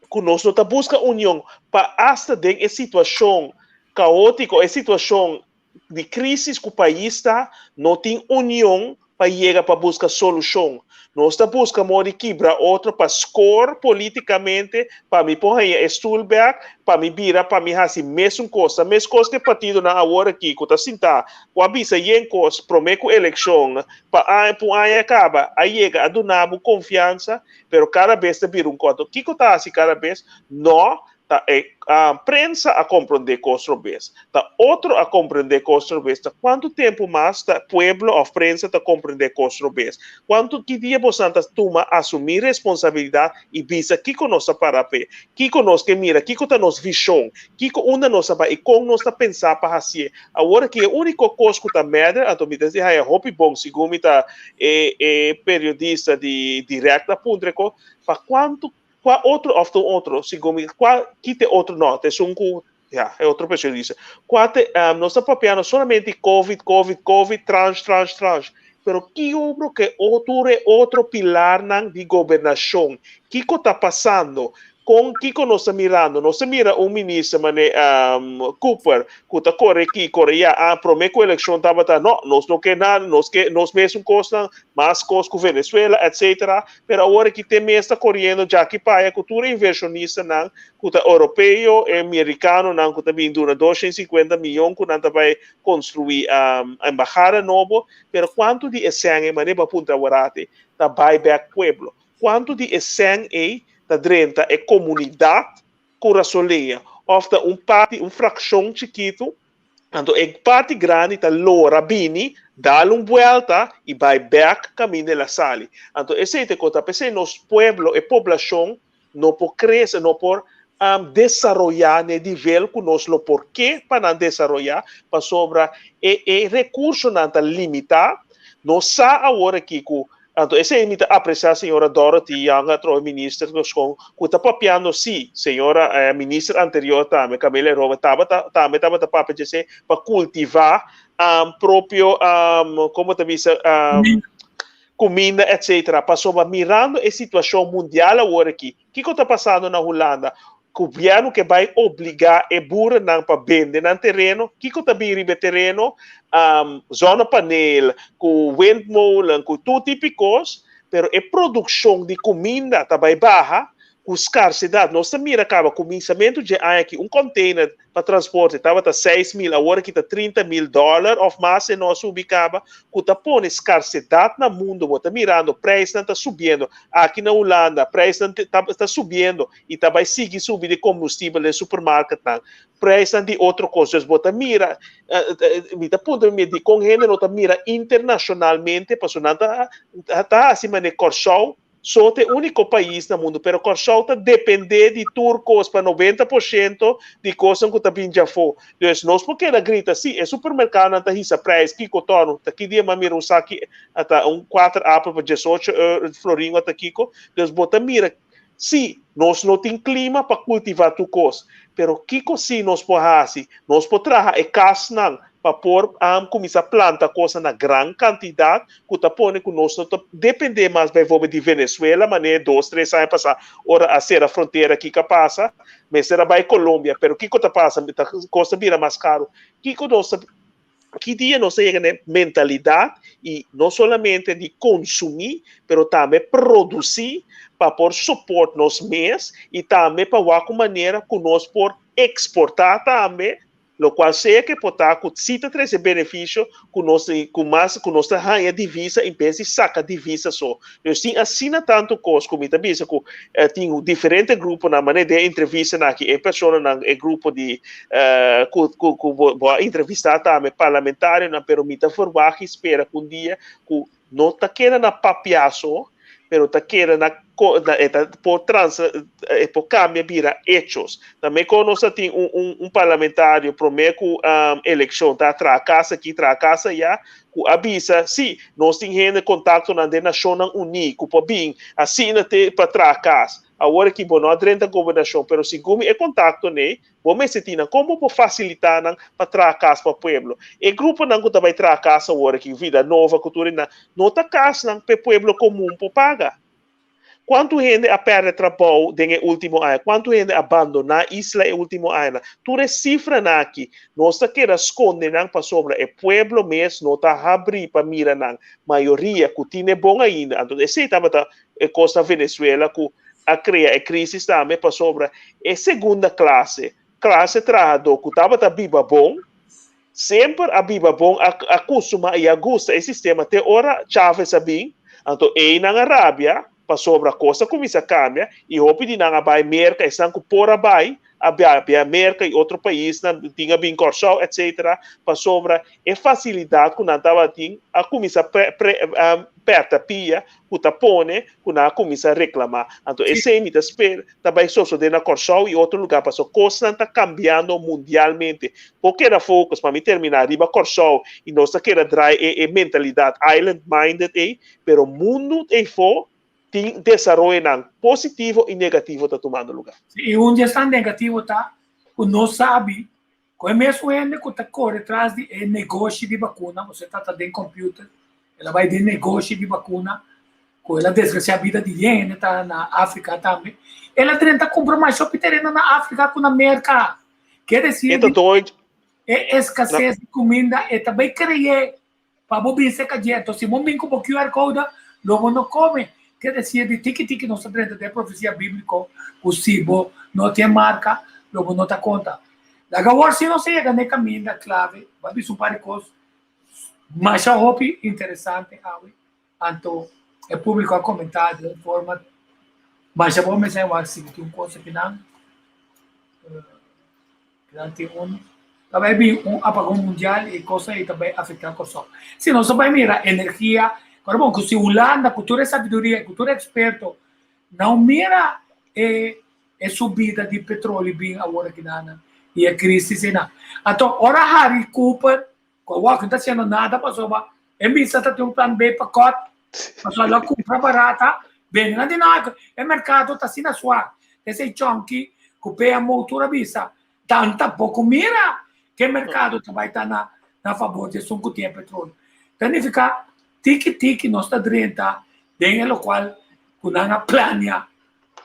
Ku nos no ta buska union pa asta den e situashon kaótiko, e situashon di krísis ku pais ta, no tin union pa yega pa buska solushon. Nos ta buska moda di kibra otro pa skor polítikamente, pa mi por haña e stul bèk, pa mi bira pa mi hasi mesun kos. Ta meskos ku e partidonan awor aki ku ta sintá ku a bisa yen kos promé ku elekshon pa aña pa un aña kaba a yega a duna bo konfiansa, pero kada bes ta bira un kònto. Kiko ta hasi kada bes? No, Ta e prensa a komprondé kos robes. Ta otro a komprendé kos robes. Ta kuantu tempu mas ta pueblo òf prensa ta komprendé kos robes? Kuantu ki dia bosan ta tuma asumí responsabilidat i bisa kiko nos ta para p'e? Kiko nos ke mira? Kiko ta nos vishon? Kiko unda nos ta bai i kon nos ta pensá pa hasié? Awor aki e úniko kos ku ta mèder, anto mi ta di haña hopi bon segun mi ta e e periodista di Direct a puntra e kos, pa kuantu Kua otro of ta un otro? Segun mi, kua ki ta e otro? No, ta esun ku, ya, e otro periodista. Kua ta, um, nos ta papiando solamente di Covid, Covid, Covid, tranche, tranche, tranche. Pero ki obro ke tur e otro pilarnan di gobernashon? Kiko ta pasando? Kon, kiko nos ta mirando? Nos ta mira un minister mane, um, Cooper, ku ta kore aki, kore ya. Ah, prome ku elekshon tabata, no, nos no ke nada, nos ke nos mesun kosnan, mas kos ku Venezuela, etcetera. Pero awor aki te mes ta koriendo djaki paya ku tur e invershonistanan ku ta europeo e merikanonan ku ta bin duna 250 miyon ku nan ta bai konstruí embahada nobo, pero kuantu di e sèn ei manera bo a puntra aworati ta bai bèk pueblo? Kuantu di e sèn ei ta drenta e komunidat kurasoleña òf ta un parti un frakshon chikitu Anto e parti grandi ta lora bini, dal un buelta y bai bek caminda el a sali. Anto esey ta e cos. Ta pesey nos pueblo, e poblacion no por crece, no por desaroya n'e nivel cu nos lo por ke pa nan desaroya, pasobra e e recursonan ta limita. Nos sa awor aki cu Anto esei mi ta aprecia señora Dorothy Young atrobe minister Goschon cu ta papiando si, señora minister anterior tambe Camila Roba tabata tambe tabata papia djesei pa cultiva propio como ta bisa cuminda etcetera pasobra mirando e situacion mundial awor aki Kiko ta pasando na Hulanda? Gobierno ke bai obliga e boerennan pa bende nan tereno. Kiko ta bin riba e tereno? Zonnepaneel, ku windmolen, ku tur tipo di kos. Pero e produkshon di kuminda ta bai baha ku skarsedat. Nos ta mira kaba kuminsamentu dje aña aki un container pa transporte tabata 6000, awor aki ta 30.000 dòler òf mas e no a subi kaba, ku ta pone skarsedat na mundu. Bo ta mirando preisnan ta subiendo. Aki na Hulanda preisnan ta ta subiendo i ta bai sigui subi di kombustibel den supermarketnan, preisnan di otro kos. Dus bo ta mira, mi ta puntra mi mes dikon hende no ta mira internashonalmente pasobra nan ta ta hasi manera Kòrsou So ta e úniko pais na mundu, pero Kòrsou ta dependé di tur kos pa 90% di kosnan ku ta bin djafó. Dus nos por keda grita, sí, e supermerkadonan ta hisa preis, kiko tònu, ta ki dia mi a mira un saki ata un kuater apel pa 18 euro, florin ota kiko. Dus bo ta mira, sí, nos no tin klima pa kultivá tur kos, pero kiko sí nos por hasi? Nos por traha e kasnan pa por kuminsá planta kosnan na gran kantidat ku ta pone ku nos no ta dependé mas bijvoorbeeld di Venezuela manera dos tres aña pasá ora a sera frontera kiko a pasa mester a bai Colombia pero kiko ta pasa ta kos ta bira mas karu kiko nos ta ki dia nos ta yega na e mentalidat i no solamente di konsumí pero tambe produsí pa por support nos mes i tambe pa wak un manera ku nos por eksportá tambe Locual sea ke por ta cu si ta trece beneficio cu nos cu mas cu nos ta haña divisa en bes di saca divisa so. Dus tin asina tanto cos cu mi ta bisa cu tin diferente gruponan manera den e entrevistanan aki e personanan e grupo di cu cu cu bo bo a entrevista tambe parlamentarionan pero mi ta verwagt y spera cu un dia cu No ta keda na papia so, pero ta keda na e ta por trans e por cambia bira hechos. Ta meko nos a tin un un un parlamentario prome cu eleccion ta traha cas aki traha cas aya cu a bisa si nos tin hende contactonan den Nacionnan Uni cu por bin asina te pa traha cas. Awor aki bo no a drenta gobernacion pero segun mi e contacto nei Bo mester tin nan. Kon bo por fasilitá nan pa traha kas pa pueblo? E gruponan ku ta bai traha kas awor aki, Vida Nova ku tur e nan, no ta kasnan pa e pueblo komun por paga. Kuantu hende a pèrdè trabou den e último aña? Kuantu hende a bandoná isla e último añanan? Tur e sifranan aki, nos ta keda skonde nan pasobra e pueblo mes no ta habrí pa mira nan. Mayoria ku tin e bon ainda. Anto esei tabata e kos na Venezuela ku a krea e krísis tambe pasobra e segunda klase, klase trahadó ku tabata biba bon, Semper a biba bon, a a kustumá i a gusta e sistema te ora Chávez a bin, anto einan a rabia pasobra kos a kuminsá kambia i hopi di nan a bai Merka, esnan ku por a bai a bia Merka i otro paisnan, tin a bin Kòrsou etcetera, pasobra e fasilidat ku nan tabatin a kuminsá pre pre pèrta pia ku ta pone ku nan a kuminsá reklamá. Anto esei mi ta spera ta bai sosodé na Kòrsou i otro lugá pasobra kosnan ta kambiando mundialmente. Por keda focus, pa mi terminá, riba Kòrsou i nos ta keda drai e e mentalidat island minded ei, pero mundu eifó tin desaroyonan positivo i negativo ta tumando lugá. Sí, i un di esnan negativo ta ku nos sabi Ku e mesun hende ku ta kore tras di e negoshi di bakuna, bo ta ta den computer, el a bai den negoshi di bakuna, ku el a desgrasiá bida di yen hende ta na Afrika tambe, el a drenta kumpra mas hopi tereno na Afrika ku na Merka. Ke desir di e eskases di kuminda e ta bai kreye Pa bo bin serka dje, enton si bo bin ku bo QR code, lo bo no kome. Ke desir di tiki tiki nos ta drenta den e profesia bíbliko ku si bo no tin e marka, lo bo no ta konta. Laga awor si nos a yega na e kaminda klave, bo a bisa un par di kos masha hopi interesante awe, anto e públiko a komentá den un forma masha bon. Mester wak si tin un kos akinan. Nan tin un ta bai bin un apagon mundial y cosa ey ta bai afecta Corsou. Si nos ta bai mira energia, pero bon cu si Hulanda cu tur e sabiduria y cu tur e experto no mira e e subida di petroleo bin awor aki nan y e crisis eynan. Anto ora Harry Cooper Cu awor no ta haciendo nada pasobra e misa ta tin un plan B pa cot, pasobra lo cumpra barata, bende nan di no, e mercado ta asina suak. Esey chonki cu PMO tur a bisa, tanta poco mira cu e mercado ta bay ta na na fabor di esun cu tin e petroleo. Ta nifica tiki tiki nos ta drenta den e locual cu nan a planea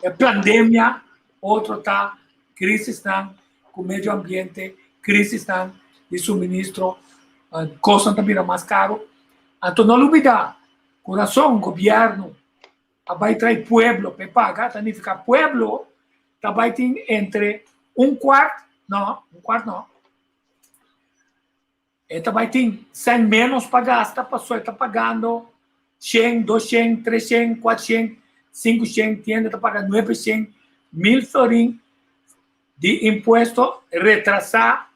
e plandemia, otro ta crisisnan ku medio ambiente, krisisnan di suministro, kosnan ta bira mas karu. Anto no lubidá ku rason gobièrnu a bai trae pueblo pa e paga, ta nifiká pueblo ta bai tin entre un kuart, no, un kuart no, E ta bai tin sèn ménos pa gasta pasobra e ta pagando shen, doshen, treshen, kuatshen, sinkoshen, tienda ta paga nuebeshen, mil florin di impuesto retrasá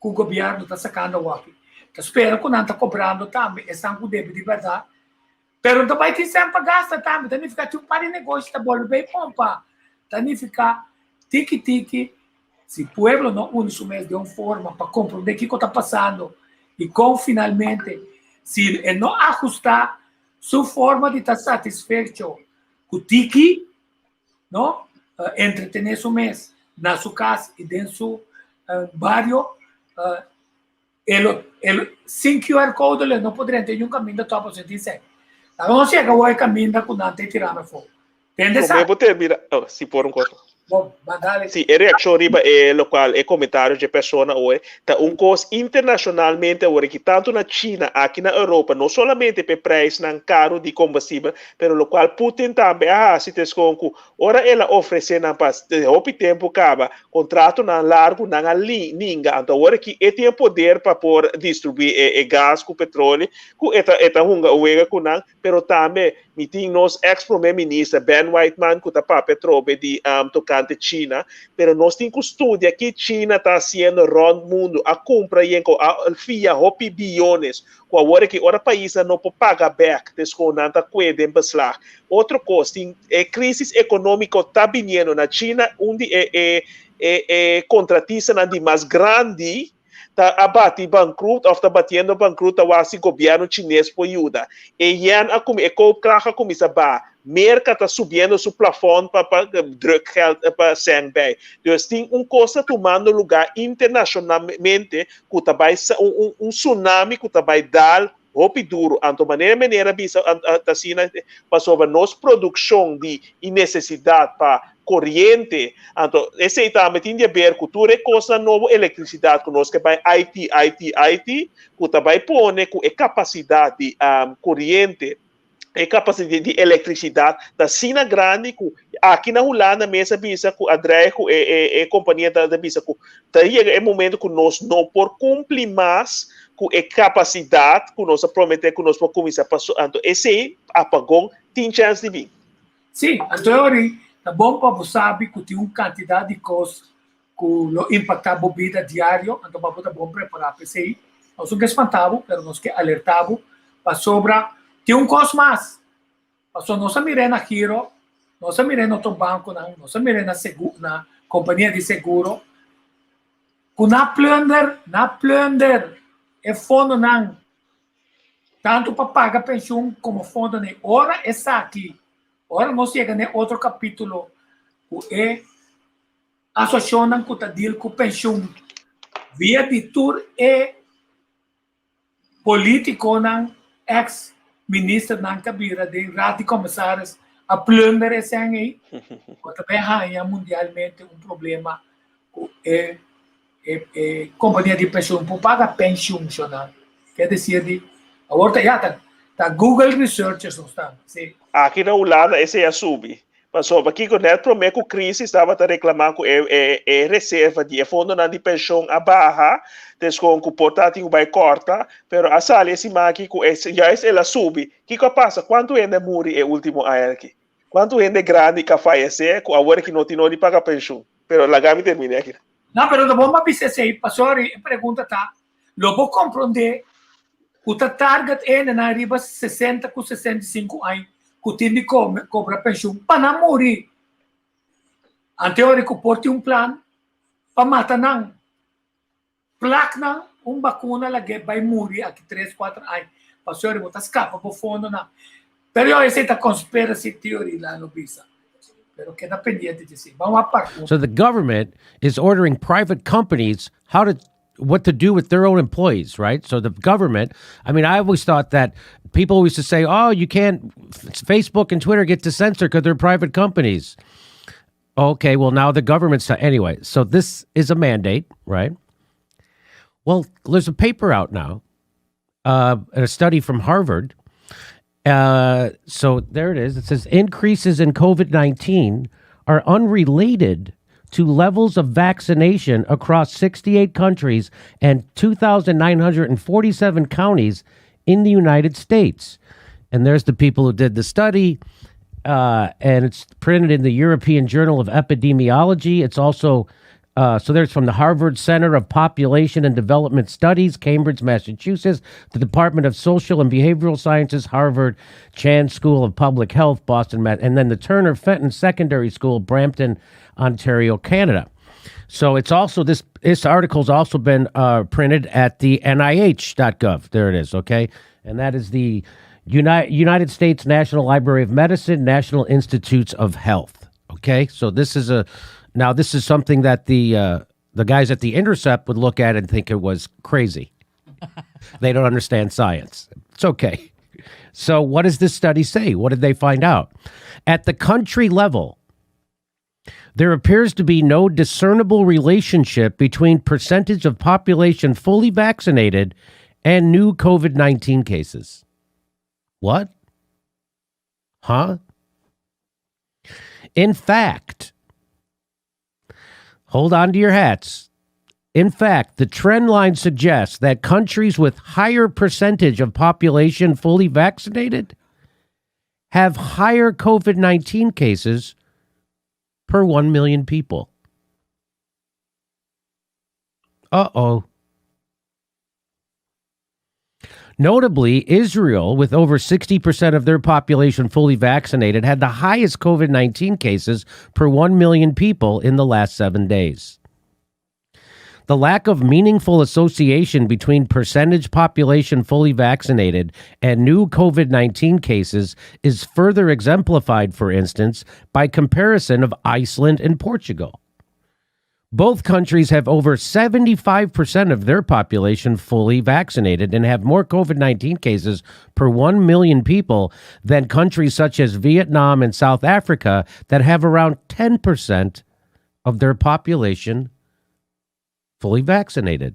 ku gobièrnu ta sakando awoki. Ta spera ku nan ta kobrando tambe esnan ku debe di bèrdat, pero no ta bai tin sèn pa gasta tambe, ta nifiká tin un par di negoshi ta bolbe bai pompa, ta nifiká tiki tiki Si pueblo no uni su mes den un forma pa comprende kico ta pasando y con finalmente si e no ahusta su forma di ta satisfecho cu tiki, no, entretene su mes na su cas y den su bario, e lo, e lo, sin QR code lo e no por drenta niun caminda topa pasobra e tin sèn. Laga nos yega awor e caminda cu nan ta e tirando afó. Tende Promé sa. bo termina, oh, si por un cosa. Bon, ba dale. Si, e reaccion riba e locual e comentario dje persona oe ta un cos internacionalmente awor aki tanto na China aki na Europa no solamente p'e prijsnan caro di combustibel pero locual Putin tambe a haci ta escon cu Ora el a ofresé nan pa hopi tempu kaba kontratonan largu, nan a ninga. Anto awor aki e tin e poder pa por distribuí e gas ku petroli, ku e ta e ta hunga un wega ku nan. Pero tambe mi tin nos eks promé minister Ben Whiteman ku ta papia atrobe di tokante China. Pero nos tin ku studia ki China ta hasiendo rònt mundu. A kumpra yen ku a fia hopi biyones ku awor aki ora paisnan no por paga bek desco nan ta kue den beslag. Otro kos, tin e crisis economico ta biniendo na China, un di e e e e contratistanan di mas grandi ta a bati bankroet of ta batiendo bankroet ta wak si gobierno Chines por yuda. E yen a e koopkracht a cuminsa baha. Merca ta subiendo su plafond pa pa druk geld pa sèn bij. Dus tin un cos ta tumando lugar internacionalmente cu ta bay un un tsunami cu ta bay dal. Hopi duru. Anto manera meneer a bisa ta asina pasobra nos produkshon di i nesesidat pa koriente, anto esei tambe tin di aber ku tur e kosnan nobo elektrisidat ku nos ke bai IT, IT, IT, ku ta bai pone ku e kapasidat di koriente, e kapasidat di elektrisidat ta asina grandi ku aki na Hulanda mes a bisa ku a dreig ku e e e kompania ta bisa ku ta yega e momento ku nos no por kumpli mas ku e kapasidat ku nos a promete ku nos por kuminsá paso anto esei apagon tin chèns di bin. Sí, anto e ora ei ta bon pa bo sabi ku tin un kantidat di kos ku lo impaktá bo bida diario, anto pa bo ta bon prepará pa esei. Nos no ke spantá bo, pero nos ke alertá bo pasobra tin un kos mas. Pasobra nos a mir'é na Giro, nos a mir'é na otro bankonan, nos a mir'é na segu na kompania di seguro ku nan plunder, nan plunder e fondonan tantu pa paga penshun komo fondonan. Ora esaki, ora nos yega na e otro kapítulo ku e Asosiashonnan ku ta deal ku penshun via di tur e politikonan, eks ministernan ka bira den Raad di Commissaris a plunder e sèn ei, bo ta bai haña mundialmente un problema ku e e kompania di penshun por paga penshun shonnan. Ke desir di awor ta ya ta Google researchers nos ta, si. Aki na Hulanda esei a subi. Pasobra kiko nèt promé ku krísis tabata reklamá ku e e e reserva di e fondonan di penshon a baha, deskon ku por ta tin ku bai kòrta, pero a sali e siman aki ku e juist el a subi. Kiko a pasa? Kuantu hende a muri e último aña aki? Kuantu hende grandi ka fayesé ku awor aki no tin no di paga penshon? Pero laga mi terminé aki. No, pero ta bon pa bisa esei, pasobra e pregunta ta, lo bo komprondé ku ta target hendenan riba sesenta ku 65 aña ku tin di kobra penshun pa nan muri. Ante ora ku por tin un plan pa mata nan, plak nan un bakuna lag'é bai muri aki tres kuater aña pasobra bo ta skapa bo fondonan. Pero yo esei ta conspiracy theory la lo bisa. Pero keda pendiente di esei. Ban wak part un. So the government is ordering private companies how to what to do with their own employees, right? So the government, I mean, I always thought that people used to say, oh, you can't, Facebook and Twitter get to censor because they're private companies. Okay, well, now the government's, anyway, so this is a mandate, right? Well, there's a paper out now, uh, a study from Harvard. Uh, so there it is. It says increases in COVID 19 are unrelated to levels of vaccination across 68 countries and 2,947 counties in the United States. And there's the people who did the study. Uh, and it's printed in the European Journal of Epidemiology. It's also uh, so there's from the Harvard Center of Population and Development Studies, Cambridge, Massachusetts, the Department of Social and Behavioral Sciences, Harvard Chan School of Public Health, Boston, Mass, and then the Turner Fenton Secondary School, Brampton, Ontario, Canada. So it's also this this article's also been uh, printed at the NIH.gov. There it is. Okay, and that is the Uni- United States National Library of Medicine, National Institutes of Health. Okay, so this is a now this is something that the uh, the guys at the Intercept would look at and think it was crazy. They don't understand science. It's okay. So what does this study say? What did they find out? At the country level, there appears to be no discernible relationship between percentage of population fully vaccinated and new COVID 19 cases. What? Huh? In fact, hold on to your hats. In fact, the trend line suggests that countries with higher percentage of population fully vaccinated have higher COVID 19 cases per 1 million people. Uh oh. Notably, Israel, with over 60% of their population fully vaccinated, had the highest COVID 19 cases per 1 million people in the last 7 days. The lack of meaningful association between percentage population fully vaccinated and new COVID 19 cases is further exemplified, for instance, by comparison of Iceland and Portugal. Both countries have over 75% of their population fully vaccinated and have more COVID 19 cases per 1 million people than countries such as Vietnam and South Africa that have around 10% of their population fully vaccinated.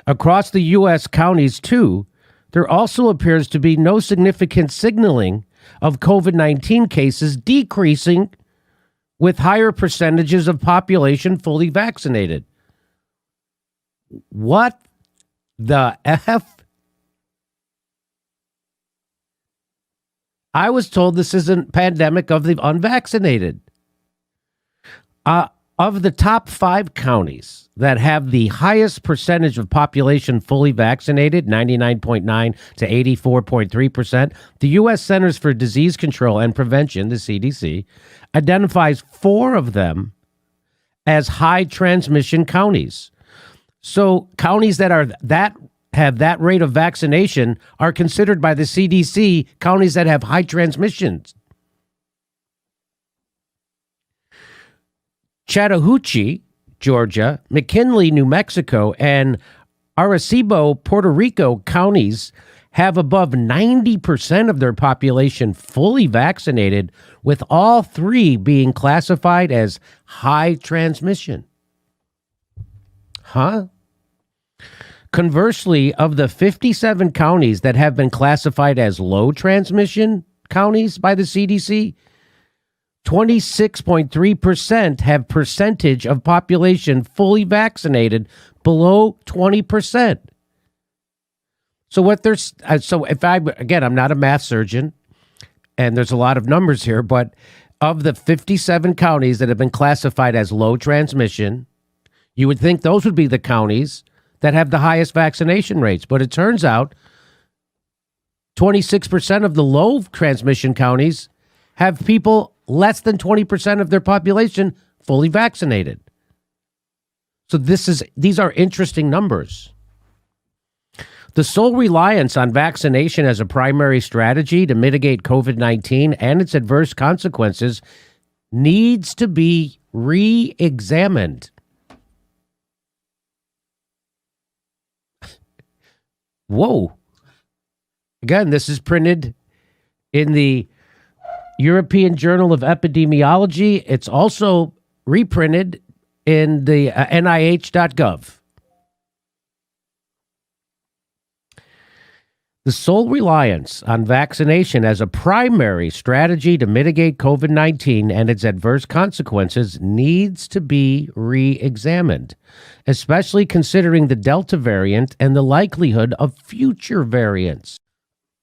Across the U.S. counties, too, there also appears to be no significant signaling of COVID 19 cases decreasing with higher percentages of population fully vaccinated. What the F? I was told this is a pandemic of the unvaccinated. Uh, of the top five counties that have the highest percentage of population fully vaccinated, 99.9 to 84.3%, the U.S. Centers for Disease Control and Prevention, the CDC, identifies four of them as high transmission counties. So counties that are that have that rate of vaccination are considered by the CDC counties that have high transmissions. Chattahoochee, Georgia, McKinley, New Mexico, and Arecibo, Puerto Rico counties have above 90% of their population fully vaccinated, with all three being classified as high transmission. Huh? Conversely, of the 57 counties that have been classified as low transmission counties by the CDC, 26.3% have percentage of population fully vaccinated below 20%. So what there's so if I again I'm not a math surgeon and there's a lot of numbers here but of the 57 counties that have been classified as low transmission, you would think those would be the counties that have the highest vaccination rates, but it turns out 26% of the low transmission counties have people less than 20% of their population fully vaccinated. So this is these are interesting numbers. The sole reliance on vaccination as a primary strategy to mitigate COVID 19 and its adverse consequences needs to be re examined. Whoa. Again, this is printed in the European Journal of Epidemiology. It's also reprinted in the uh, NIH.gov. The sole reliance on vaccination as a primary strategy to mitigate COVID 19 and its adverse consequences needs to be re examined, especially considering the Delta variant and the likelihood of future variants.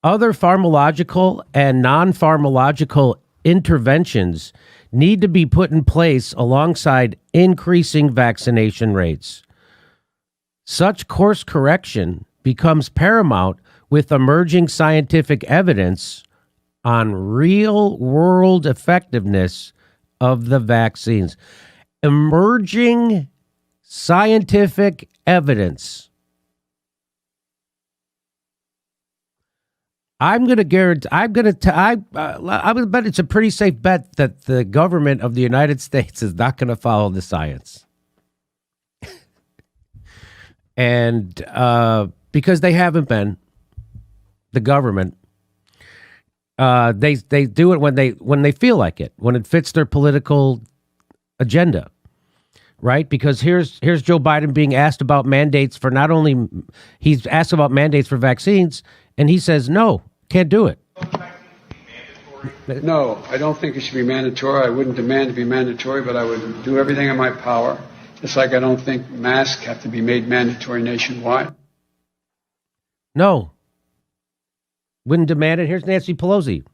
Other pharmacological and non pharmacological interventions need to be put in place alongside increasing vaccination rates. Such course correction becomes paramount with emerging scientific evidence on real world effectiveness of the vaccines. Emerging scientific evidence. I'm going to guarantee, I'm going to, I, uh, I would bet it's a pretty safe bet that the government of the United States is not going to follow the science. and uh, because they haven't been, the government, uh, they they do it when they when they feel like it, when it fits their political agenda, right? Because here's here's Joe Biden being asked about mandates for not only he's asked about mandates for vaccines, and he says no, can't do it. No, I don't think it should be mandatory. I wouldn't demand to be mandatory, but I would do everything in my power. Just like I don't think masks have to be made mandatory nationwide. No. Wouldn't demand it. Here's Nancy Pelosi.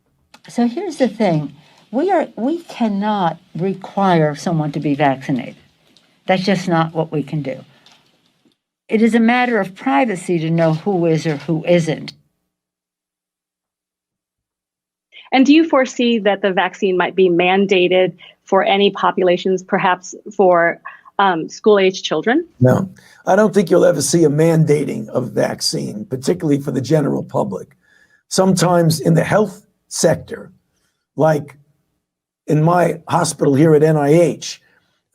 So here's the thing. We are we cannot require someone to be vaccinated. That's just not what we can do. It is a matter of privacy to know who is or who isn't. And do you foresee that the vaccine might be mandated for any populations, perhaps for um, school age children? No, I don't think you'll ever see a mandating of vaccine, particularly for the general public. Sometimes in the health sector, like In my hospital here at NIH,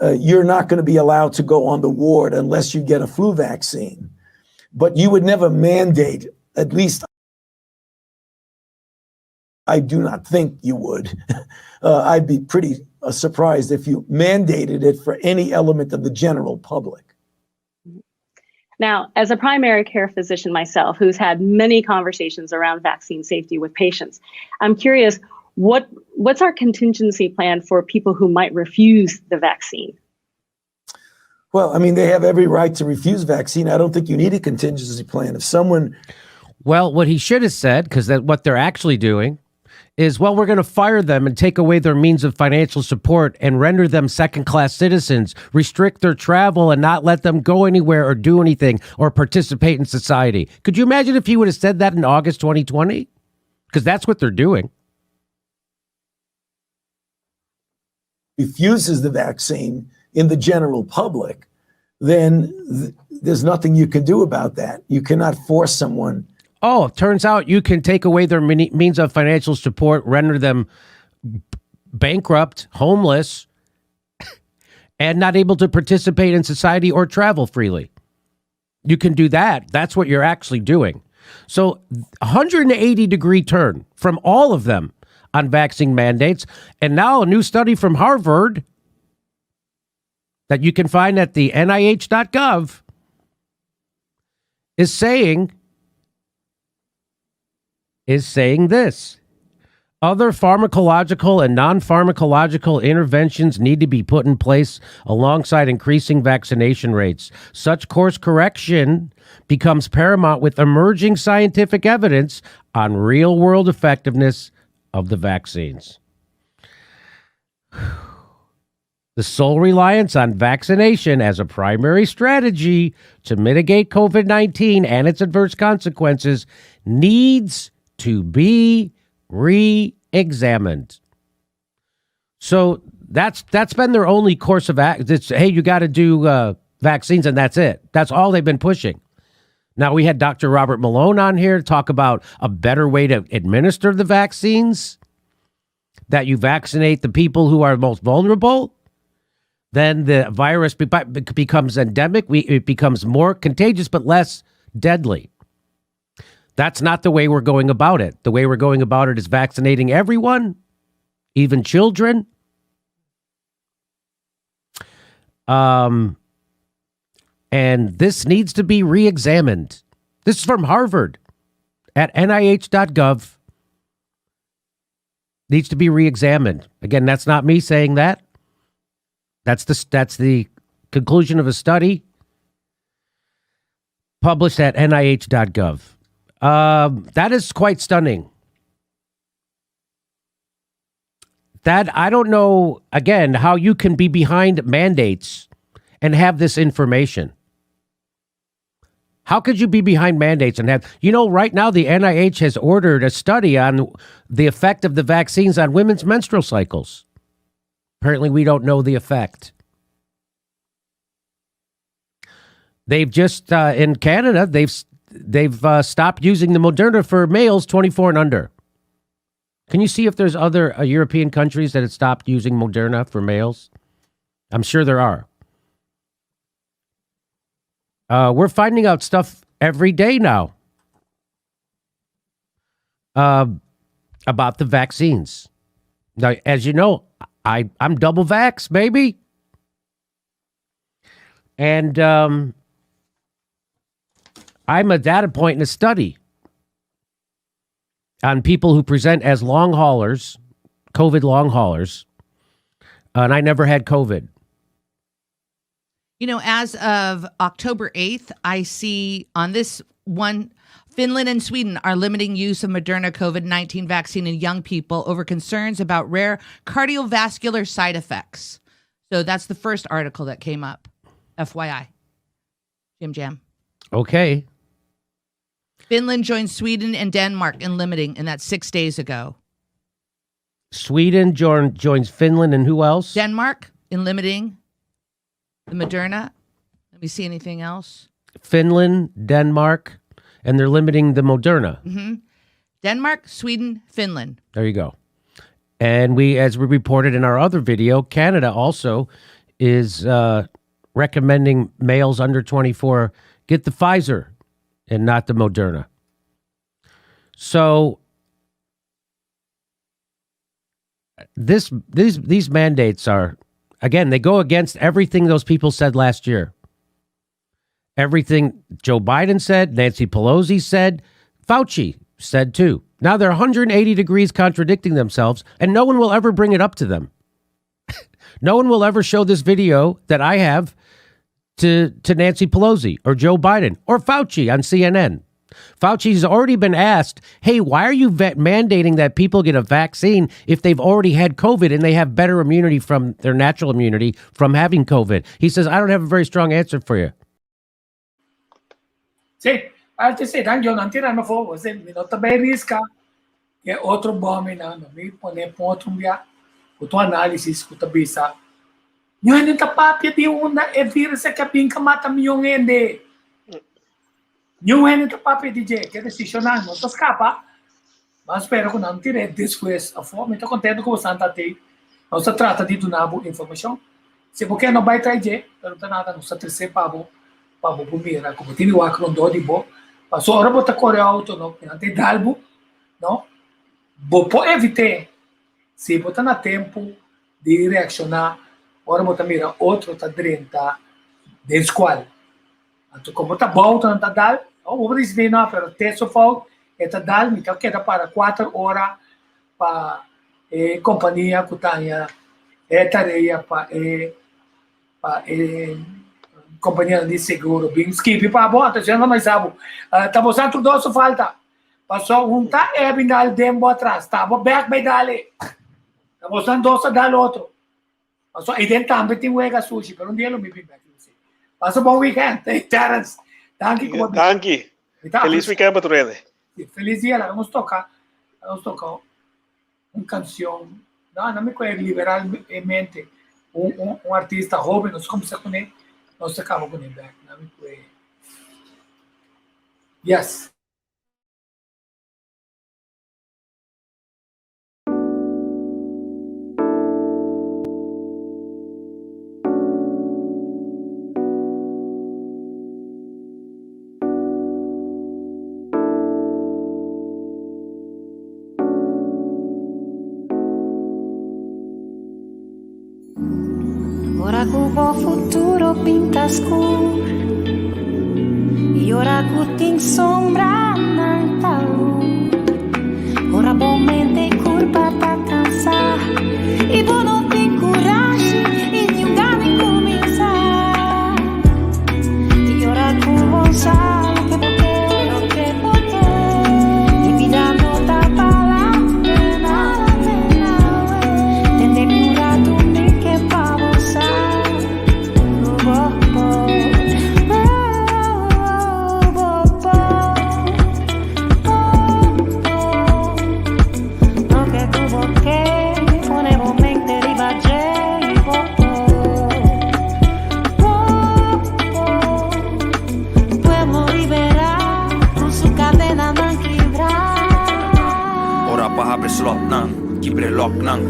uh, you're not going to be allowed to go on the ward unless you get a flu vaccine. But you would never mandate, at least I do not think you would. Uh, I'd be pretty uh, surprised if you mandated it for any element of the general public. Now, as a primary care physician myself, who's had many conversations around vaccine safety with patients, I'm curious what what's our contingency plan for people who might refuse the vaccine? Well, I mean, they have every right to refuse vaccine. I don't think you need a contingency plan. If someone Well, what he should have said, because that what they're actually doing is, well, we're going to fire them and take away their means of financial support and render them second class citizens, restrict their travel and not let them go anywhere or do anything or participate in society. Could you imagine if he would have said that in August 2020? Because that's what they're doing. Refuses the vaccine in the general public, then th- there's nothing you can do about that. You cannot force someone. Oh, it turns out you can take away their means of financial support, render them bankrupt, homeless, and not able to participate in society or travel freely. You can do that. That's what you're actually doing. So 180 degree turn from all of them on vaccine mandates. And now a new study from Harvard that you can find at the NIH.gov is saying is saying this. Other pharmacological and non pharmacological interventions need to be put in place alongside increasing vaccination rates. Such course correction becomes paramount with emerging scientific evidence on real world effectiveness of the vaccines. The sole reliance on vaccination as a primary strategy to mitigate COVID 19 and its adverse consequences needs to be re examined. So that's that's been their only course of action. It's hey, you got to do uh, vaccines, and that's it. That's all they've been pushing. Now we had Dr. Robert Malone on here to talk about a better way to administer the vaccines. That you vaccinate the people who are most vulnerable, then the virus be- becomes endemic. We, it becomes more contagious, but less deadly. That's not the way we're going about it. The way we're going about it is vaccinating everyone, even children. Um, and this needs to be re examined. This is from Harvard at NIH.gov. Needs to be re examined. Again, that's not me saying that. That's the, that's the conclusion of a study published at NIH.gov. Um, that is quite stunning. That I don't know, again, how you can be behind mandates and have this information. How could you be behind mandates and have, you know, right now the NIH has ordered a study on the effect of the vaccines on women's menstrual cycles. Apparently, we don't know the effect. They've just, uh, in Canada, they've they've uh, stopped using the Moderna for males 24 and under. Can you see if there's other uh, European countries that have stopped using Moderna for males? I'm sure there are. Uh, we're finding out stuff every day now uh, about the vaccines. Now, as you know, I, I'm double vax, baby. And um, I'm a data point in a study on people who present as long haulers, COVID long haulers, and I never had COVID. You know, as of October 8th, I see on this one, Finland and Sweden are limiting use of Moderna COVID 19 vaccine in young people over concerns about rare cardiovascular side effects. So that's the first article that came up. FYI. Jim Jam. Okay. Finland joined Sweden and Denmark in limiting, and that's six days ago. Sweden join, joins Finland and who else? Denmark in limiting the Moderna. Let me see anything else. Finland, Denmark, and they're limiting the Moderna. hmm Denmark, Sweden, Finland. There you go. And we, as we reported in our other video, Canada also is uh, recommending males under 24 get the Pfizer and not the Moderna. So this these these mandates are again they go against everything those people said last year. Everything Joe Biden said, Nancy Pelosi said, Fauci said too. Now they're 180 degrees contradicting themselves, and no one will ever bring it up to them. no one will ever show this video that I have to, to Nancy Pelosi or Joe Biden or Fauci on CNN. Fauci's already been asked, hey, why are you mandating that people get a vaccine if they've already had COVID and they have better immunity from their natural immunity from having COVID? He says, I don't have a very strong answer for you. Si, parti si, dan yo nan tira no fo, si, mi no ta bay riska e otro bominan, no mi pone pon otro bia, ku ta un análisis ku ta bisa, Niun hende ta papia di unda e virus aki a bin ka mata miyon hende. Niun hende ta papia di dje, ke desishonnan no ta skapa. Ban spera ku nan tir'é despues afó. Mi ta kontento ku bosan ta atei. Nos ta trata di duna bo informashon. Si bo ke no bai trai dje, pero ta nada nos ta tres'é pa bo, pa bo por mira ku bo tin di wak rondó di bo. Pasobra ora bo ta kore outo no, nan ta dal bo, no. Bo por evit'é si bo ta na tempu di reakshoná ora bo ta mira otro ta drenta den skual. Anto komo ta bouto nan ta dal, oh, bo por disidí no, pero te su fout, e ta dal, mi ta keda para kuater ora pa e kompania ku ta haña e tarea pa e pa e kompanianan di seguro bin skibi pa bo, anto esei no mai sa bo. Ta bo sa tur dos su falta. Paso un ta e bin dal den bo atras, ta bo bek bai dal e. Ta bo san dos a dal otro. Paso ei den tambe tin wega sushi, pero un dia lo mi bin bek. Pasa bon weekend. Hey, Terence, danki ku bo bin. Danki. Mi ta Feliz apreciá. weekend pa tur hende. Feliz dia. Laga nos toka, laga nos toka un canción. No, no mi koe liberalmente. Un, un, un artista joven, nos kumsa kuné, nos ta kaba kuné bek. No mi koe. Yes. Ora ku bo futuro pinta skur I ora ku tin sombranan ta lur Ora bo mente i kurpa ta kansá I bo no tin kurashi i niun gana di kuminsá I ora ku bo sa loke bo ke loke bo ke I bida no ta bala pena Tende mi un ratu mi ke pa bo sa ku bo por Oh, bo por, bo por Loke ku bo ke pone bo mente riba dje i bo por Bo por Pueblo liberá ku su kadenanan kibrá. Ora pa habri slotnan, kibra e loknan.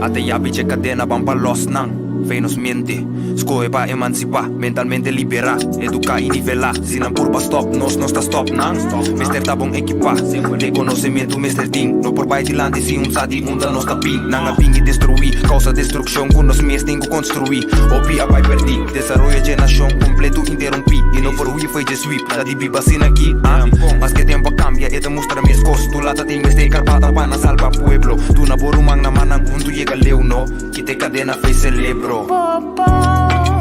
Ata yabi dje kadena ban pa los nan. Fe nos mente, skohe pa emansipá, mentalmente liberá, eduká i nivelá. Si nan purba stòp nos, nos ta stòp nan. Mester ta bon ekipá, den konosementu mester tin. No por bai dilanti si un sa di unda nos ta bin. Nan a bin i destruí, kousa destrukshon ku nos mes tin ku konstruí. Hopi a bai pèrdí, desaroyo dje nashon kompletu interumpí. I no por hui fo'i dje sweep, ta di biba asina aki, ah. Maske tempu a kambia, e ta mustra meskos. Tu lata tin mester karpata pa nan salba pueblo. Duna bo ruman na mannan huntu yega leu, no. Kita e kadena fei selebro. Bo por,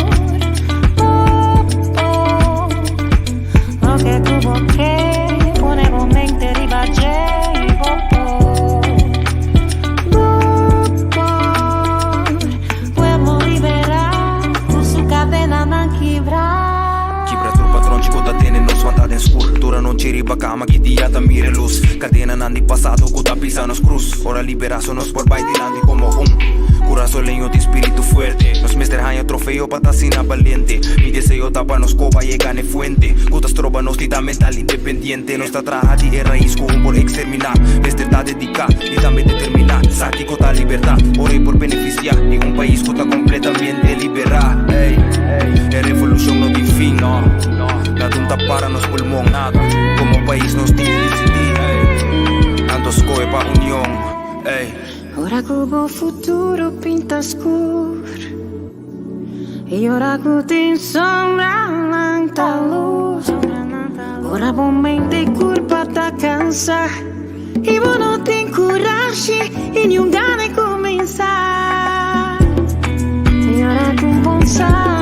bo por Loke ku bo ke pone bo mente riba dje i bo por Bo por Pueblo liberá ku su kadenanan kibrá. Kibra tur patronchi ku ta tene nos. wanta den skur. Tur anochi riba kama ki dia ta mira lus. Kadenanan di pasado ku ta pisa nos krus. Ora liberá so nos por bai dilanti komo un kurasoleño tin spiritu fuerte. Nos mester haña trofeo pa ta asina balente. Mi deseo ta pa nos koba yega n'e fuente ku ta stroba nos di ta mental independiente. Nos ta traha di e rais ku un por eksterminá. Mester ta dediká i tambe determiná. Sa kiko ta libertad ora e por benefisiá di un pais ku ta kompletamente liberá. Ey, e revolushon no tin fin, no. Nada un ta para nos pulmon, nada. Komo pais nos tin di disidí, ey. Anto skohe pa union, ey. Ora ku bo futuro pinta skur I ora ku tin sombra lanta lus Ora bo mente i kurpa ta kansa I bo no tin kurashi i niun gana di kuminsá I ora ku bo sa.